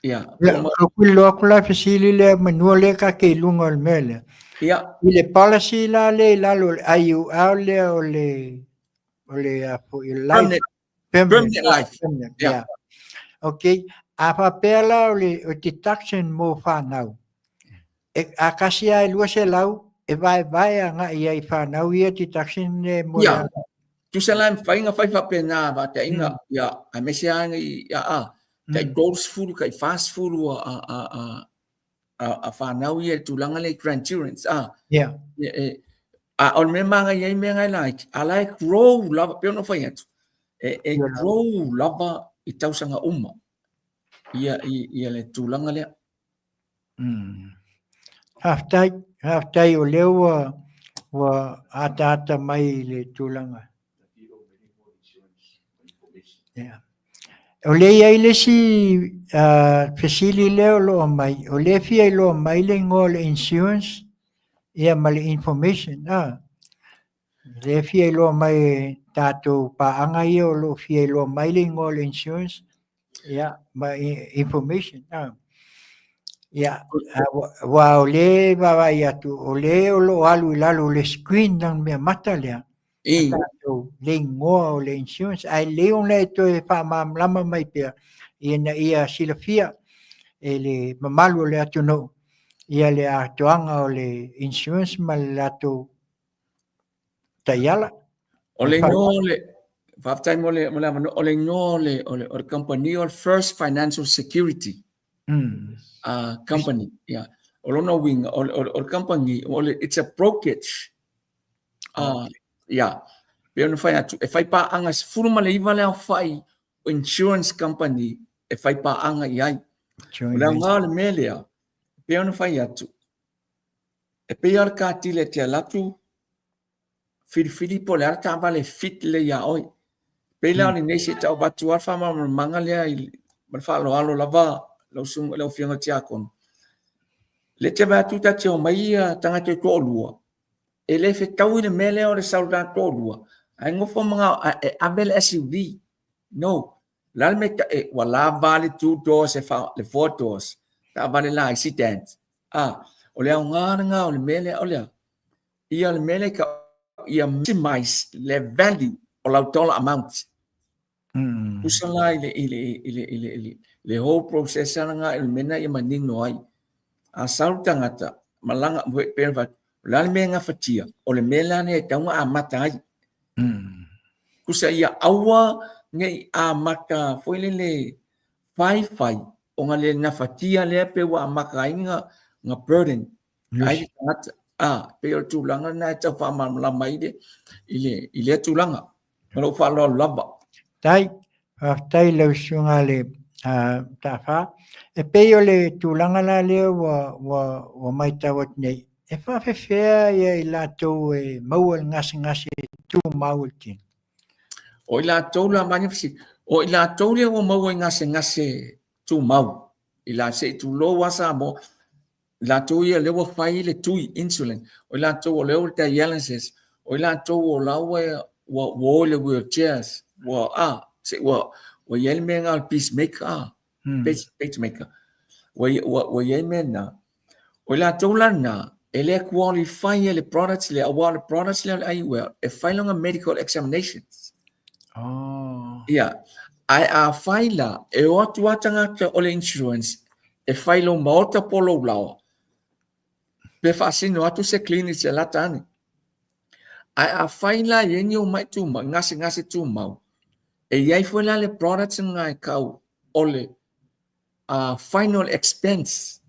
Ia, Ia, ko loa atu la fesili lea manua lea ka ke i luga o le mea lea. Ia. I le policy la lea i lalo o le IUL lea o le o le a foi o life permanent, permanent life. Permanent, yeah. yeah. Okay, a faapea la o le o deduction mo whanau. E, a kasi a e 200. e vaevae agai i ai i fanau ia deduction e mo Ia, tusa la e mafai ona fai faapena vaataiga, ia, aemaise lava i, a, a, tai 30, tai 40 a, a, a, a, a fanau ia i le tulaga lea i grandchildrens, a. Ia. E, e, a o le mea manaia ai mea na e laiti, a la e grow lava, pei ona fai atu, e, e grow lava i tausaga uma, ia, i, ia le tulaga lea. Faafetai, faafetai o lea ua, ua ataata mai i le tulaga. Yeah. O lea i ai le isi fesili lea o lo o aumai, o lea e fia iloa mai le igoa o le insurance ia ma le information. Lea e fia iloa mai e tatou paaga ia o lo o fia iloa mai le igoa o le insurance ia ma information. Ia, aua o lea e vaavaai atu, o lea o lo o alu i lalo o le screen na mea mata lea, tatou le igoa o le insurance, ae lelei ona e toe faamalamalama mai pea ina ia silafia e le mamalu o le atunuu ia le atoaga o le insurance ma le latou taiala. O le igoa o le, faafetai mo le, mo le avanoa, o le igoa o le, o le, o le kamupani o le First Financial Security Company. Yeah. O lona uiga, o le, o le, o le kamupani, o le, it's a brokerage. Yeah. Pei ona fai atu, e fai paaga 19 le aofai o insurance company e fai paaga i ai. O le aoga o le mea lea, pei ona fai atu, E pei lava o le katila e te alu atu filifili po o le a le taavale e fit lelei ia oe. Pei la o lenei se i tau avatu lava le faamalamalamaga lea ma le faaaloalo lava lau susuga lau Afioga i le Tiakono. O lea e te vaai atu ta te omai tagata e toalua, e le fetaui le mea lea o le sau le tagata toalua ae nofo ma e ave le SUV. No. O le a le mea e, ua lava le two doors e fa, le four doors, taavale la i sedans. A, o le aoga lena o le mea lea, o le a? Ia le mea lea ka, ia maximize le value o lau dollar amount. Tusa la i le, i le, i le, i le, i le, le whole process lena i le mea lena ia manino ai. A sau le tagata, malaga, pei ona fai atu, o le a le mea e gafatia, o le mea la lea e tatau ona amata ai. Tusa ia aua ne i amata foi lele faifai ona le gafatia lea pe ua amata ai na burden ai le tagata. Pei o le tulaga lena e tau faamalamalama ai i lea tulaga. Ma lou faaaloalo lava. Tai, faafetai i lau susuga i le Taafa. E pei o le tulaga la lea ua matau atu nei, e faafefea ia i latou e maua le gasegase tumau o le tino? O i latou la manaia fesili, o i latou lea ua maua i gasegase tumau, i la se i tulou lava Samoa, i latou ia lea ua fai le tui insulin, o i latou o lea ua dialysis, o i latou o la ua ua o i le wheelchairs, ua a, se ua ua i ai le mea lena o le pacemaker, a, pacemaker, ua ua ua i ai mea na. O i latou la na, e le qualify e le products lea, aua o le products lea o le IUL, e fai lona medical examinations. Oh. Ia, ae a fai la, e o atu lava tagata o le insurance, e fai lou maota po o lou laoa, pe faasino atu se clinic e lata ane. Ae a fai la e i ai ni ou mai tumau, gasegase tumau, e i ai foi la le products lena e kau o le final expense.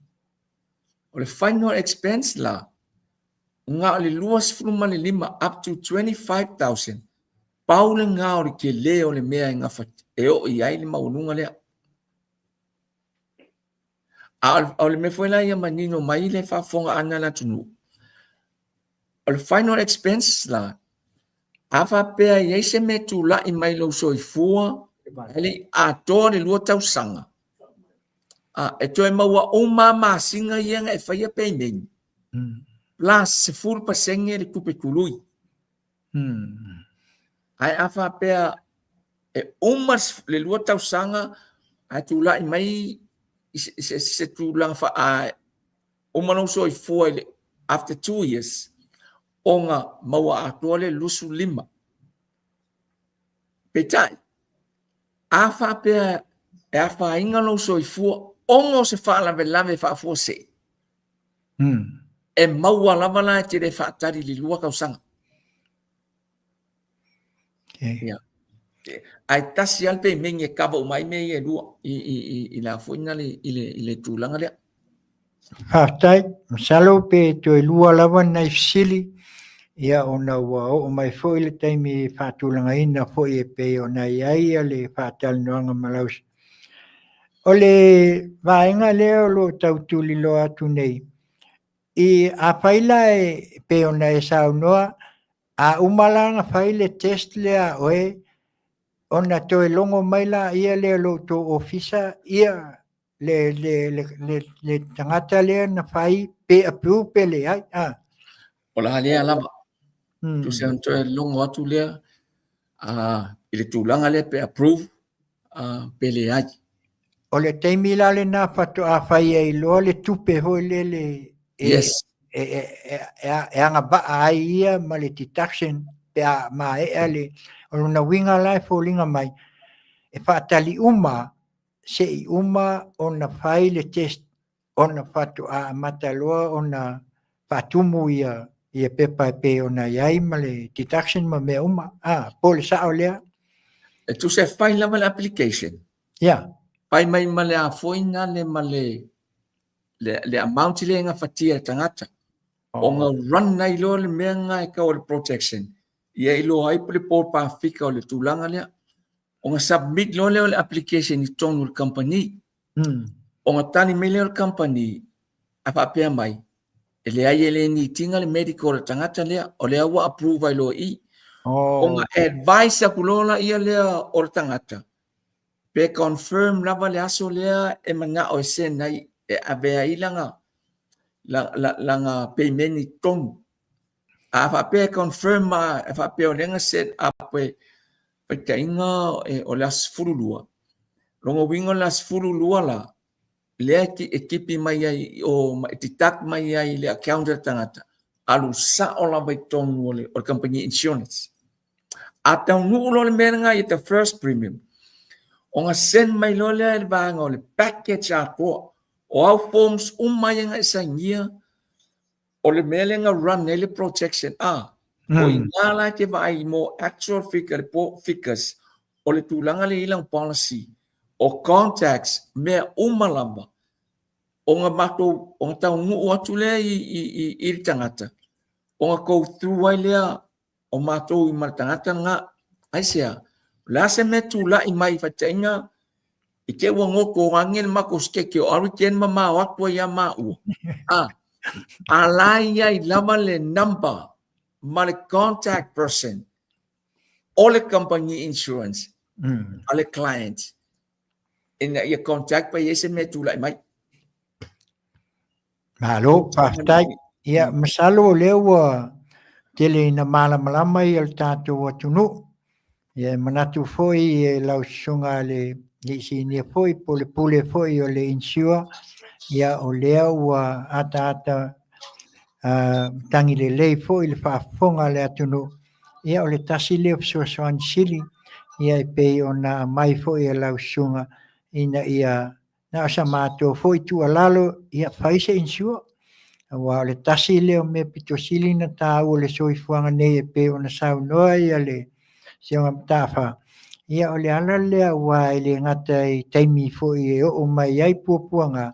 O le final expense la, na o le 25 up to 25,000, pau lena o le tele o le mea e gafa, e oo i ai le maualuga lea. A o le mea foi la ia manino mai le faafofogaaga a le atunuu, o le final expense la, a faapea e i ai se mea e tulai mai lou soifua ae le i atoa le 2 tausaga, a, e toe maua uma lava masina ia na e faia payment, plus 10% le tupe tului. Ae a faapea e uma le 2 tausaga ae tulai mai i se tulaga fa, a uma lou soifua i le after 2 years, ona maua atoa le 25. Peitai, a faapea e afaina lou soifua ona o se faalavelave faafuasei, E maua lava la e te le faatali i le 2 tausaga. Okay. Ia. Ae tasi lava le pemeni e kava uma ai mea ia e lua i, i, i, i la foi na le, i le, i le tulaga lea. Faafetai, masalo pe toe lua lava nai fesili, ia ona ua oo mai foi le taimi e faatulagaina foi e pei ona i ai le faatalanoaga ma lau. O le vaega lea o lo o tau tuliloa atu nei, i afai la e pei ona e saunoa, a uma la ona fai le test lea a oe, ona toe logo mai laia lea o lo outou ofisa ia le, le, le, le, le tagata lea na fai pe approve pe leai. A. O la lea lava. Tusa ona toe logo atu lea i le tulaga lea pe approve pe leai. O le taimi la lena faatoa fai ai loa le tupe foi lele e, Yes. e, e, e, e, e agavaa ai ia ma le deduction pe a maea le, o lona uiga la e foliga mai, e faatali uma se i uma ona fai le test ona faatoa amata loa ona faatumu ia ia pepa e pei ona i ai ma le deduction ma mea uma. Ah, po o le sao lea? E tusa e fai lava le application. Yeah. Fai mai ma le afoina le ma le le, le amount le e gafatia e tagata. Oh. Ona run ai loa le mea nga e kau o le protection. Ia iloa ai po le po pafika o le tulaga lea. Ona submit loa lea o le application i totonu o le company. Ona tali mai lea o le company a faapea mai, e leai e le need ina le medical o le tagata lea, o lea ua approve ai loa i i. Ona advise atu loa laia lea o le tagata, pe confirm lava le aso lea e manao e send ai, e ave ai lana, lana payment i totonu. A faapea e confirm ma e faapea o lea na set up e faitaiga o le aso 12, lona uiga o le aso 12 la, lea e tipi mai ai o e deduct mai ai le account a le tagata, alu sao lava i totonu o le company insurance. A taunuu loa le mea lena i the first premium, ona send mai loa lea e le vaega o le package atoa, o au forms uma ia na e sainia, o le mea lea na run ai le protection a, o i ina la e te vaai mo actual figure, le po figures, o le tulaga lea i lana policy, o contacts, mea uma lava, ona matou, ona taunuu atu lea i, i, i, i le tagata, ona go through ai lea o matou ma le tagata lena. Aisea? O le a se mea tulai mai i faitaiga i te ua goto ane le matou schedule o weekend mamao atu ai ia maua. A, a la i ai lava le number ma le contact person o le company insurance a le client ina ia contact pa i ai se mea tulai mai. Malo, faafetai. Ia, masalo o lea ua tele ina malamalama ia le tatou atunuu. Ia, e manatu foi e lau susuga le sinia foi po o le pule foi o le insure, ia o lea ua ataata matagi lelei foi le faafofoga a le atunuu. Ia, o le tasi lea o fesoasoani sili, ia e pei ona aumai foi e lau susuga ina ia Na o sa matou foi tuualalo, ia fai se insure. Aua o le tasi lea o mea pito sili ona taua o le soifuaga nei e pei ona saunoa ia le Afioga Mataafa, ia o le ala lea aua e le gata i taimi foi e oo mai ai puapuaga,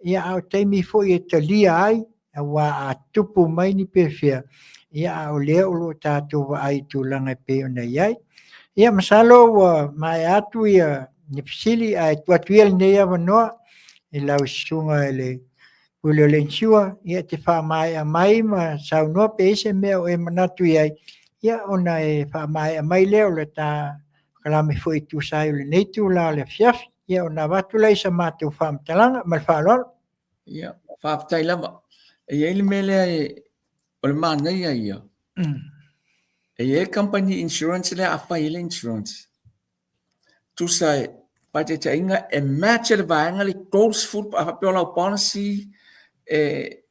ia a o taimi foi e talia ai, aua a tupu mai ni pefea, ia a o lea o lo o tatou vaai i tulaga e pei ona i ai. Ia masalo ua maea atu ia ni fesili ae tuu atu ia lenei avanoa i lau susuga i le Pule o le Insure, ia te faamaea mai ma saunoa pe i ai se mea o e manatu i ai, ia ona e faamaea mai lea o le ta kalame foi e tusa ai o lenei itula o le afiafi. Ia ona avatu lea i sa matou faamatalaga ma le faaaloalo. Ia, faafetai lava. E i ai le mea lea e, o le manaia ia. E i ai le company insurance lea a fai ai le insurance. Tusa e, faataitaiga, e match e le vaega le 30, a faapea o lau policy, e,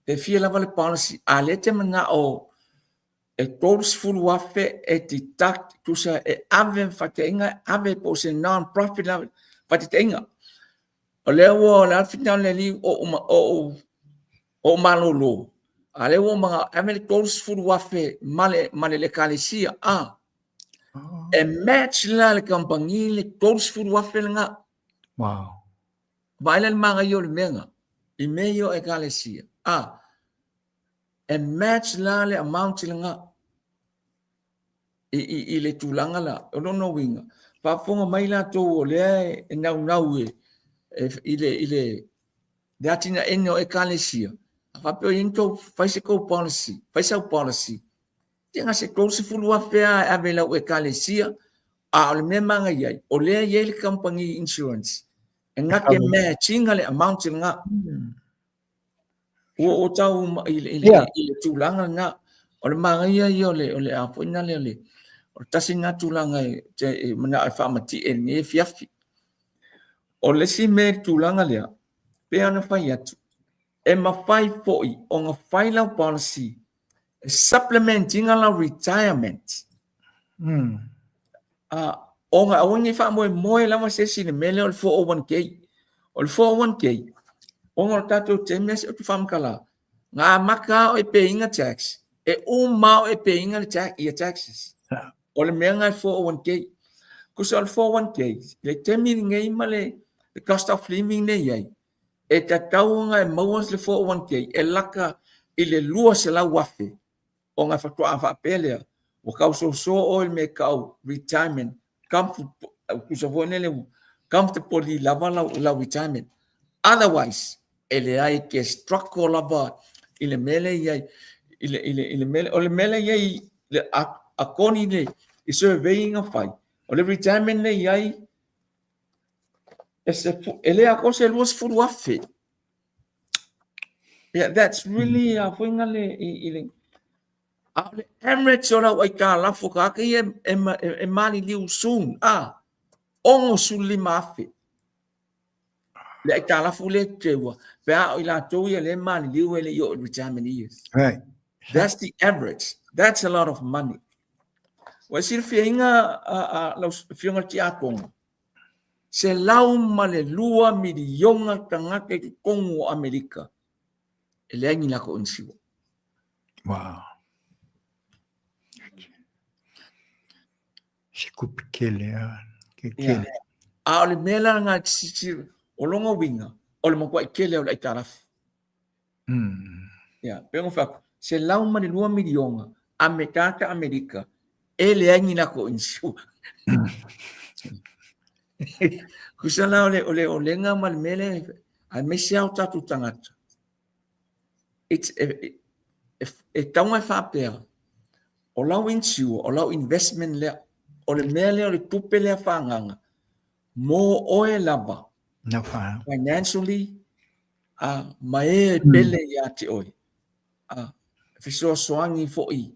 pe fia lava le policy, a lea e te manao e 30,000 e deduct, tusa e ave, faataitaiga, e ave po o se non-profit lava, faataitaiga. O lea ua o le a le finagalo o le Alii o ou malōlō. A lea ua uma ave le $30,000 ma le, ma le ekalesia. A, oh. E match la le kampangi le $30,000 lena. Wow. Vaai la le magaia o le mea na. I mea ia o ekalesia. A, e match la le amount lena. I, i, i le tulaga la, o lona uiga, faafofoga mai latou o lea e naunau e, e, i le, i le, le atinaeina o ekalesia, a faapea o i ai ni tou, fai se tou policy, fai sau policy, ia na se $30,000 lava e ave i lau ekalesia, a o le mea manaia ai, o lea e i ai le company insurance, e na te match ina le amount lena. Ua o tau i le, i le, i le tulaga lena. O le manaia ia o le, o le a foi na le, o le, o le tasi lena tulaga e, e, e manao e faamatie i lenei afiafi. O le isi mea i le tulaga lea, pei ona fai atu, e mafai foi ona fai lau policy e supplement ina lau retirement. Ona aua ne i faamoemoe lava se isi i le mea lea o le 401k. O le 401k, ona o le tatou taimi lea se i ou te faamatala, na amata lava o e pay ina tax, e uma lava o e pay ina le tax, ia taxes. O le mea lena i le 401k. Tusa o le 401k, i le taimi lenei ma le cost of living lea e i ai, e tatau ona e maua le 401k e laka i le $200,000 ona faatoa faapea lea, ua tausoso oe i le mea e tau retirement comfort, tusa foi lele ua comfortably lava lau, lau retirement. Otherwise, e leai e te struggle lava i le mea lea i ai, i le, i le, i le mea, o le mea lea i ai, le, according i le i survey na fai, o le retirement lea i ai, e, se, e le atoa se $20,000. Yeah, that's really a foi nga le i, i le a o le average o lau aitalafu tagata ia e, e, e maliliu soon a 65,000 le aitalafu le teua pe a o i latou ia le maliliu e le i oo i retirement years. Right. That's the average. That's a lot of money. Ua e silafiaina a, a, lau afioga i le tiakono, 102 miliona tagata i totonu o Amerika e leai ni latou inisiua. Wow. Se kupi tele, a. Ke tele. Yeah. A o le mea la nga o lona uiga, o le matuai tele o le aitalafu. Ia, pei ona fai atu, 102 miliona a me tagata Amerika e leai ni latou inisiua. Tusa la o le, o le olega ma le mea lea, aemaise lava o tatou tagata, it's, e, e, e, e tatau ona e faapea, o lau insure, o lau investment lea, o le mea lea o le tupe lea faaagaaga, mo oe lava, No wha. financially, a, ma e e pele ia te oe. A, fesoasoani foi i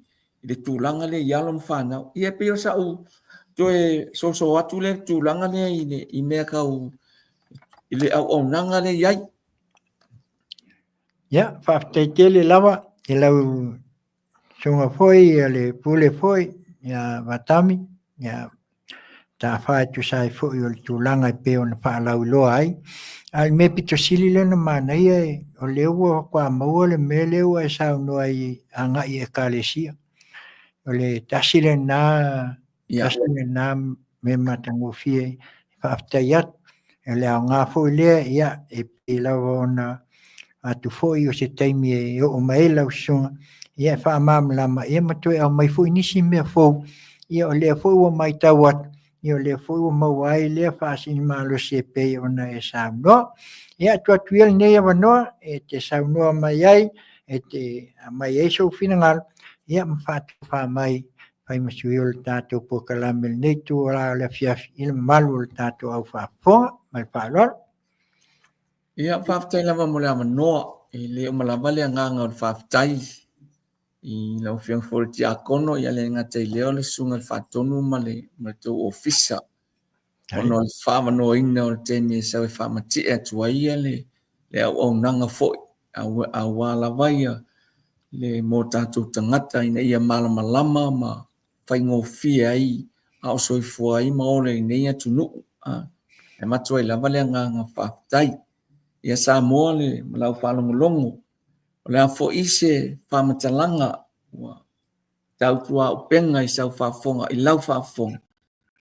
le tulaga lea i alo ma fanau. Ia e pei o sa'u toe soso atu lea i le tulaga lea i le i mea tau i le auaunaga lea i ai. Ia, faafetai tele lava i lau susuga foi a le pule foi ia Vatami, ia tafa e tusa ai foi o le tulaga e pei ona faalauiloa ai. A o le mea pito sili lea ona manaia, o lea ua faatoa maua le mea lea ua e saunoa ai agai i Ekalesia. O le tasi lena, tasi lena mea matagofie e faafetai atu. O le aoga foi lea, ia, e pei lava ona atu foi o se taimi e oo mai ai lau susuga, ia e faamalamalama ia ma toe aumai foi nisi mea fou, ia o lea foi ua matau atu, ia o lea foi ua maua ai lea faasiligamalosi e pei ona e saunoa. Ia tuu atu ia lenei avanoa e te saunoa mai ai, e te aumai ai sou finagalo, ia ma faatofa mai fai ma sui o le tatou polokalame i lenei itula o le afiafi i le mamalu o le tatou au faafofoga. Ma le faaaloalo. Ia, faafetai lava mo le avanoa. E le uma lava le agaga o le faafetai i lau Afioga foi i le Tiakono, ia le gata i lea o le Susuga i le Faatonu ma le, ma le tou ofisa, ona o le faaavanoaina o le taimi e sau e faamatie atu ai ia le, le auaunaga foi, aua lava ia le mo tatou tagata ina ia malamalama ma faigofie ai a o soifua ai ma ola i lenei atunuu. E avatu ai lava le agaga faafetai. Ia Samoa le ma lau faalogologo. O le a foi se faamatalaga ua tautuaupega i sau faafofoga i lau faafofoga,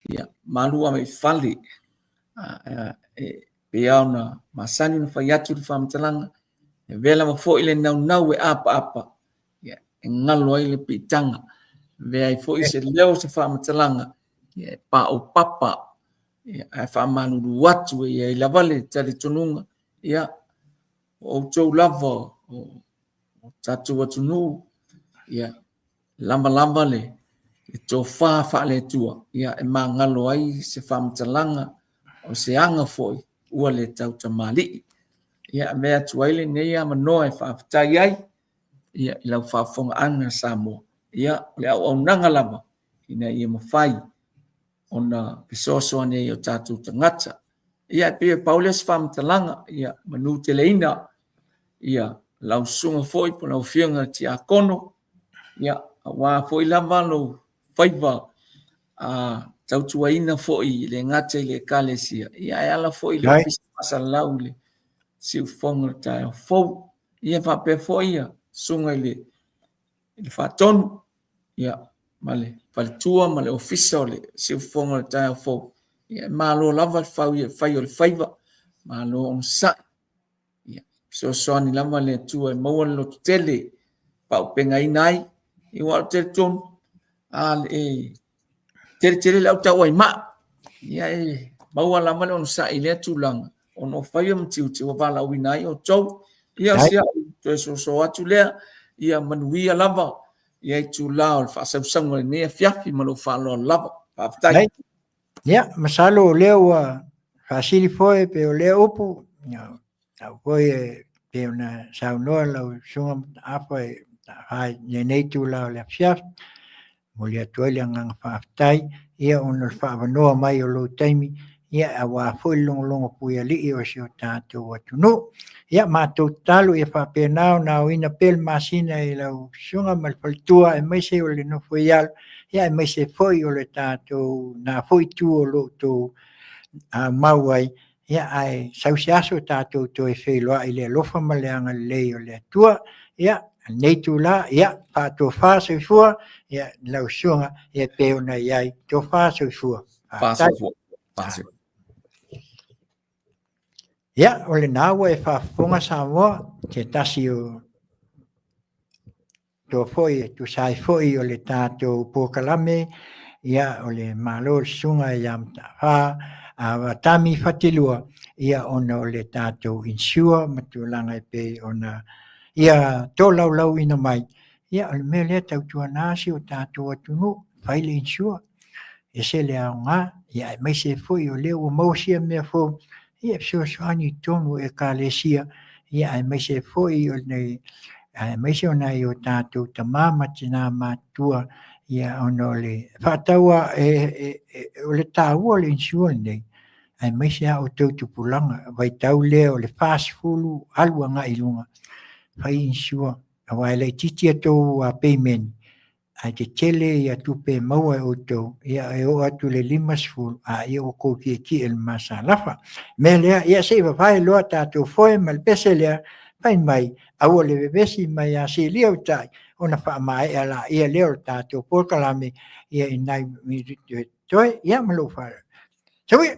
ia malu ave i fale. E pei lava ona masani ona fai atu le faamatalaga, e avea lava foi le naunau e apaapa, ia, e galo ai le piitaga. E avea ai foi se leo se faamatalaga, ia, e paopapa, ia, ae faamalulu atu e i ai lava le talitonuga, ia, o outou lava o tatou atunuu, ia, lava lava le tofa faale-Atua, ia, e magalo ai se faamatalaga o se aga foi ua le tautamalii. Ia, avea atu ai lenei avanoa e faafetai ai, ia, i lau faafofogaaga Samoa, ia, o le auaunaga lava ina ia mafai ona fesoasoani ai i o tatou tagata. Ia, e pei e pau lea o se faamatalaga, ia manuteleina ia lau susuga foi po o lau Afioga i le Tiakono, ia, aua foi lava lou faiva tautuaina foi e le gata i le Ekalesia, ia, ae ala foi i le Ofisa Faasalalau i le Siufofoga o le Taeao Fou. Ia faapea foi ia susuga i le Faatonu, ia, ma le faletua ma le ofisa o le Siufofoga o le Taeao Fou. Ia, e malo lava le fai o le faiva, malo onosai. Ia, fesoasoani lava le Atua e maua le lototele e paaupegaina ai. Ia, aua ou te talitonu, e tele tele le au tauaimaa. Ia, e maua lava le onosai i lea tulaga, ona o faiva ma tiute ua valaauina ai outou. Ia, o si au toe soso atu lea, ia manuia lava ia itula o le faasausauga i lenei afiafi ma lou faaaloalo lava. Faafetai. Ia, masalo o lea ua faasili foi pe o lea upu, au foi e pei ona saunoa lau Susuga Mataafa i lenei itula o le afiafi, momoli atu ai le agaga faafetai, ia ona o le faaavanoa mai o lou taimi, ia aua foi le logologo puialii o si o tatou atunuu. Ia matou tatalo ia faapena ona aoina pea le masina i lau susuga ma le faletua aemaise o le nofo i alo, ia aemaise foi o le tatou na foi itu o lo o outou mau ai, ia ae sau se aso tatou toe feiloai i le alofa ma le agalelei o le Atua. Ia, lenei itula, ia, faatofa soifua, ia, lau susuga, ia pei ona i ai, tofa soifua. Faafetai. Fasoifua. Ia, o lena ua e faafofoga Samoa, se tasi o toa foi e tusa ai foi o le tatou polokalame, ia, o le Malo o le Susuga ia Mataafa Tami Fatilua, ia, ona o le tatou insure ma tulaga e pei ona ia tolaulauina mai. Ia, o le mea lea tautuana si o tatou atunuu, fai le insure, ese le aoga, ia aemaise foi o lea ua maua sia mea fou, ia e fesoasoani i totonu o Ekalesia, ia aemaise foi o le aemaise o nai o tatou tama ma tina matutua, ia ona o le faataua o le taua o le insure lenei, aemaise lava outou tupulaga, vaitau lea o le 40 alu agai i luga, fai insure, aua e laitiiti a outou payment, ae tetele ia tupe e maua e outou, ia e oo atu i le 50, a ia ua tou tietie i le masalafa. Mea lea, ia se i vavae loa tatou foe ma le pese lea, fai mai, aua le vevesi mai ia silia utai, ona faamaea laia lea o le tatou polokalame, ia i nai minute toe, ia ma lou faaaloalo. Saui!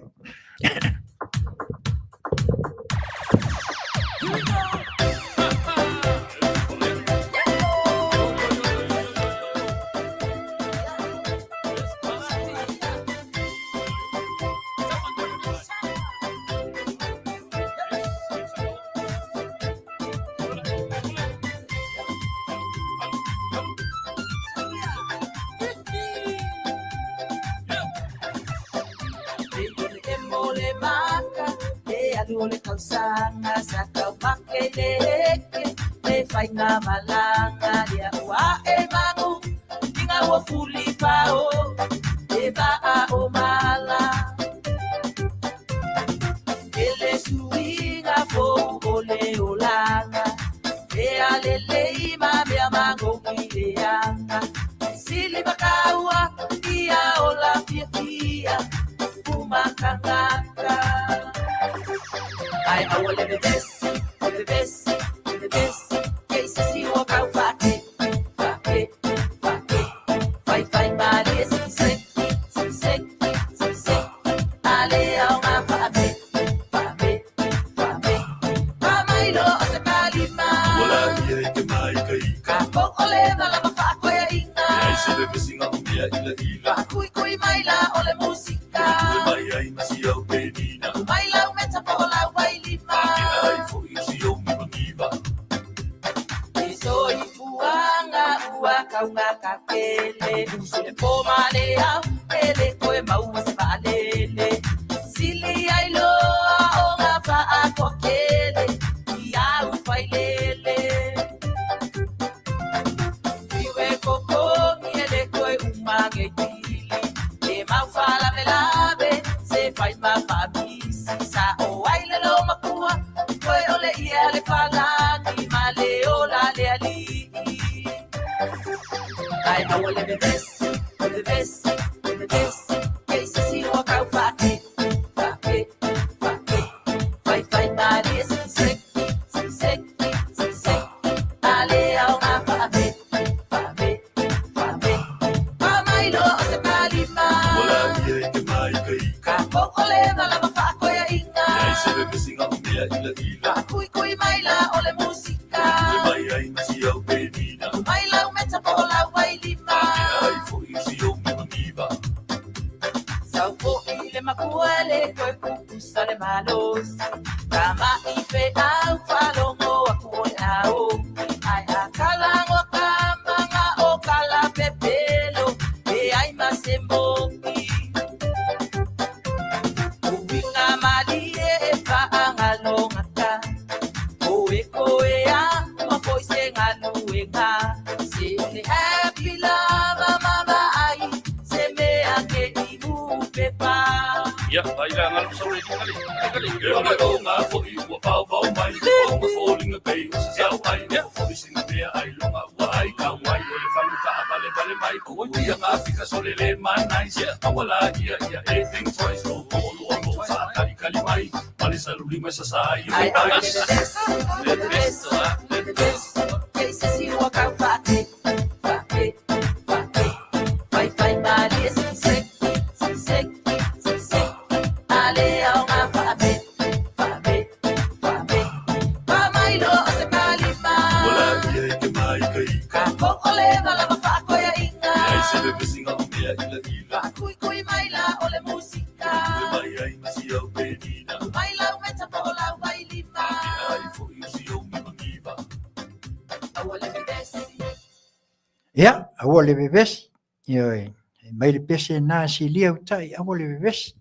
Ia, aua le vevesi. Ioe, mai le pese na silia utai, aua le vevesi.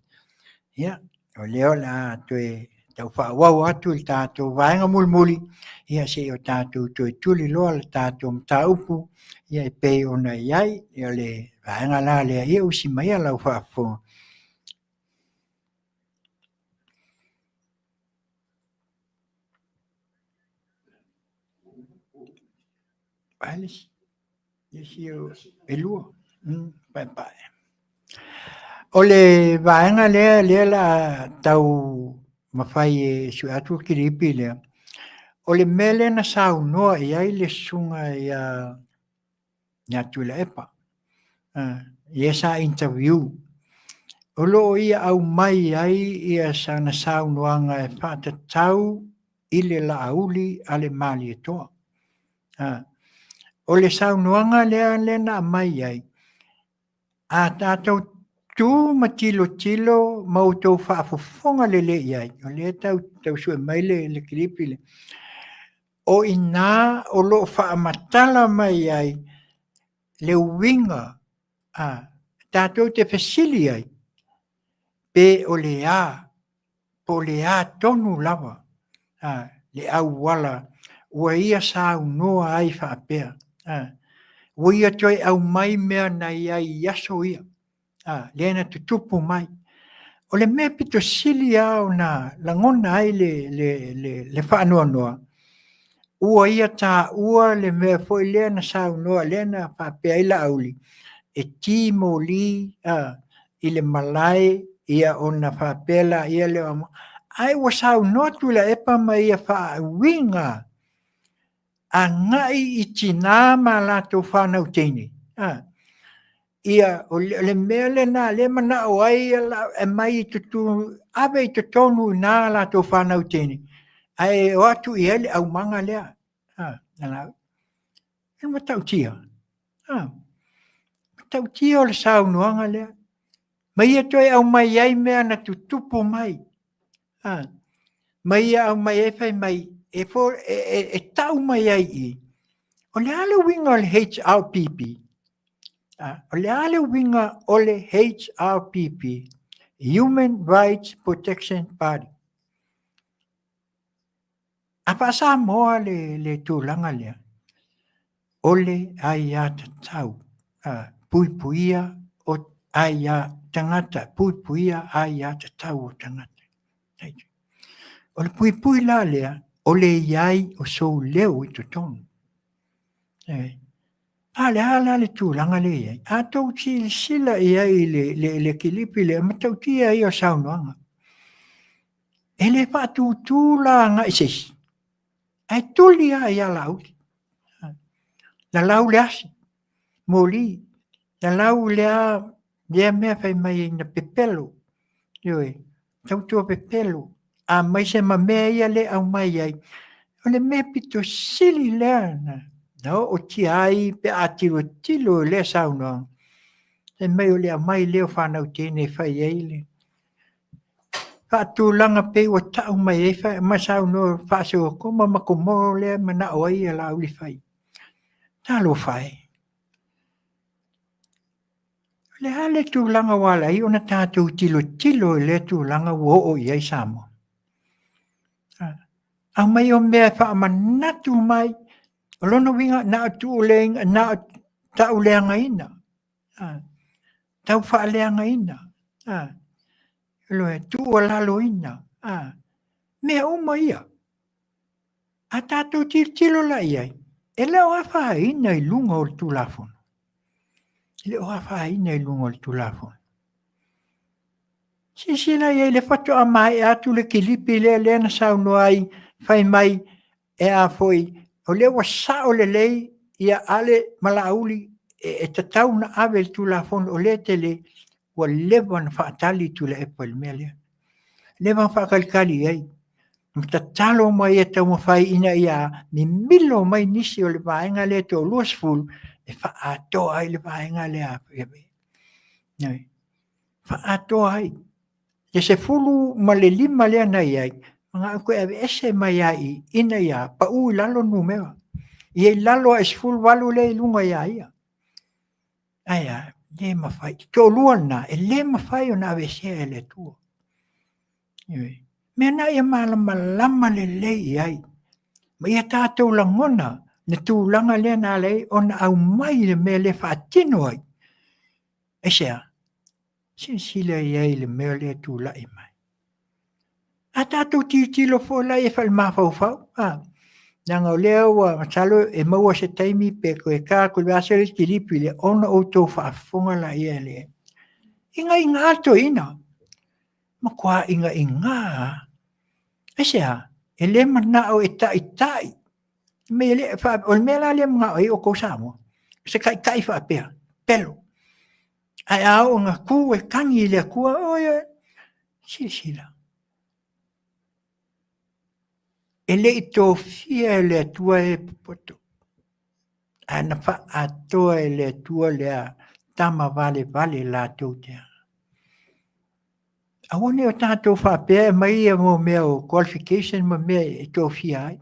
Ia, o lea o le a toe tau faaauau atu i le tatou vaega mulimuli, ia se i o tatou toe tuli loa le tatou mataupu, ia e pei ona i ai, ia le vaega la lea, ia usi maia lau faafofoga. Ai le isi e lua, paepae. O le vaega lea, lea la tau mafai e sue atu le kilipi lea, o le mea lea na saunoa i ai le susuga ia ia Tuilaepa, ia sa interview. O lo o ia aumai ai ia sana saunoaga e faatatau i le Laauli a le Malietoa. O le saunoaga lea lea na aumai ai, a tatou tu ma tilotilo ma outou faafofoga lelei i ai, o lea tau, tau sue mai le, le kilipi lea, o i ina o lo o faamatala mai ai le uiga a tatou te fesili ai, pe o le a, po o le a tonu lava a, le auala ua ia saunoa ai faapea, a, ua ia toe aumai mea na i ai i aso ia, a, lea na tutupu mai. O le mea pito sili lava ona lagona ai le, le, le, le faanoanoa, ua ia taua le mea foi lea na saunoa, lea na faapea ai Laauli, e timoli a, i le malae ia ona faapea laia lea, ae ua saunoa Tuilaepa ma ia faauiga agai i tinā ma latou fanau teine. A, ia, o le mea lena lea manao ai e mai i tutu, ave i totonu i nā latou fanau teine. Ae o atu i ai le aumaga lea. A, na lau. E matautia. A, matautia o le saunoaga lea. Ma ia toe aumai ai mea na tutupu mai. A, ma ia aumai ai fai mai, e, fo, e, e, e tau mai ai i, o le a le uiga o le HRPP? A, o le a le uiga o le HRPP? Human Rights Protection Party. A faa-Samoa le, le tulaga lea, o le aiatatau, a, puipuia o aia tagata, puipuia aiatatau o tagata. O le puipui la lea, o le i ai o sou leo i totonu. E. A le a la le tulaga lea i ai? A tou silasila i ai i le, le, le kilipi lea, matautia ia o saunoaga. E le faatutū la agai se isi, ae tuli lava ia Laauli. Lalau le asi, moli, lalau lea, lea mea fai mai na pepelo, ioe, tautua pepelo, aemaise ma mea ia le aumai ai. O le mea pito sili lea na, na ootia ai pe a tilotilo i lea saunoaga, fai mai o le aumai lea o fanau teine e fai ai le, faatulaga pei ua tau mai ai ma saunoa faa-Sotoma ma Komoro lea e manao ai ia Laauli fai. Talofa e! O le a le tulaga ua ala ai ona tatou tilotilo i lea tulaga ua oo i ai Samoa? Aumai o mea e faamanatu mai, o lona uiga na o tuu le, na o tauleagaina. Tau faaleagaina, tuualaloina, mea uma ia. A tatou tilotilo la i ai, e le o afaina i luga o le Tulafono. E le o afaina i luga o le Tulafono. Silasila i ai, le faatoa maea atu le kilipi lea, lea na saunoa ai, fai mai, e a foi, o lea ua sao lelei ia Ale ma Laauli e tatau ona ave i le Tulafono o lea e tele, ua leva ona faatali Tuilaepa i le mea lea. Leva ona faatalitali i ai, ma tatalo mai e taumafai ina ia mimilo mai nisi o le vaega lea e toa 20 e faaatoa ai le vaega lea. Faaatoa ai. Le 15 lea na i ai, manao toe aveese mai lava i i, ina ia pau i lalo le numera. Ia i lalo ae 18 lea i luga ia ia. Ae a, le mafai. Toalua lena, e le mafai ona aveesea e le Atua. Ioe. Mea na ia malamalama lelei i ai. Ma ia tatou lagona le tulaga lea na ala ai ona aumai le mea lea e faatino ai. Aisea? Silasila i ai i le mea lea e tulai mai. A tatou tilotilo foi la i faale-mafaufau, a, leaga o lea ua masalo e maua se taimi pe toe ta atu i le vaiaso le isi kilipi lea, ona outou faafofoga laia i le ingainga a le toeaina, matua ingainga lava. Aisea? E le manao e taitai. O le mea la lea e manao ai outou Samoa, o se taitai faapea, pelo. Ae a oo ina tu e tagi i le Atua, oi, silasila. E le i tofia e le Atua e popoto, ae na faaatoa e le Atua lea tama valevale latou te aga. Aua ne i o tatou faapea e aumai ia mea o qualification ma mea e tofia ai.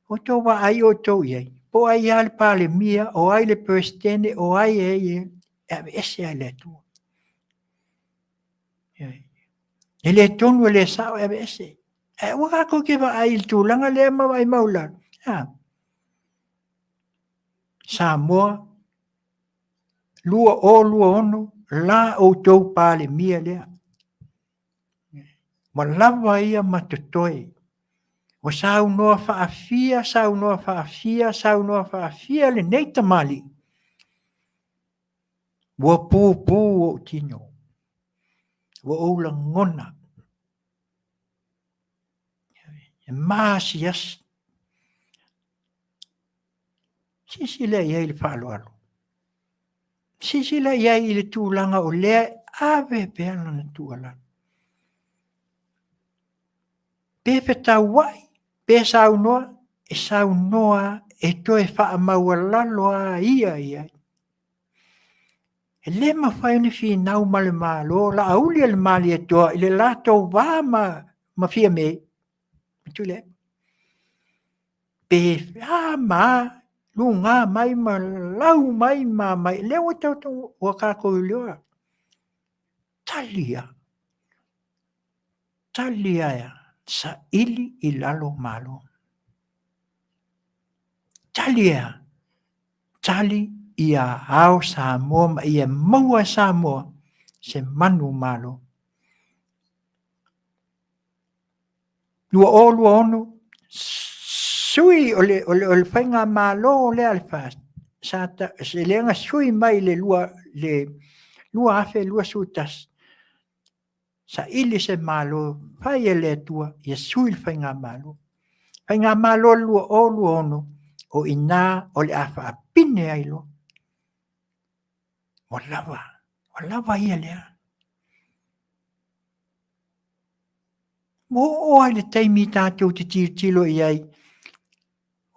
Ua outou vaai outou i ai, po o ai lava le Palemia, o ai le Peresetene, o ai e ai e, e aveese lava e le Atua. E le tonu e le sao e aveese. Ae aua tatou te vaai i le tulaga lea ma vaai maualalo. A. Samoa 2026, la outou Palemia lea. Ua lava ia ma totoe. Ua saunoa faafia, saunoa faafia, saunoa faafia lenei tamalii. Ua pupu ou tino. Ua ou lagona. E maasiasi. Silasila i ai i le faaaloalo. Silasila i ai i le tulaga o lea e ave pea lana tuualalo. Pe fetauai, pe saunoa, e saunoa e toe faamaualalo lava ia i ai. E le mafai ona finau ma le Malo, Laauli a le Malietoa i le latou va ma Fiame, ma Tuilaepa. Pe a ma a, luga mai ma lau mai ma mai, lea ua tatou, ua tatou iloa. Tali lava, tali lava, saili i lalo Malo. Tali e a? Tali ia ao Samoa ma ia maua e Samoa se manumalo. 2026, sui o le, o le, o le faigamalo lea a le FAST, sa ta, lea na sui mai i le 2021, saili se Malo, fai e le Atua ia sui le faigamalo. Faigamalo 2026, o i ina o le a faapine ai loa. Ua lava, ua lava ia lea. Ua oo lava i le taimi tatou te tilotilo i ai,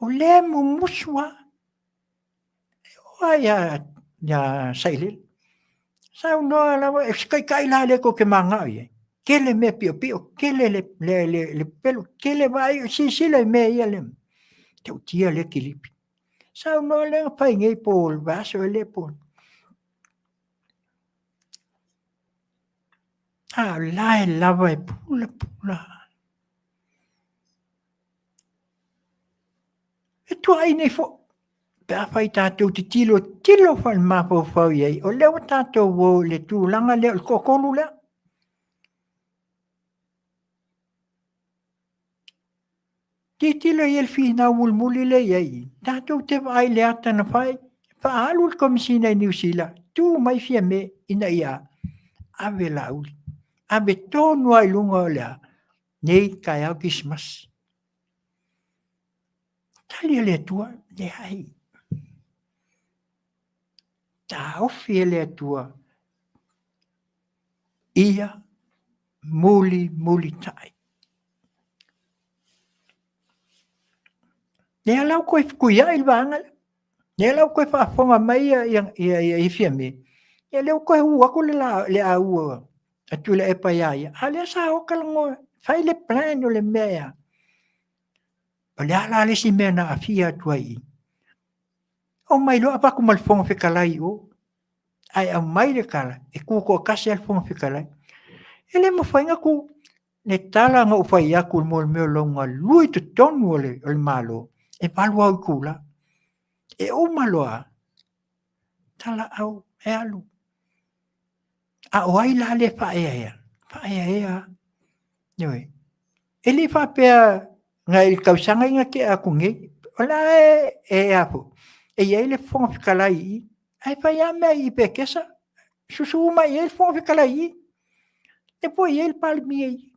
o lea e mumusu lava. E oo lava ia Sailele, saunoa lava, o se taitai la lea tou te mananao i ai? Tele mea piopio, tele le pepelo, tele vaai, silasila i mea ia e matautia lea kilipi. Saunoa lea na fai nei po o le vaiaso ea lea po o… A o la e lava e pulapula. E tuuai nei foi pe afai tatou te tilotilo faale-mafaufau i ai, o lea ua tatou o i le tulaga lea o le toatolu lea. Tilotilo i ai i le finau mulimuli lea e i ai i, tatou te vaai i le ata na fai, faaalu le Komesina i Niu Sila, tu mai Fiame ina ia ave Laauli, ave tonu lava i luga o le a? Nei taeao Kerisimasi. Tali a le Atua, leai. Taofi e le Atua ia mulimulitai. Lea la ua toe fetuiai le vaega lea. Lea la ua toe faafofoga mai ia Fiame, ia lea ua toe uu atu le a uu a Tuilaepa ia ia, a o lea sa o talanoa, fai le plan o le mea e a. O le a la le isi mea na aafia atu ai i i? Omai loa avatu ma le Fofoga Fetalai i o, ae aumai le tala, e tutoatasi lava le Fofoga Fetalai. E le mafai ona tu, le tala na ou fai atu i le mea o lou galue i totonu o le Malo, e 8 au itula. E uma loa, talaau e alu. A o ai la lea e faaeaea? Faaeaea lava. Ioe. E le faapea na i le tausaga lea na tea atu nei, o la e a foi, e i ai le Fofoga Fetalai i i, ae fai lava mea i Petesa, susu uma i ai le Fofoga Fetalai i i. Lea foi e i ai le Palemia i i.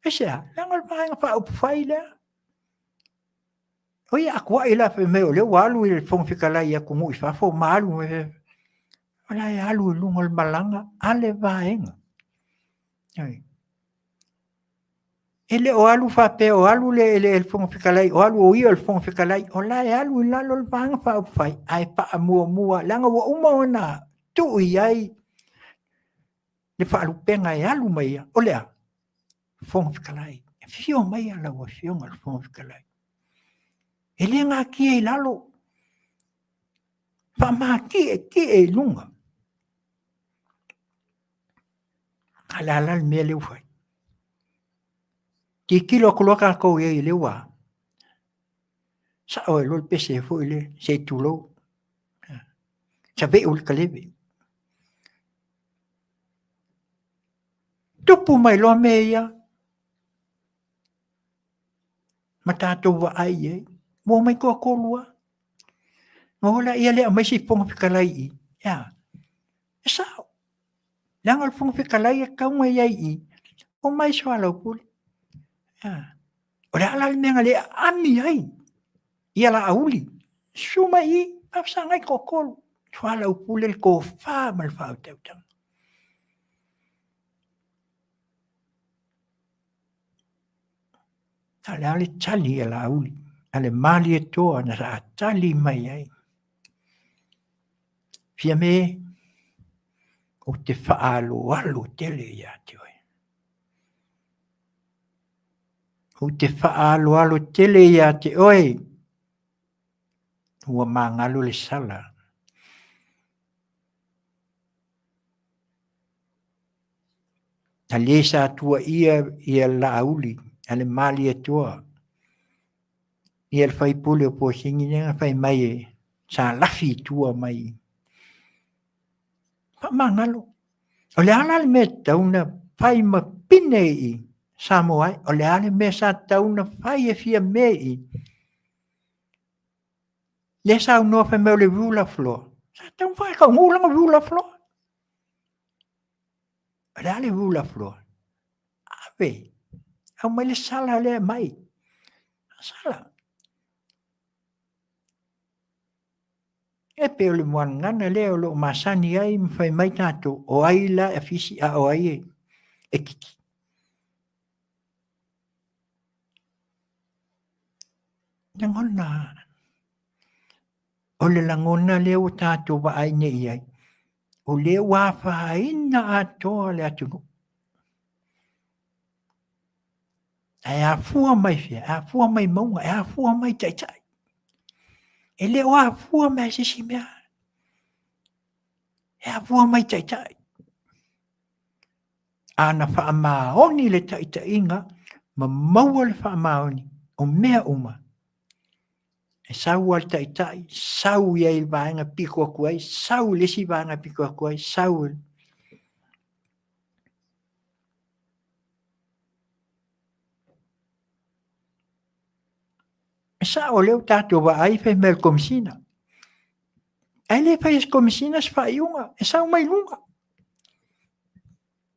Aisea? Leaga o le Vaega Faaupufai lea. O ia a tuai la fai mai o lea ua alu le Fofoga Fetalai i atunuu i fafo ma alu. O la e alu i luga o le malaga a le Vaega. E le o alu faapea o alu le Fofoga Fetalai, o alu o ia o le Fofoga Fetalai. O la e alu i lalo o le Vaega Faaupufai, ae faamuamua, leaga ua uma ona tuu i ai le faalupega e alu ma ia, o le a? Fofoga Fetalai. Afio maia lau Afioga i le Fofoga Fetalai. E le natia i lalo, faamatietie i luga. A o le a la le mea lea ua fai? Tilotilo atu loa tatou i ai o lea ua sao ai loa le pese foi lea, se i tulou, saveu le kaleve. Tupu mai loa mea ia, ma tatou vaai i ai, ua omai toatolu lava. Ona o lea le aumai se Fofoga Fetalai i i, e a? E sao, leaga o le Fofoga Fetalai e tatau ona i ai i i, omai soalaupule. O le a la le mea na le aami ai ia Laauli, susu mai i i, faafesagai le toatolu, soalaupule le tofa ma le faautautaga. A o le a le tali a Laauli, a le Malietoa na sa tali mai ai? Fiame, ou te faaaloalo tele ia te oe. Ou te faaaloalo tele ia te oe. Ua magalo le sala. Na le sa tuuaia ia Laauli a le Malietoa ia le faipule o Posini lea na fai mai e sa lafi i tua mai. Faamagalo. O le a la le mea e tatau ona fai ma pine i Samoa ai? O le a le mea sa tatau ona fai e Fiame i? Lea saunoa fai mai o le rule of law. Sa tatau ona faataunuu lana rule of law. O le a le rule of law? Ave, aumai le sala lea mai. Sala. E pei o le muagagana lea o lo o masani ai ma fai mai tatou, o ai la e afisi a o ai e kiki. Lagona, o le lagona lea ua tatou vaai nei i ai, o lea ua afaina atoa le atunuu. Ae afua mai fea? E afua mai mauga, e afua mai taitai. E le o afua mai se isi mea. E afua mai taitai. A na faamaoni le taitaiga ma maua le faamaoni o mea uma, e sau lava le taitai, sau i ai i le vaega pito atu ai, sau i le isi vaega pito atu ai, sau i le... E sao o lea ua tatou vaai fai mai o le Komesina. Ae le fai e se Komesina se faaiuga, e sau mai luga.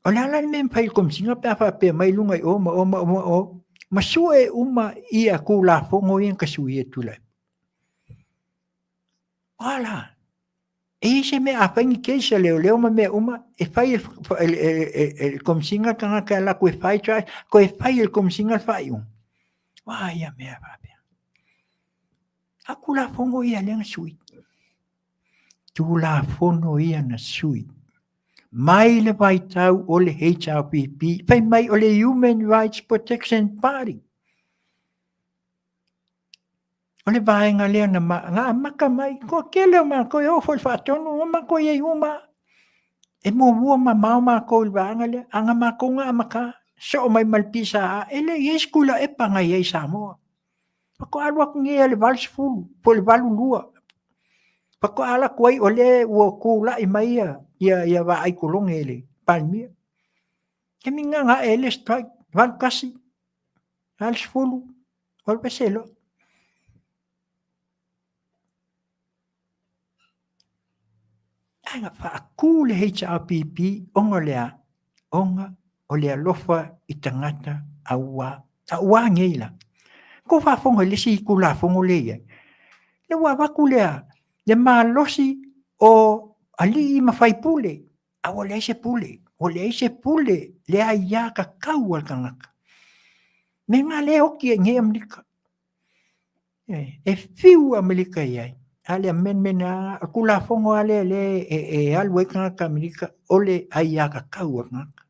O le a la le mea e mafai e le Komesina pe a faapea mai luga i o ma o ma o ma o, ma sue uma ia Tulafono ia na tasuia e Tuilaepa. O a la? E i ai se mea a fai ni case a leoleo ma mea uma, e fai e le Komesina le tagata e alu atu e fai trial, toe fai e le Komesina le faaiuga. O a ia mea faapea? A Tulafono ia lea na sui. Tulafono ia na sui. Mai le vaitau o le HRPP, fai mai o le Human Rights Protection Party. O le vaega lea na, na amata mai, toatele o matou e oo foi i le faatonu, na matou i ai uma. E muamua mamao matou i le vaega lea, a na matou na amata, soo mai ma le PSA, e le i i ai se Tuilaepa na i ai i Samoa. Faatoa alu atu nei i le 80 po o le 82, faatoa alu atu ai o lea ua tulai mai ia Vaai Kolone i le Palemia. Taimi lena na ae ai le strike, 81, 80, o alu ese loa. Ae na faatu le HRPP ona o le a? Ona o le alofa i tagata aua, a ua nei la? Tou faafofoga i le isi Tulafono lea e i ai, lea ua avatu lea le malosi o alii ma faipule, a ua leai se pule, ua leai se pule, le aia tatau a le tagata. Mea na lea e oti ai nei Amerika. E fiu Amerika i ai, a o le amendment lava, o le Tulafono lava lea o lea e alu ai tagata Amerika, o le aiatatau a le tagata.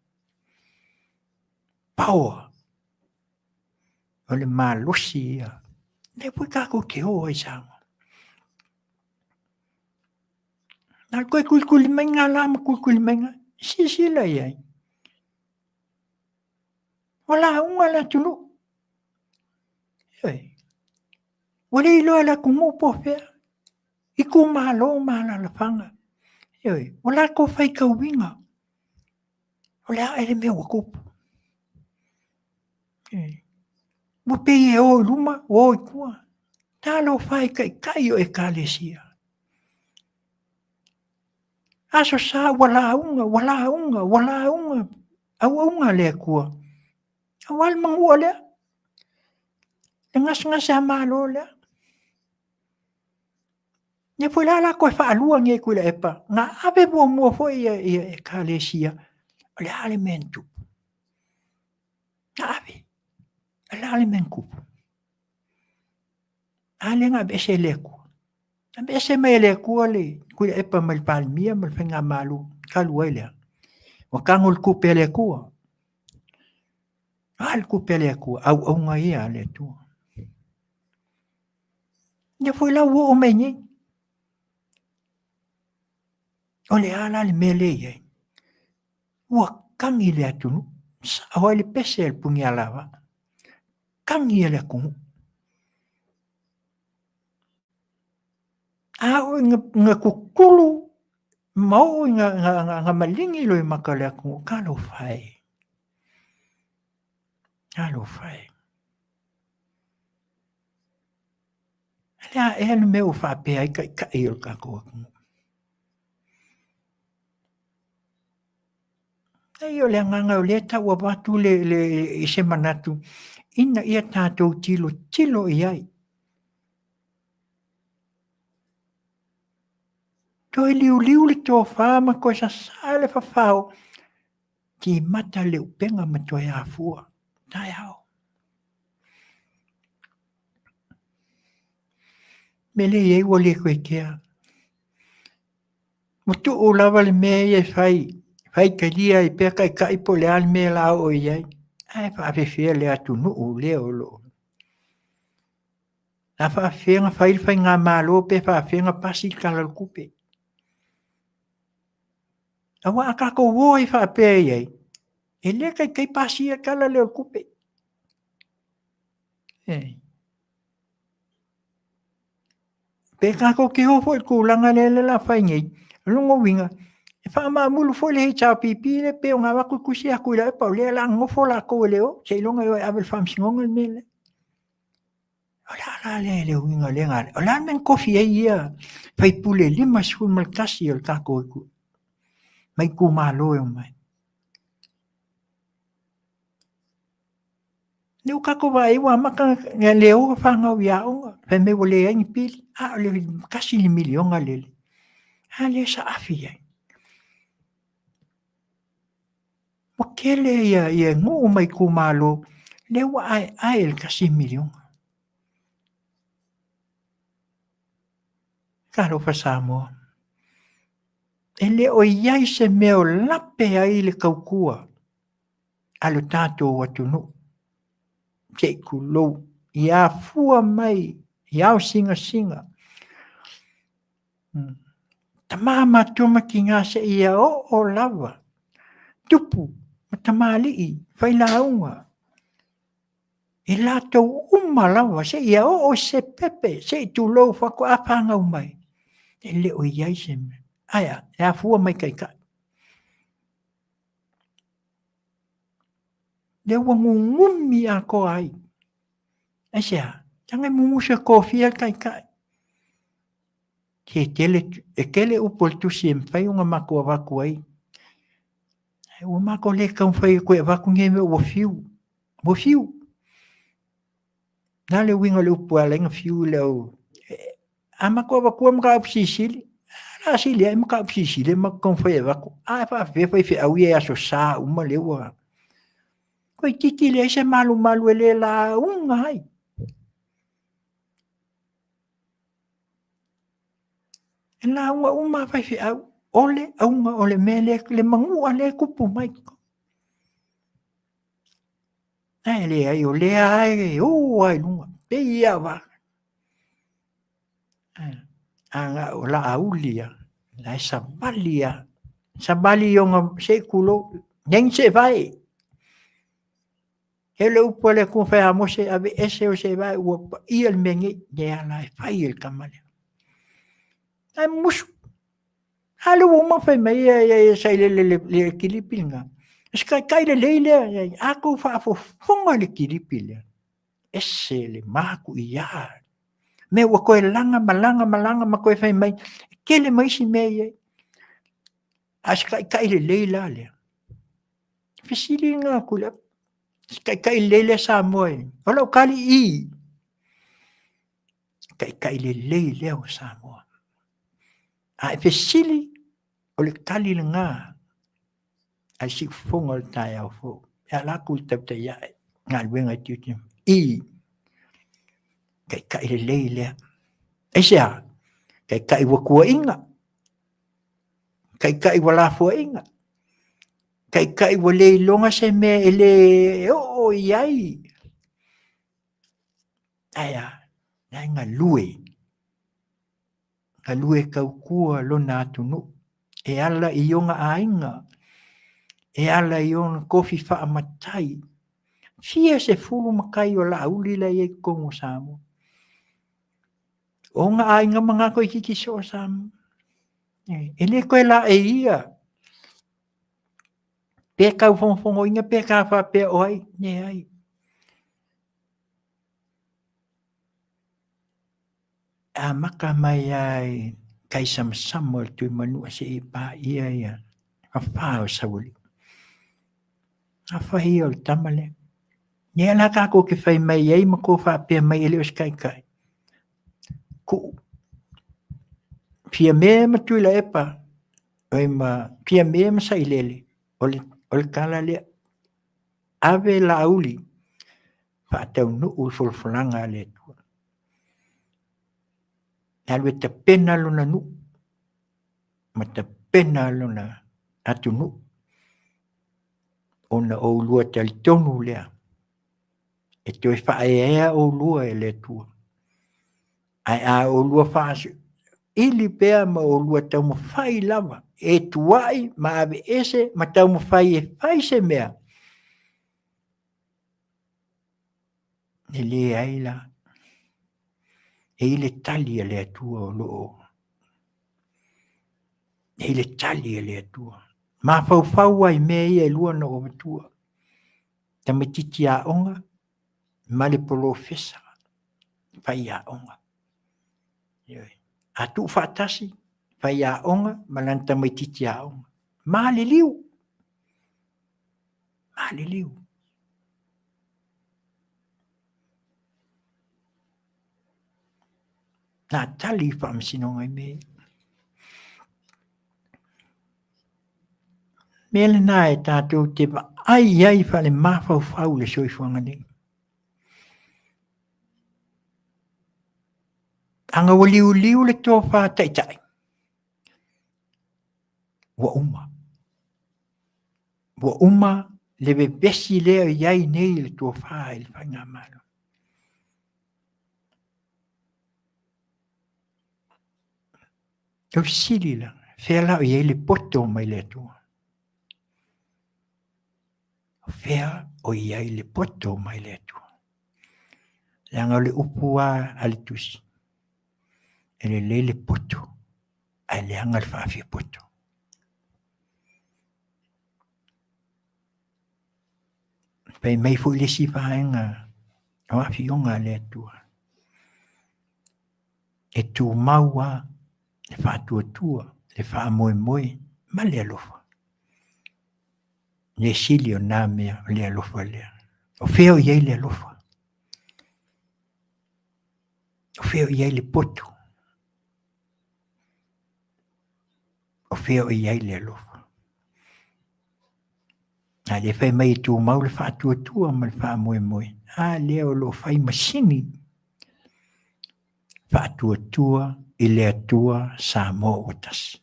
Power. O le malosi ia. Lea foi tatou te o ai i Samoa. Na o le toe tulituli mai na la ma tulituli mai na. Silasila i ai. Ua lauga le atunuu. Ioe. Ua le iloa e le atunuu po o fea. Itumalo ma alaalafaga. Ioe. Ua latou faitauina. O le a ea le mea ua tupu? Ioe. Ua pei e o i luma, ua o i tua. Talofa e i taitai o Ekalesia. Aso Sa ua lauga, ua lauga, ua lauga, auauna a le Atua. Aua le manua lea, le gasegase a Malo lea. Lea foi la la toe faalua nei Tuilaepa, na ave muamua foi ia, ia Ekalesia, o le a le mea na tupu? Na ave. O le a le mea na tupu? A lea na aveese e le Atua. Aveese mai e le Atua le Tuilaepa mai le Palemia ma le Faigamalo talu ai lea. Ua tago le tupe a le Atua. A le tupe a le Atua, auauna ia a le Atua. Ia foi la ua oo mai nei. O le a la le mea lea i ai? Ua kagi le atunuu, sao ai le pese a le Punialavaa. Kagi e le atunuu. A oo ina tutulu ma oo ina maligi loimata o le atunuu, talofa e, talofa e. O le a ea le mea ua faapea ai taitai o le tatou atunuu? Leai, o le agaga o lea e tau avatu le, le, i se manatu ina ia tatou tilotilo i ai. Toe liuliu le tofa ma toe sasaa le fafao, timata le upega ma toe afua. Taeao. Mea lea i ai ua le toe kea. Ua tuu lava le mea ia e fai, fai talia ai pea taitai po o le a le mea o le a oo i ai, ae faafefea le atunuu lea o lo o. A faafefea ona fai le faigamalo pe faafefea ona pasi le Tala o le Tupe. Aua a tatou o ai faapea i ai, e le taitai pasia le Tala lea o le Tupe. E. Pe tatou te o foi i le tulaga lea o le a fai nei, o lona uiga, e faamaamulu foi le HRPP lea pei ona avatu le tusi a Tuilaepa o lea o le a nonofo latou e le o, seiloga e o e ave i le faamasinoga le mea lea. O le a la lea le uiga o lea galuega? O le a le mea na tofi ai ia sui usufono e 51 o le tatou mai itumalo e omai? Lea ua tatou vaai ua amata ona le o fanau i aoga, fai mai ua leai ni pili, a o le $1 miliona le, a lea e saafi ai. Ua tele ia nuu ma itumalo lea ua aeae i le $1 miliona. Talofa Samoa, e le o i ai se mea o lape ai le tautua a lo tatou atunuu, se i tulou, i afua mai i ao sinasina, tama matua ma tina seia oo lava tupu ma tamalii, failauga, i latou uma lava seia oo i se pepe, se i tulou faatoa fanau mai, e le o i ai se mea. Ae a? E afua mai taitai. Lea ua nunumi atoa ai. Aisea? Leaga e mumusu e tofia le taitai. Se tele, e tele upu o le tusi e mafai ona matou avatu ai. Ae ua matou le taumafai e toe avatu nei mea ua fiu. Ua fiu. Na le uiga o le upu e ala ai ona fiu le au... A matou avatua mataupu silisili, o le a sili ai mataupu silisili e matou taumafai e avatu. A e faapefea faifeau ia i Aso Sa uma lea ua... Toeitiiti leai se malumalu e le lauga ai. E lauga uma lava faifeau, o le auga o le mea lea, le manua lea e tupu mai. Ae leai, o lea lava e o lava i luga, pei lava a na o Laauli lava, la e savali lava, savali i ona, se i tulou, leai ni seevae. E le upu a le Atua fai ia Mose, aveese ou seevae ua paia le mea nei, lea la e fai e le tama lea. Ae musu. A lea ua uma fai mai e sailele le kilipi lena. O se taitai lelei lea, a tou faafofoga i le kilipi lea, ese le matuia. Mea ua toe laga ma laga ma laga ma toe fai mai, e tele ma isi mea e i ai. A o se taitai lelei la lea. Fesili lena a Tuilaepa. Se taitai lelei lea Samoa e. O lau tali i. Taitai lelei lea o Samoa. A e fesili, o le tali lena a le siufofoga o le taeao fou. E ala atu i le tautai ae, galuega e tiute. i taitai lelei lea. Aisea? Taitai ua tuuaiga, taitai ua lafoaiga, taitai ua le iloga se mea e le oo i ai. Ae a? La e galue, galue tautua lona atunuu e ala i ona aiga, e ala i ona tofi faamatai. Fia sefulu matai o Laauli la e i ai i totonu o Samoa. O ona aiga ma na toeitiiti soo Samoa. E le toe laeia pe tau fogofogoina pe ta faapea o ai, leai. E amata mai lava i taisamasama o le Tuimanua seia paia ia afa o Saualii. Afa ia o le tama lea. Lea la tatou te fai mai ai ma tou faapea mai e le o se taitai. Tuu. Fiame ma Tuilaepa, oi ma Fiame ma Sailele, o le tala lea. Ave Laauli faataunuu le folafolaga a le Atua. E alu e tapena lona nuu ma tapena lona atunuu ona o oulua talitonu lea e toe faaeaea oulua e le Atua. Ae a oulua faaili pea ma oulua taumafai lava e tuai ma aveese ma taumafai e fai se mea, e leai la. E i le tali a le Atua o lo o e i le tali a le Atua. Mafaufau ai mea ia e lua na ou avatua. Tamaitiiti aoga ma le polofesa faiaoga. Ioe. A tuufaatasi faiaoga ma lana tamaitiiti aoga. Maliliu. Maliliu. Na tali i faamasinoga i mea ia. Mea lena e tatou te vaai ai faale-mafaufau le soifuaga nei. Ana ua liuliu le tofa taitai, ua uma. Ua uma le vevesi lea e i ai nei le tofa i le faigamalo. O le fesili la, fea la o i ai le poto mai le Atua? O fea o i ai le poto mai le Atua? Leaga o le upu lava a le Tusi, e lelei le poto, ae leaga le faafiapoto. Fai mai foi le isi vaega o afioga a le Atua, e tumau lava le faatuatua, le faamoemoe ma le alofa. Le sili o na mea o le alofa lea. O fea o i ai le alofa? O fea o i ai le poto? O fea o i ai le alofa? A lea fai mai e tumau le faatuatua ma le faamoemoe, a lea o lo o fai masini faatuatua i le Atua Samoa ua tasi.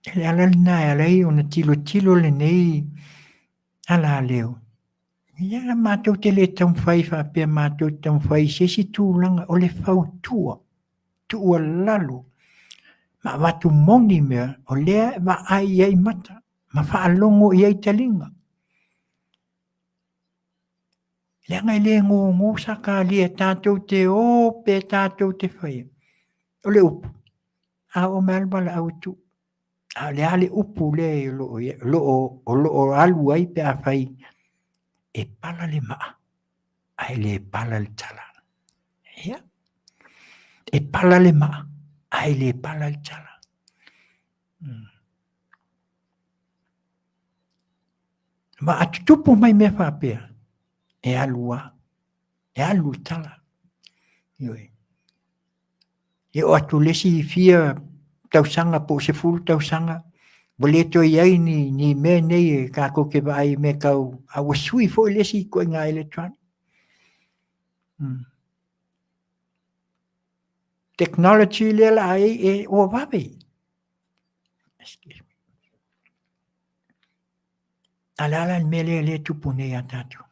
O le ala lena e ala ai ona tilotilo lenei alaleo. Ia matou te le taumafai faapea matou te taumafai i se isi tulaga o le fautua, tuualalo, ma avatu moni mea o lea e vaai i ai mata ma faalogo i ai taliga. Leaga e le gogo sakalia tatou te o pe tatou te faia. O le upu, a oo mai lava le valaau e tuu. A o le a le upu lea o lo o alu ai pe afai e pala le maa ae le pala le tala. Ia, e pala le maa ae le pala le tala. Ma a tutupu mai mea faapea, e alu lava, e alu le tala. Ioe. E oo atu le isi fia tausaga po o 10 tausaga, Ua le toe i ai ni, ni mea nei e tatou te vaai i mea tau, a ua sui foi le isi ituaiga electronic. Technology lea la ai e ua vave. Excuse me. A le a la le mea lea lea e tupu nei ia tatou?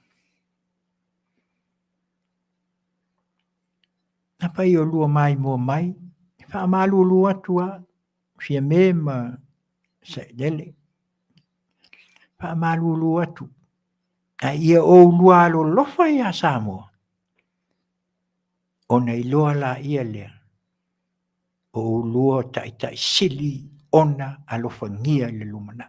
Afai o lua maimoa mai, e faamalulu atu lava, Fiame ma Sailele, faamalulu atu, a ia oulua alolofa iā Samoa, ona iloa laia lea, o oulua o taitai sili ona alofagia i le lumanai.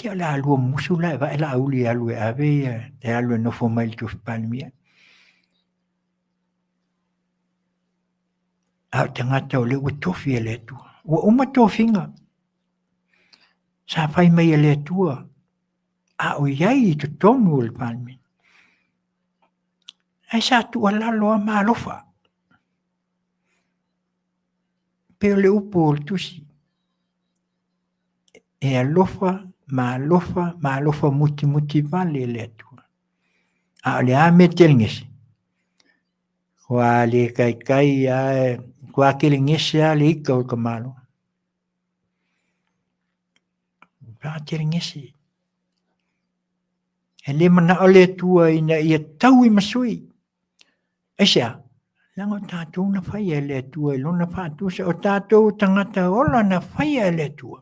Ia o le a lua musu la e vae Laauli e alu e ave ia, e alu e nofo mai i le tofi Palemia. A o tagata o lea ua tofi e le Atua. Ua uma tofiga. Sa fai mai e le Atua a o i ai i totonu o le Palemene. Ae sa tuualalo lava ma alofa. Pei o le upu o le tusi, e alofa ma alofa ma alofa mutimuti vale e le Atua. A o le a mea telegese? Kua le taitai a, kua telegese a le ika o le tamaloa. Kua telegese. E le manao le Atua ina ia taui ma sui. Aisea? Leaga o tatou na faia e le Atua i lona faatusa, o tatou tagata ola na faia e le Atua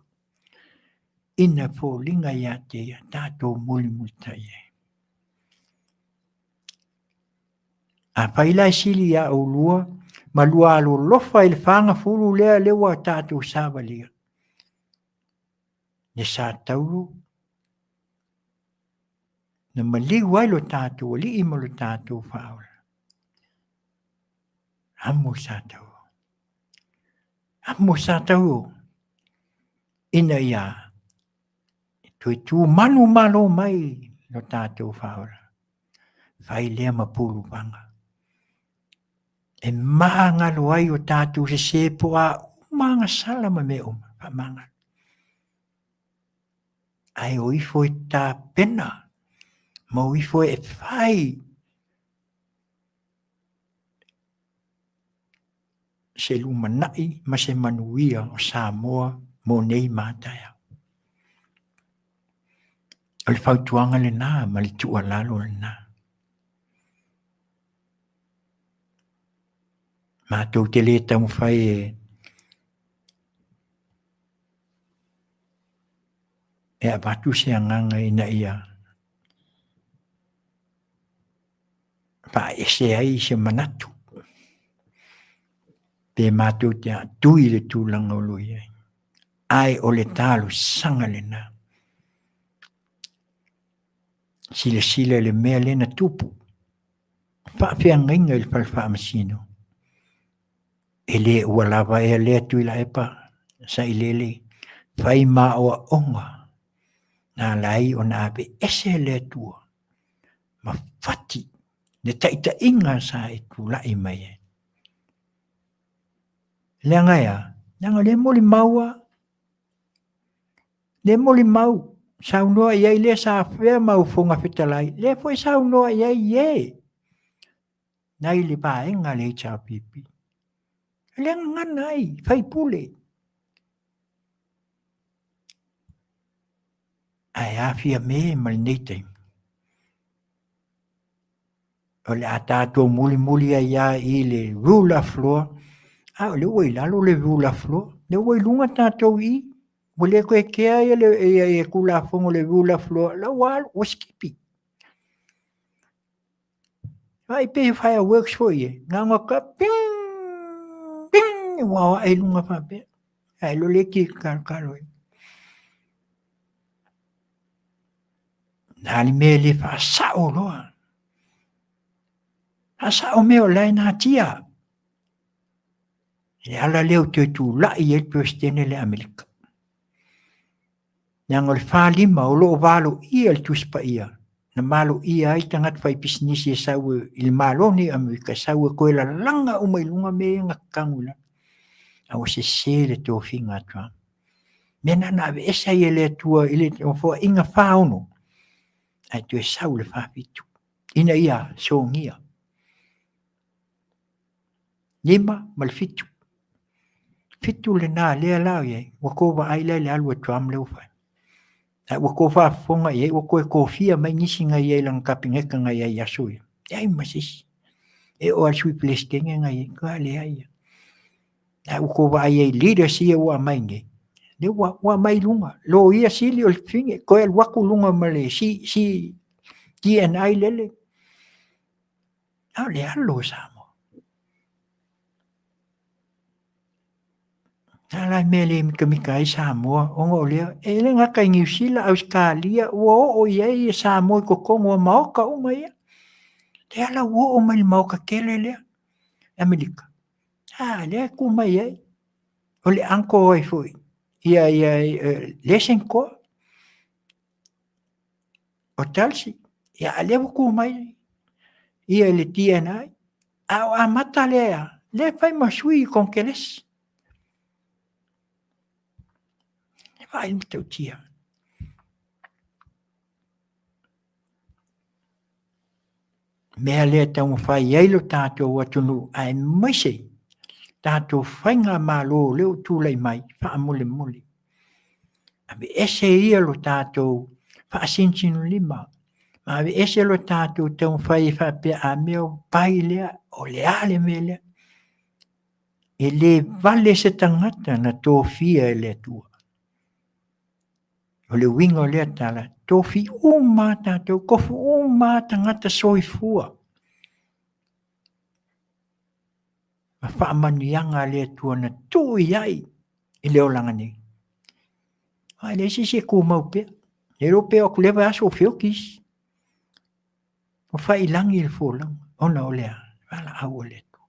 ina foliga ia te ia tatou mulimulitai ai. Afai la e sili ia oulua ma lua alolofa i le fagafulu lea lea ua tatou savalia, le sa taulu na maliu ai lo tatou Alii ma lo tatou Faaola. Amo sa tau. Amo sa tau ina ia toe tu manu malo mai lo tatou Faaola. Fai lea ma puluvaga. E maagalo ai o tatou sese po o a uma agasala ma mea uma. Faamagalo. Ae o ifo e tapena ma o ifo e fai se lumanai ma se manuia o Samoa mo nei ma taeao. O le fautuaga lena ma le tuualalo lena. Matou te le taumafai e e avatu se agaga ina ia faaese ai se manatu pe matou te aatui i le tulaga o lo o i ai. Ae o le talosaga lena. Silasila i le mea lea na tupu, faafeagaiga i le fale faamasino. E le ua lava ea lea Tuilaepa Sailele fai ma aoaoga na ala ai ona aveese le Atua ma fati le taitaiga sa e tulai mai ai. Leaga e a? Leaga o lea e molimau lava. Lea e molimau, saunoa i ai lea sa afea ma au Fofoga Fetalai, lea foi saunoa i ai e nai le vaega a le HRPP. O lea gagana ai, faipule. Ae a Fiame ma lenei taimi? O le a tatou mulimuli ai lava i le rule of law, a o lea ua i lalo le rule of law, lea ua i luga tatou i i, ua le toe kea ia le Tulafono o le rule of law, la ua alu, ua sikipi. Vaai pei fireworks foi ia, na ona ka ping, ping, ua ao ae i luga faapea. Ae lo le ki kalokalo ai. Na le mea le faasao loa. Faasao mea o la e natia. Le ala lea o toe tulai ai le Peresetene le Amerika. Leaga o le 45 o lo o valoia le Tusi Paia. na maloia ai tagata faipisinisi e sau i le Malo nei o Amerika, e sau e toe lalaga uma i luga mea ia na kakagu i lalo. A ua sese le tofiga a Trump. Mea na na aveese ai e le Atua i le Nofoaiga 46, ae toe sau i le 47, ina ia sogia. 5 ma le 7. 7 lena lea la o i ai, ua tou vaai la i le alu a Trump lea ua fai. Ae ua tou faafofoga i ai, ua toe tofia mai nisi na i ai i lana Kapeneta na i ai i aso ia. Leai ma se isi. E oo lava i le Sui Peresetene na i ai, matua leai lava. Ae ua tou vaai ai i leaders ia ua aumai nei, lea ua aumai i luga, Loia Sili o le fafine, toe alu atu i luga ma le CDNI lele. A o le alo o Samoa. A la mea le mitamita ai Samoa, ona o lea, e le gata i Niu Sila, Ausetalia, ua oo i ai Samoa i totonu o maota uma ia. Lea la ua oo mai i le maota tele lea, Amerika. A, lea e tu mai ai. O le uncle ai foi, ia, ia, lea Senator. O Tulsi, ia a lea ua tu mai ia i le DNI. A o amata lea, lea e fai ma sui i Konkelesi. E vaai le matautia. Mea lea e taumafai ai lo tatou atunuu aemaise tatou faigamalo lea ua tulai mai faamolemole. Aveese ia lo tatou faasinosinolima ma aveese lo tatou taumafai e faapea a mea o pai lea, o le a le mea lea. E le vale se tagata na tofia e le Atua. O le uiga o lea tala, tofi uma lava tatou, tofu uma lava tagata soifua ma faamanuiaga a le Atua na tuu i ai i le olaga nei. Aua e leai se isi e tumau pea. Le iloa pe oo atu i lea vaiaso ua feoti isi. Ua faiilagi le folauga ona o le a? Valaau a le Atua.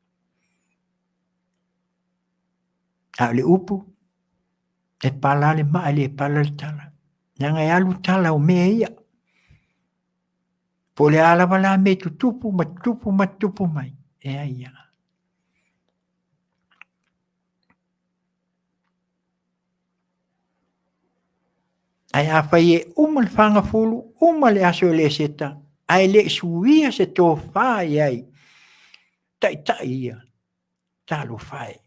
A o le upu, e pala le maa e le pala le tala. Leaga e alu tala o mea ia. Po o le a lava la mea e tutupu ma tutupu ma tutupu mai, e ai lava. Ae afai e uma le fagafulu, uma le aso e le seta, ae le i suia se tofa i ai, taitai ia, talofa e,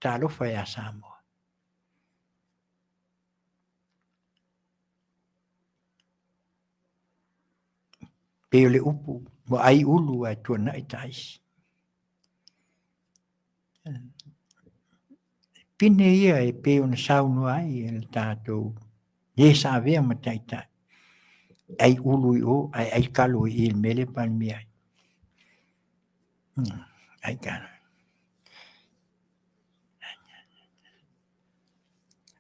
talofa ia Samoa. Pei o le upu, ua ai ulu ae tuanai taisi. Pine ia e pei ona saunoa ai e le tatou e sa avea ma taitai, ai ulu i o ae ai kalo i i le mea lea e palemia ai. Ai kalo.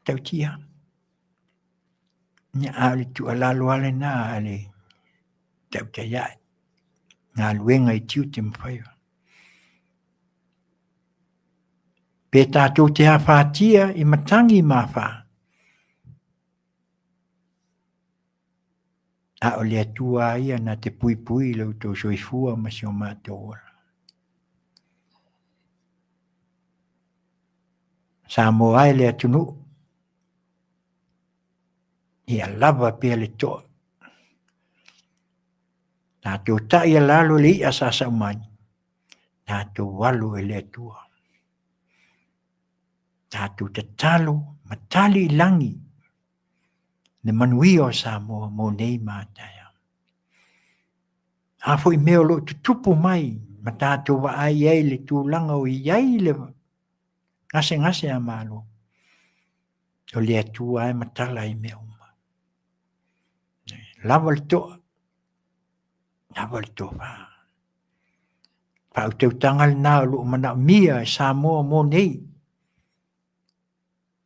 Tautia. Ia a o le tuualalo lava lena a le tautai ae, galuega i tiute ma faiva. Pe tatou te afatia i matagi ma afa, a o le Atua lava ia na te puipui i lo outou soifua ma si o matou ola. Samoa e le atunuu, ia lava pea le toa. Tatou tai alalo le i'a sa saumani, tatou alo e le Atua. Tatou tatalo ma tali i lagi le manuia o Samoa mo nei ma a taeao. A foi mea o lo o tutupu mai ma tatou vaai ai i le tulaga o i ai le gasegase a Malo, o le Atua lava e matala ai mea uma. Lava le toa, lava le tofa. Faautautaga lena o lo o manaomia e Samoa mo nei.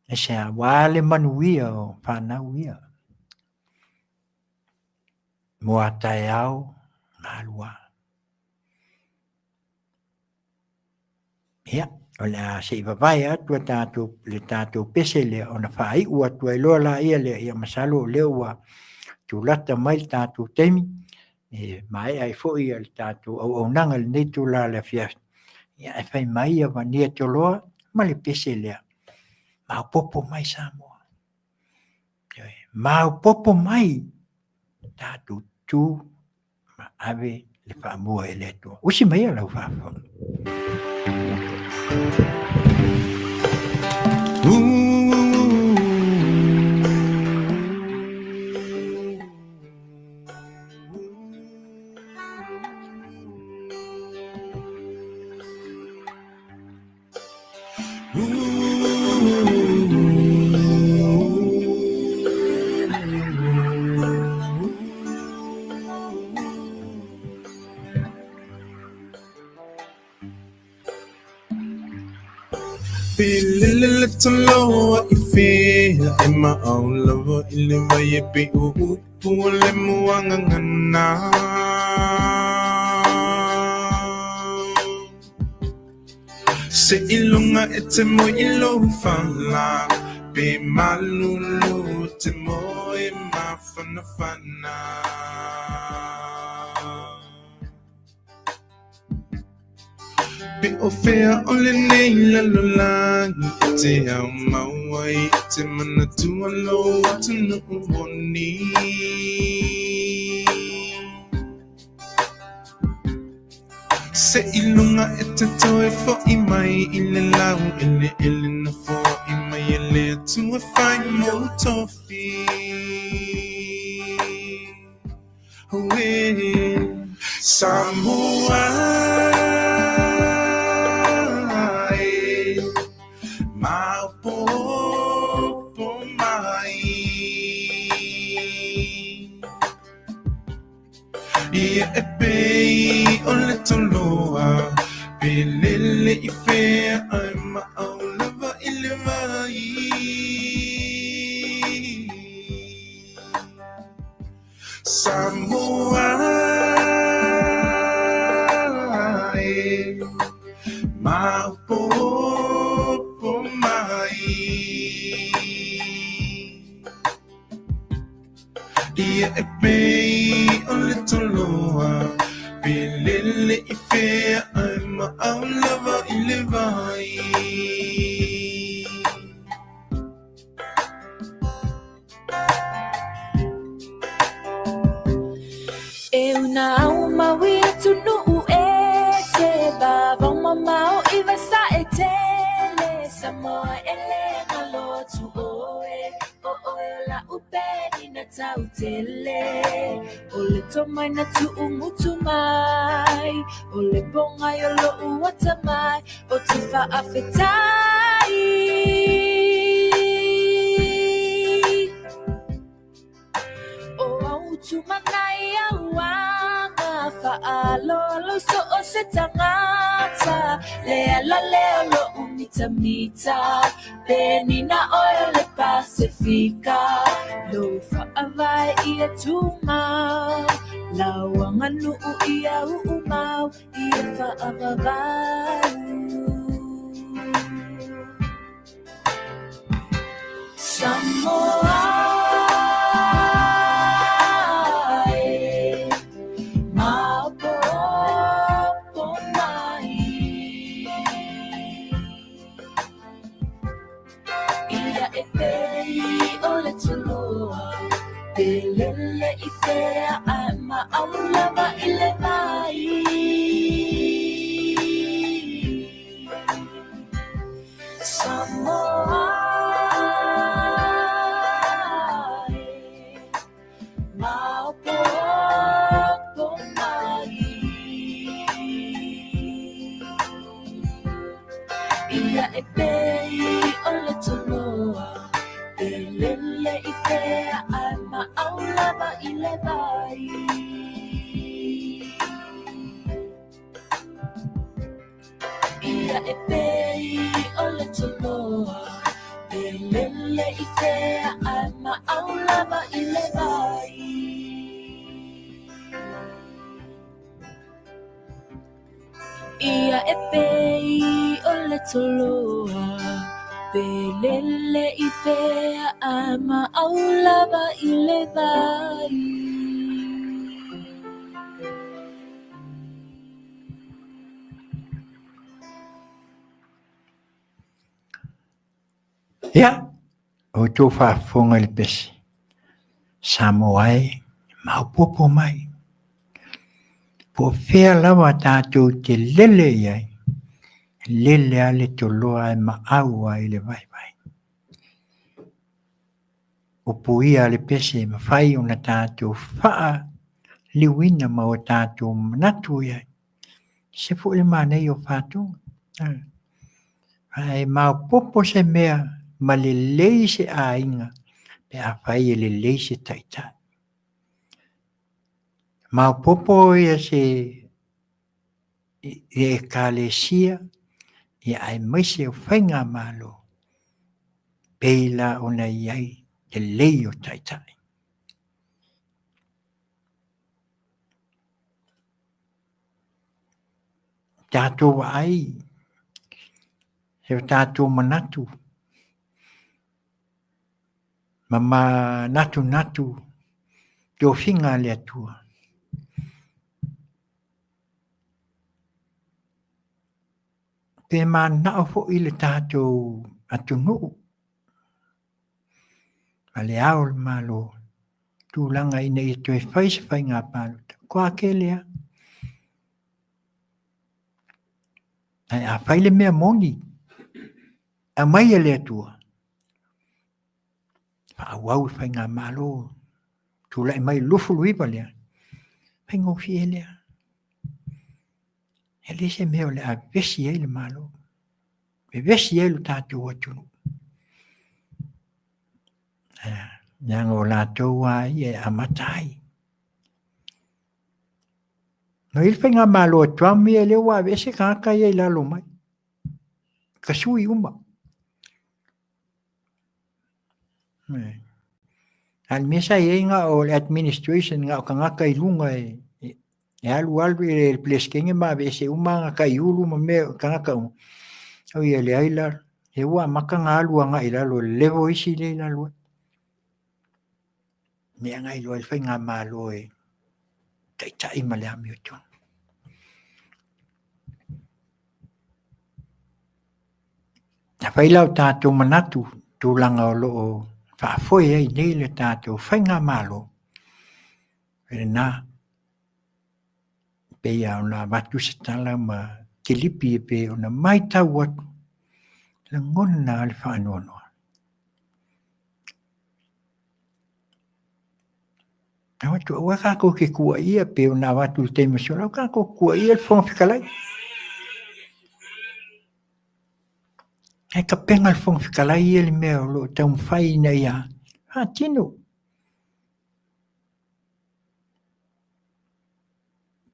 Aisea? Aua le manuia o fanau ia mo a taeao ma alu a. Ia, o le a se i vavae atu a tatou, le tatou pese lea ona faaiu atu ai loa laia lea, ia masalo o lea ua tulata mai le tatou taimi. E maea ai foi le tatou auaunaga i lenei itula o le afiafi, ia ae fai mai ia Vania Toloa ma le pese lea, maopoopo mai Samoa. Ioe, maopoopo mai tatou tu ma ave le faamua i le Atua. Usi maia lau faafofoga. Pilele toloa i fea e maau lava i le vai e pe o upu o le muagagana. Se ilunga e te moe i lou fala, pe malulu te moe mafanafana. Pe o fea o lenei lalolagi e te ao mau ai e te manatua lou atunuu moni. Se i lunga e te toe fo'i mai i le lau eleele na foai mai e le Atua fai mou tofi. Auē, Samoa e, maopoopo mai. Ia e pei o le toloa, pe lele i fea ae maau lava i le vai. Samoa e, maopoopo mai. Ia e pei o le toloa, pe lele i fea ae maau lava i le vai. E una au maui atunuu e se vavao mamao i vasae tele Samoa e le galo atu oe O oe o la'u penina tau tele O le tomai na tu'ugutu mai O le pogai o lo'u atamai Ou te fa'afetai O au tumanai au aga Fa'aaloalo i so o se tagata Le ala lea o lo'u mitamita Penina oe o le Pasefika Lou fa'avae ia tumau Lau aganu'u ia u'umau Ia fa'avavau Samoa e, maopoopo mai. Ia e pei o le toloa, pe lele i fea ae maau lava i le vai. Samoa e, maopoopo mai. Ia e pei o le toloa, pe lele i fea ae maau lava i le vai. Ia e pei o le toloa, pe lele i fea ae maau lava i le vai. Ia e pei o le toloa, pe lele i fea ae maau lava i le vai. Ia, o outou faafofoga i le pese, Samoa e, maopoopo mai. Po o fea lava tatou te lele i ai, lele lava le toloa ae maau lava i le vaivai. Upu ia a le pese e mafai ona tatou faaliuina ma o tatou manatu i ai. Se foi le manaia o fatuga. Ae maopoopo se mea ma lelei se aiga pe afai e lelei se taitai. Maopoopo ia se Ekalesia ia aemaise o faigamalo pei la ona i ai lelei o taitai. Tatou vaai i o tatou manatu ma manatunatu tofiga a le Atua. Pe mananao foi le tatou atunuu ma le Ao o le Malo tulaga ina ia toe fai se faiga palota, matua tele lava. Ae a fai le mea moni, aumai e le Atua, faaauau le faigamalo, tulai mai le 29 lea, faigofie lea. E leai se mea o le a vevesi ai le Malo, vevesi ai lo tatou atunuu. Leaga o latou lava ia e amata ai. Na i ai le faigamalo a Trump ia lea ua aveese tagata ia i lalo mai. Tasui uma. A o le mea sa i ai na o le administration na o tagata i luga e alu alu i le Peresetene ma aveese uma ana taiulu ma mea tagata uma. Oi e leai la, lea ua amata ona alu agai i lalo i le level isi lea i lalo ai. Mea na iloa ai le faigamalo e taitai ma le amiotonu. Afai la o tatou manatu tulaga o lo o faafoe ai nei le tatou faigamalo, lena pei lava ona avatu se tala ma kilipi e pei ona matau atu, lagona lava le faanoanoa. Avatu aua tatou te tuuaia pei ona avatu i le taimi ua sola, aua tatou te tuuaia le Fofoga Fetalai. Ae tapena le Fofoga Fetalai ia le mea o lo o taumafai ina ia faatino.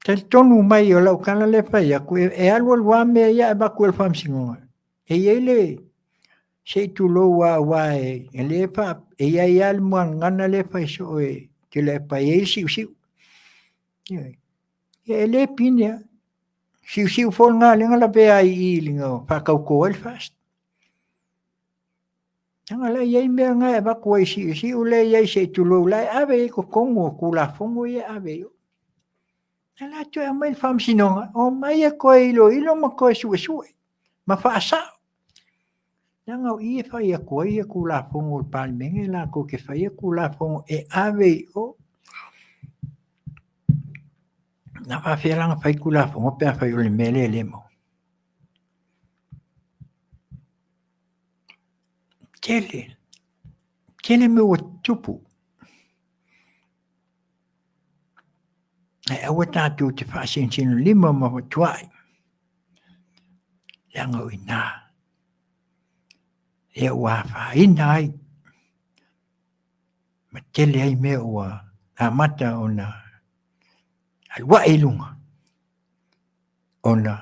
Talitonu mai o lau tala lea e fai atu, e alualu lava mea ia e avatu e le Faamasinoga. E i ai le, se i tulou lava aua e le faa, e i ai lava le muagagana lea e fai soo e Tuilaepa, e i ai le siusiu. Ioe. Ia e le pine lava. Siusiu foi lena lea na lavea ai i i na faatauto ai le FAST. Leaga la e i ai mea na e avatu ai siusiu lea e i ai se i tulou la e ave i ai totonu o Tulafono ia e ave i o. A la toe aumai le Faamasinoga, omai e toe iloilo ma toe suesue ma faasao. Leaga o i e fai atu ai ia Tulafono a le Palemene latou te faia Tulafono e ave i o. Na faafefea la ona fai Tulafono pe afai o le mea lea e le maua? Tele, tele mea ua tutupu. Ae aua tatou te faasinosinolima ma tuai, leaga o i ina lea ua afaina ai ma tele ai mea ua amata ona alu ae i luga ona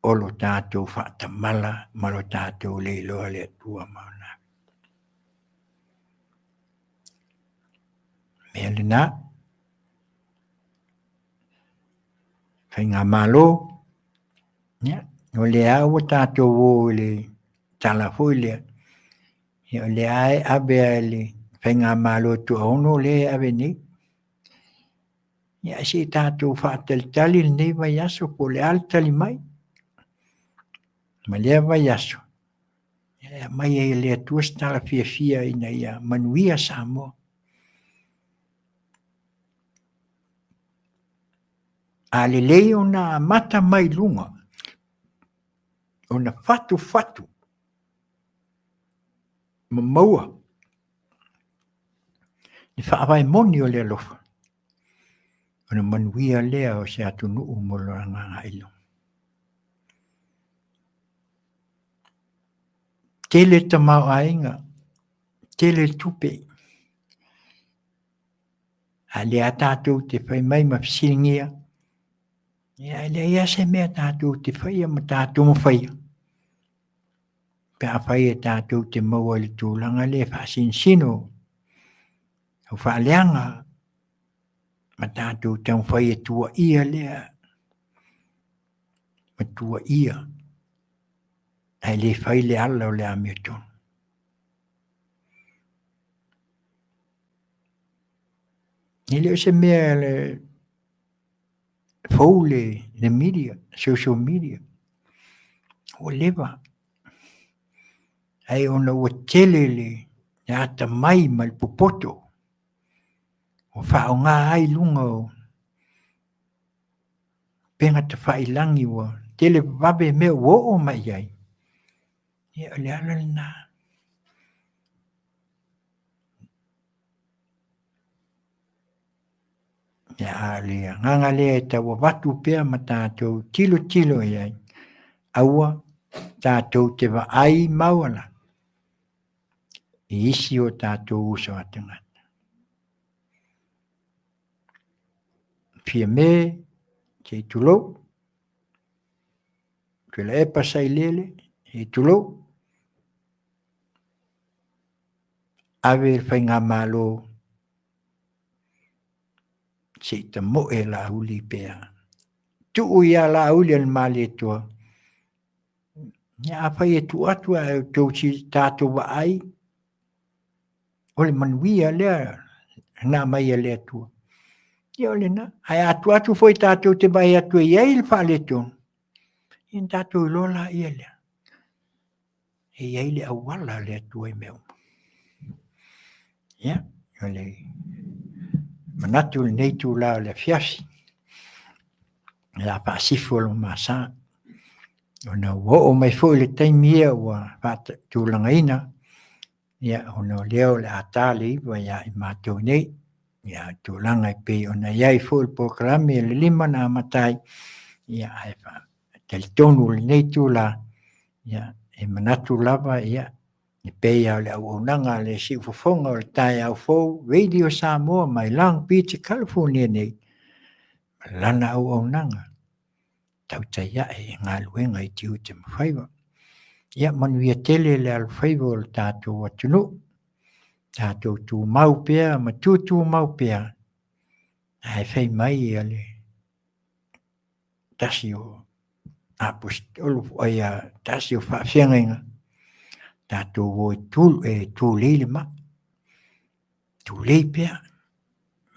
o lo tatou faatamala ma lo tatou le iloa le Atua ma ona mea lena. Faigamalo, ia, o lea ua tatou o i le tala foi lea, ia o lea e ave lava i le faigamalo tuaono lea e ave nei. Ia ae se i tatou faatalitali lenei vaiaso po o le a le tali mai ma lea vaiaso. E aumai ai e le Atua se tala fiafia ina ia manuia Samoa. A lelei ona amata mai luga, ona fatufatu ma maua le faavae moni o le alofa, ona manuia lea o se atunuu mo lona agai i luma. Tele tamaoaiga, tele tupe, a lea tatou te fai mai ma fesiligia, ia e leai lava se mea tatou te faia ma tatou mafaia, pe afai e tatou te maua i le tulaga lea e faasinosino au faaleaga ma tatou taumafai e tuuaia lea ma tuuaia ae le fai le ala o le amiotonu. E le o se mea le fou le media, social media. Ua leva. Ae ona ua tele le atamai ma le popoto ua faaaoga ai luga o upega tafailagi ua tele vave mea ua oo mai i ai. Ia o le ala lena. Ia a o le agaga lea e tau avatu pea ma tatou tilotilo i ai, aua tatou te vaai maualalo i isi o tatou uso a tagata. Fiame, se i tulou, Tuilaepa Sailele, se i tulou, ave le faigamalo se i tamoe Laauli pea. Tuu ia Laauli a le Malietoa, ia afai e tuu atu ae outou tatou vaai, o le manuia lea na aumai e le Atua. Ia o lena. Ae a tuu atu foi tatou te vaai atu e i ai le faaletonu, ia ona tatou iloa laia lea. E i ai le auala a le Atua i mea uma. Ia, o le manatu i lenei itula o le afiafi, o le a faasifu o lomasa, ona ua oo mai foi le taimi ia ua faatulagaina, ia ona o lea o le a ta le 9 ia i matou nei, ia tulaga e pei ona i ai foi le polokalame le 5 na amata ai, ia ae talitonu lenei itula, ia e manatu lava ia e pei lava o le auaunaga a le Siufofoga o le Taeao Fou, Radio Samoa mai Long Beach, California nei, ma lana auaunaga tautai ae i galuega i tiute ma faiva. Ia manuia tele le alofaiva o le tatou atunuu, tatou tumau pea ma tutumau pea, ae fai mai le tasi o aposetolo ai a tasi o faafeagaiga, tatou o e tu, e tulei le maa, tulei pea,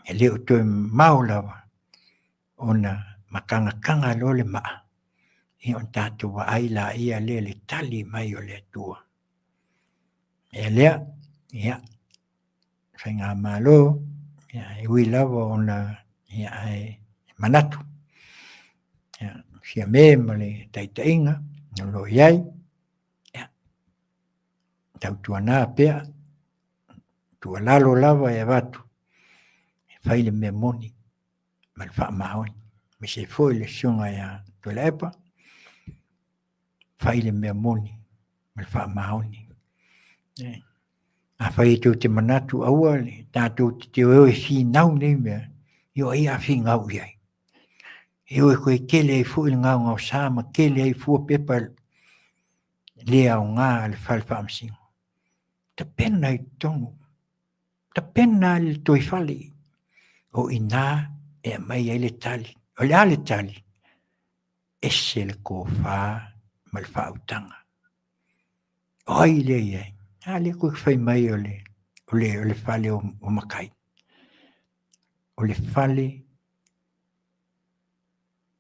e le o toe mamao lava ona matagataga loa le maa, ia ona tatou vaai laia lea i le tali mai o le Atua. Mea lea, ia, Faigamalo, ia, e ui lava ona ia, ae manatu, ia, Fiame ma le taitaiga o lo o i ai, ia, tautuana pea, tuualalo lava e avatu, e fai le mea moni ma le faamaoni. Aemaise foi le susuga ia Tuilaepa, fai le mea moni ma le faamaoni. Afai e tou te manatu aua le tatou te o e finau nei mea, ia o ai a finau i ai? E o e koe tele ai foi le gaogaosa ma tele ai fua pepa le aoga a le fale faamasino. Tapena i totonu, tapena le toi fale, o i ina e aumai ai le tali. O le a le tali? Ese le tofa ma le faautaga. O ai lea i ai? A lea koe fai mai o le, o le, o le fale o, o matai. O le fale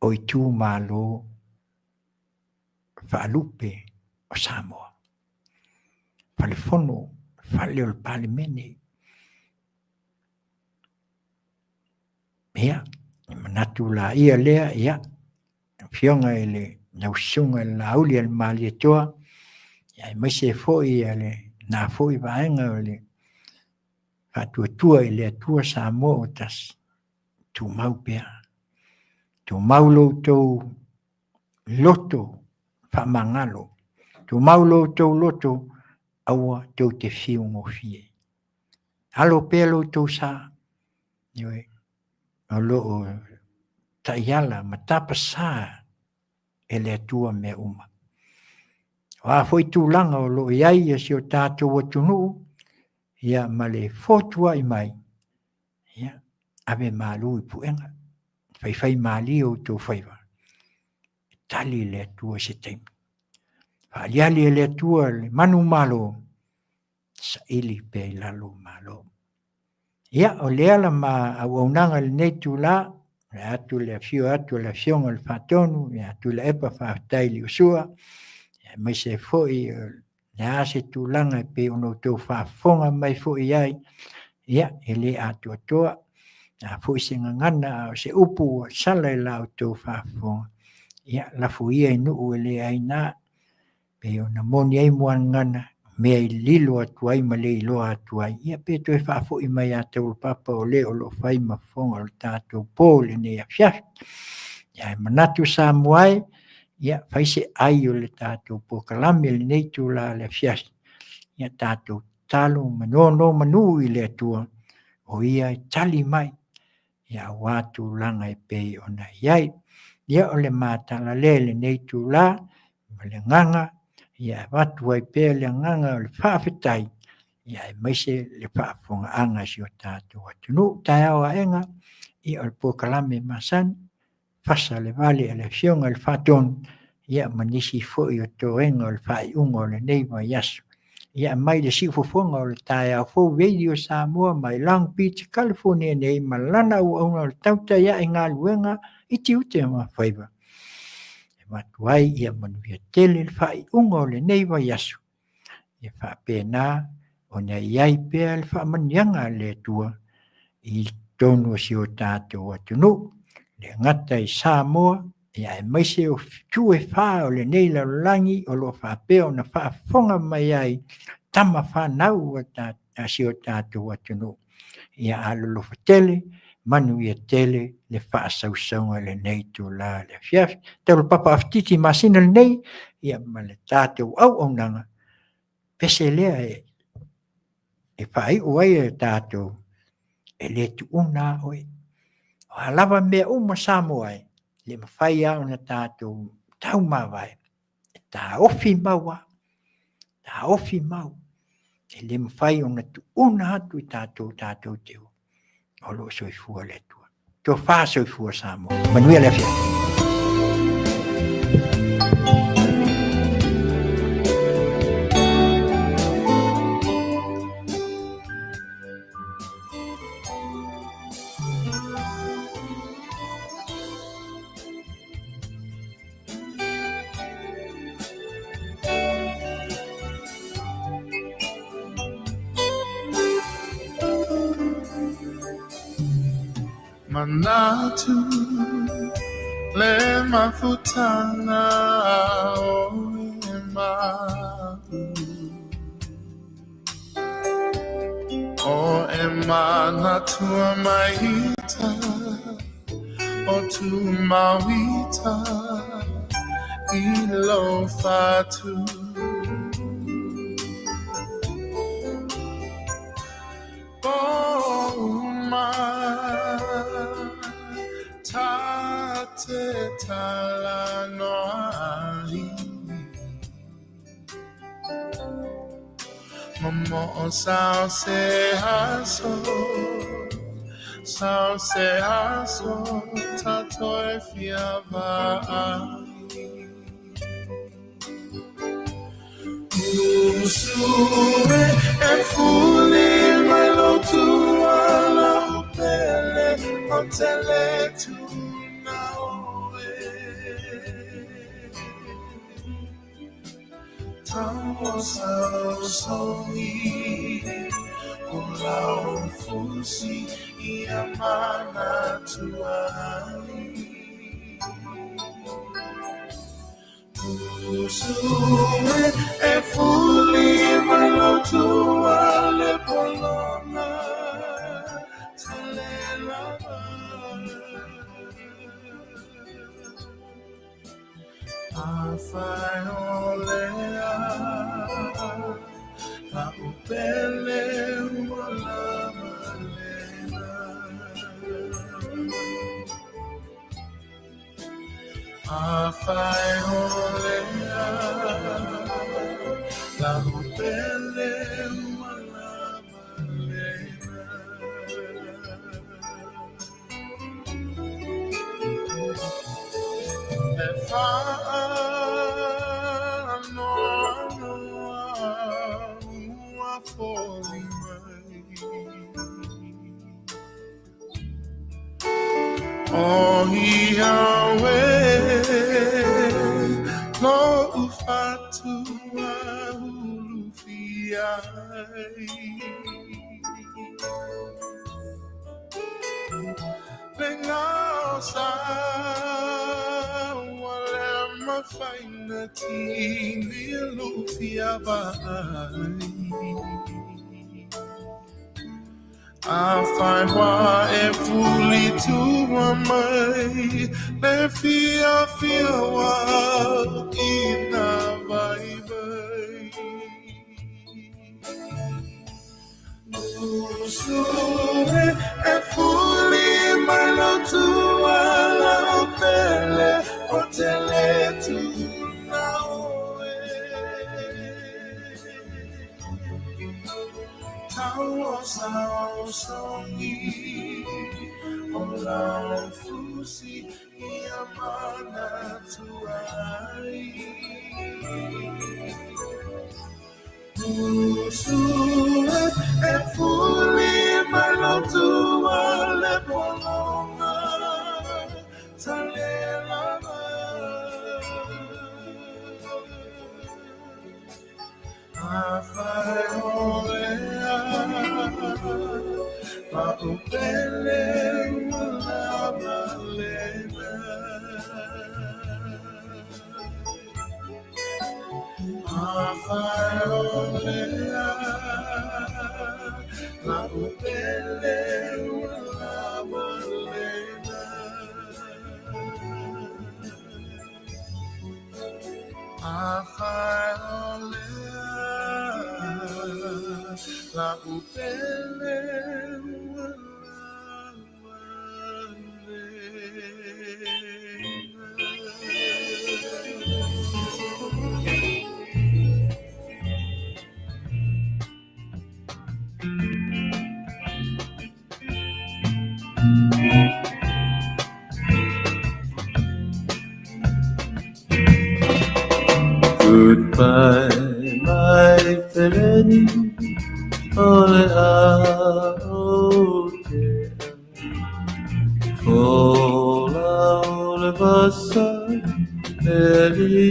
o itumalo faalupe o Samoa. Falefono, fale o le Palemene. Ia, e manatu laia lea, ia, Afioga i le lau Susuga i le Laauli a le Malietoa, ia, aemaise foi ia lena foi vaega o le Faatuatua i le Atua Samoa ua Tasi, tumau pea. Tumau lo outou loto faamagalo. Tumau lo outou loto aua tou te fiu gofie. Alo pea lo outou sa, ioe, o lo o taiala ma tapasā e le Atua mea uma. O a foi tulaga o lo o i ai i si o tatou atunuu, ia ma le fotuai mai, ia, ave malu i puega, faifai malie outou faiva, e tali le Atua i se taimi. Faaliali e le Atua le manumalo, saili pea i lalo malo. Ia, o lea la ma auaunaga i lenei itula, le atu le afio atu o le Afioga i le Faatonu, ia Tuilaepa faafetai i Liusua, aemaise foi o le a se tulaga e pei ona outou faafofoga mai foi i ai, ia, e le atoatoa, a foi se gagana a o se upu ua sala i la outou faafofoga, ia, lafo ia i nuu e le aina, pei ona moni ai muagagana, mea i lilo atu ai ma le iloa atu ai, ia pe toe faafoi mai ia Taulapapa o le o lo o fai ma fofoga o le tatou po i lenei afiafi. Ia ae manatu Samoa e, ia fai se ai o le tatou polokalame i lenei itula o le afiafi, ia tatou tatalo ma nonomanu i le Atua, o Ia e tali mai ia aua tulaga e pei ona i ai. Ia o le matala lea i lenei itula, ma le agaga ia avatu ai pea le agaga o le faafetai, ia aemaise le faafofogaaga a si o tatou atunuu. Taeao aega, ia o le polokalame masani, fasa le vale a le Afioga i le Faatonu, ia ma nisi foi o toega o le faaiuga o lenei vaiaso. Ia mai le siufofoga o le taeao fou Radio Samoa mai Long Beach, California nei ma lana auauna o le tautai ae galuega i tiute ma faiva. E avatu ai ia manuia tele le faaiuga o lenei vaiaso. Ia faapena ona i ai pea le faamanuiaga a le Atua i totonu o si o tatou atunuu, le gata i Samoa, ia aemaise o itu e fa o lenei lalolagi o lo o faapea ona faafofoga mai ai tama fanau a si o tatou atunuu. Ia alolofa tele, manuia tele le faasausauga i lenei itula i le afiafi. Taulapapa Afititi masina lenei, ia ma le tatou auaunaga, pese lea e faaiu ai e tatou, e le tuuna lava oe. O a lava mea uma Samoa e, le mafai lava ona tatou taumavae, e taofi mau lava, taofi mau. E le mafai ona tuuna atu i tatou tatou te o, o lo o soifua le Atua. Tofa soifua Samoa. Manuia le afiafi. Manatu le mafutanga o e ma'u O e manatua mai ita O tu mauita i lo fatu O ta te talanoa ai Momo'o sao se aso Sao se aso tatou e fia vaai Usu e e fuli mai lo tuala o pele o te le tuna oe. Tauosaosogi o lau fusi ia manatua ai. Usue e fuli mai lotua le polonga talelava. Afai o lea la upele ua lava lena. Afai o lea la upele ua lava lena. E whaanoanoa ua foli mai. O ia oe lo'u fatua ulufia ai. Le gaosa ua le mafaina tini lufia vaai. Afai ua e fuli tua mai le fiafia ua ina vaivai. Usue e fuli mai lotua lau pele o te le tuna oe. Tauosaosogi o lau fusi ia manatua ai. Usue e fuli mai lotua le polonga talelava. Afai o lea la upele ua lava lena. Afai o lea la upele ua lava lena. Afai o lea la upele ua lava lena. Goodbye, my friend, o le a o te Fola o le vasa, e li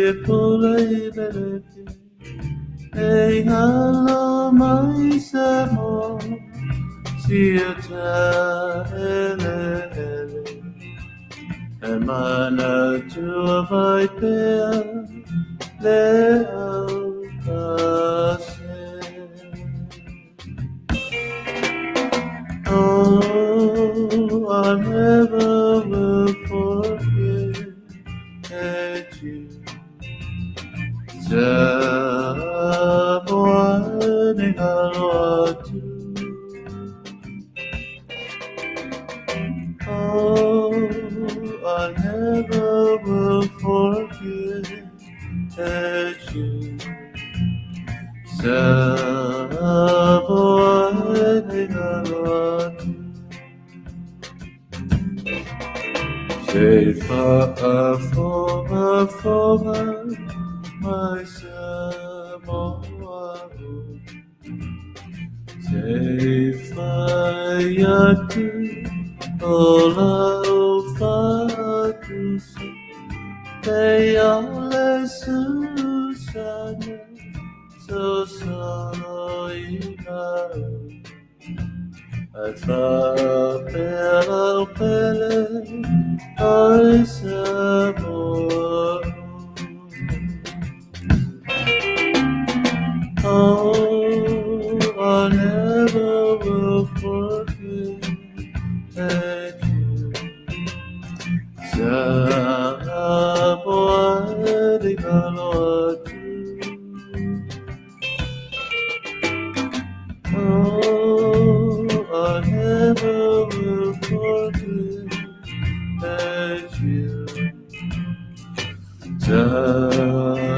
e pole i belefi, e ngalo mai sa mo, sia ta ele ele. E mana tua vai pea, le au pase. Oh, I never will forget you. Samoa ni ngalo atu. Oh, I never will forget you. Samoa ni ngalo atu. Se fa'afogafoga mai Samoa o. Se fai atu o lau fa'atusa, pe ia le susana. Ae faapea lau pele ai Samoa. Oh, I never will forget you. Samoa e le galo atu. Oh, I never will forget you. Samoa.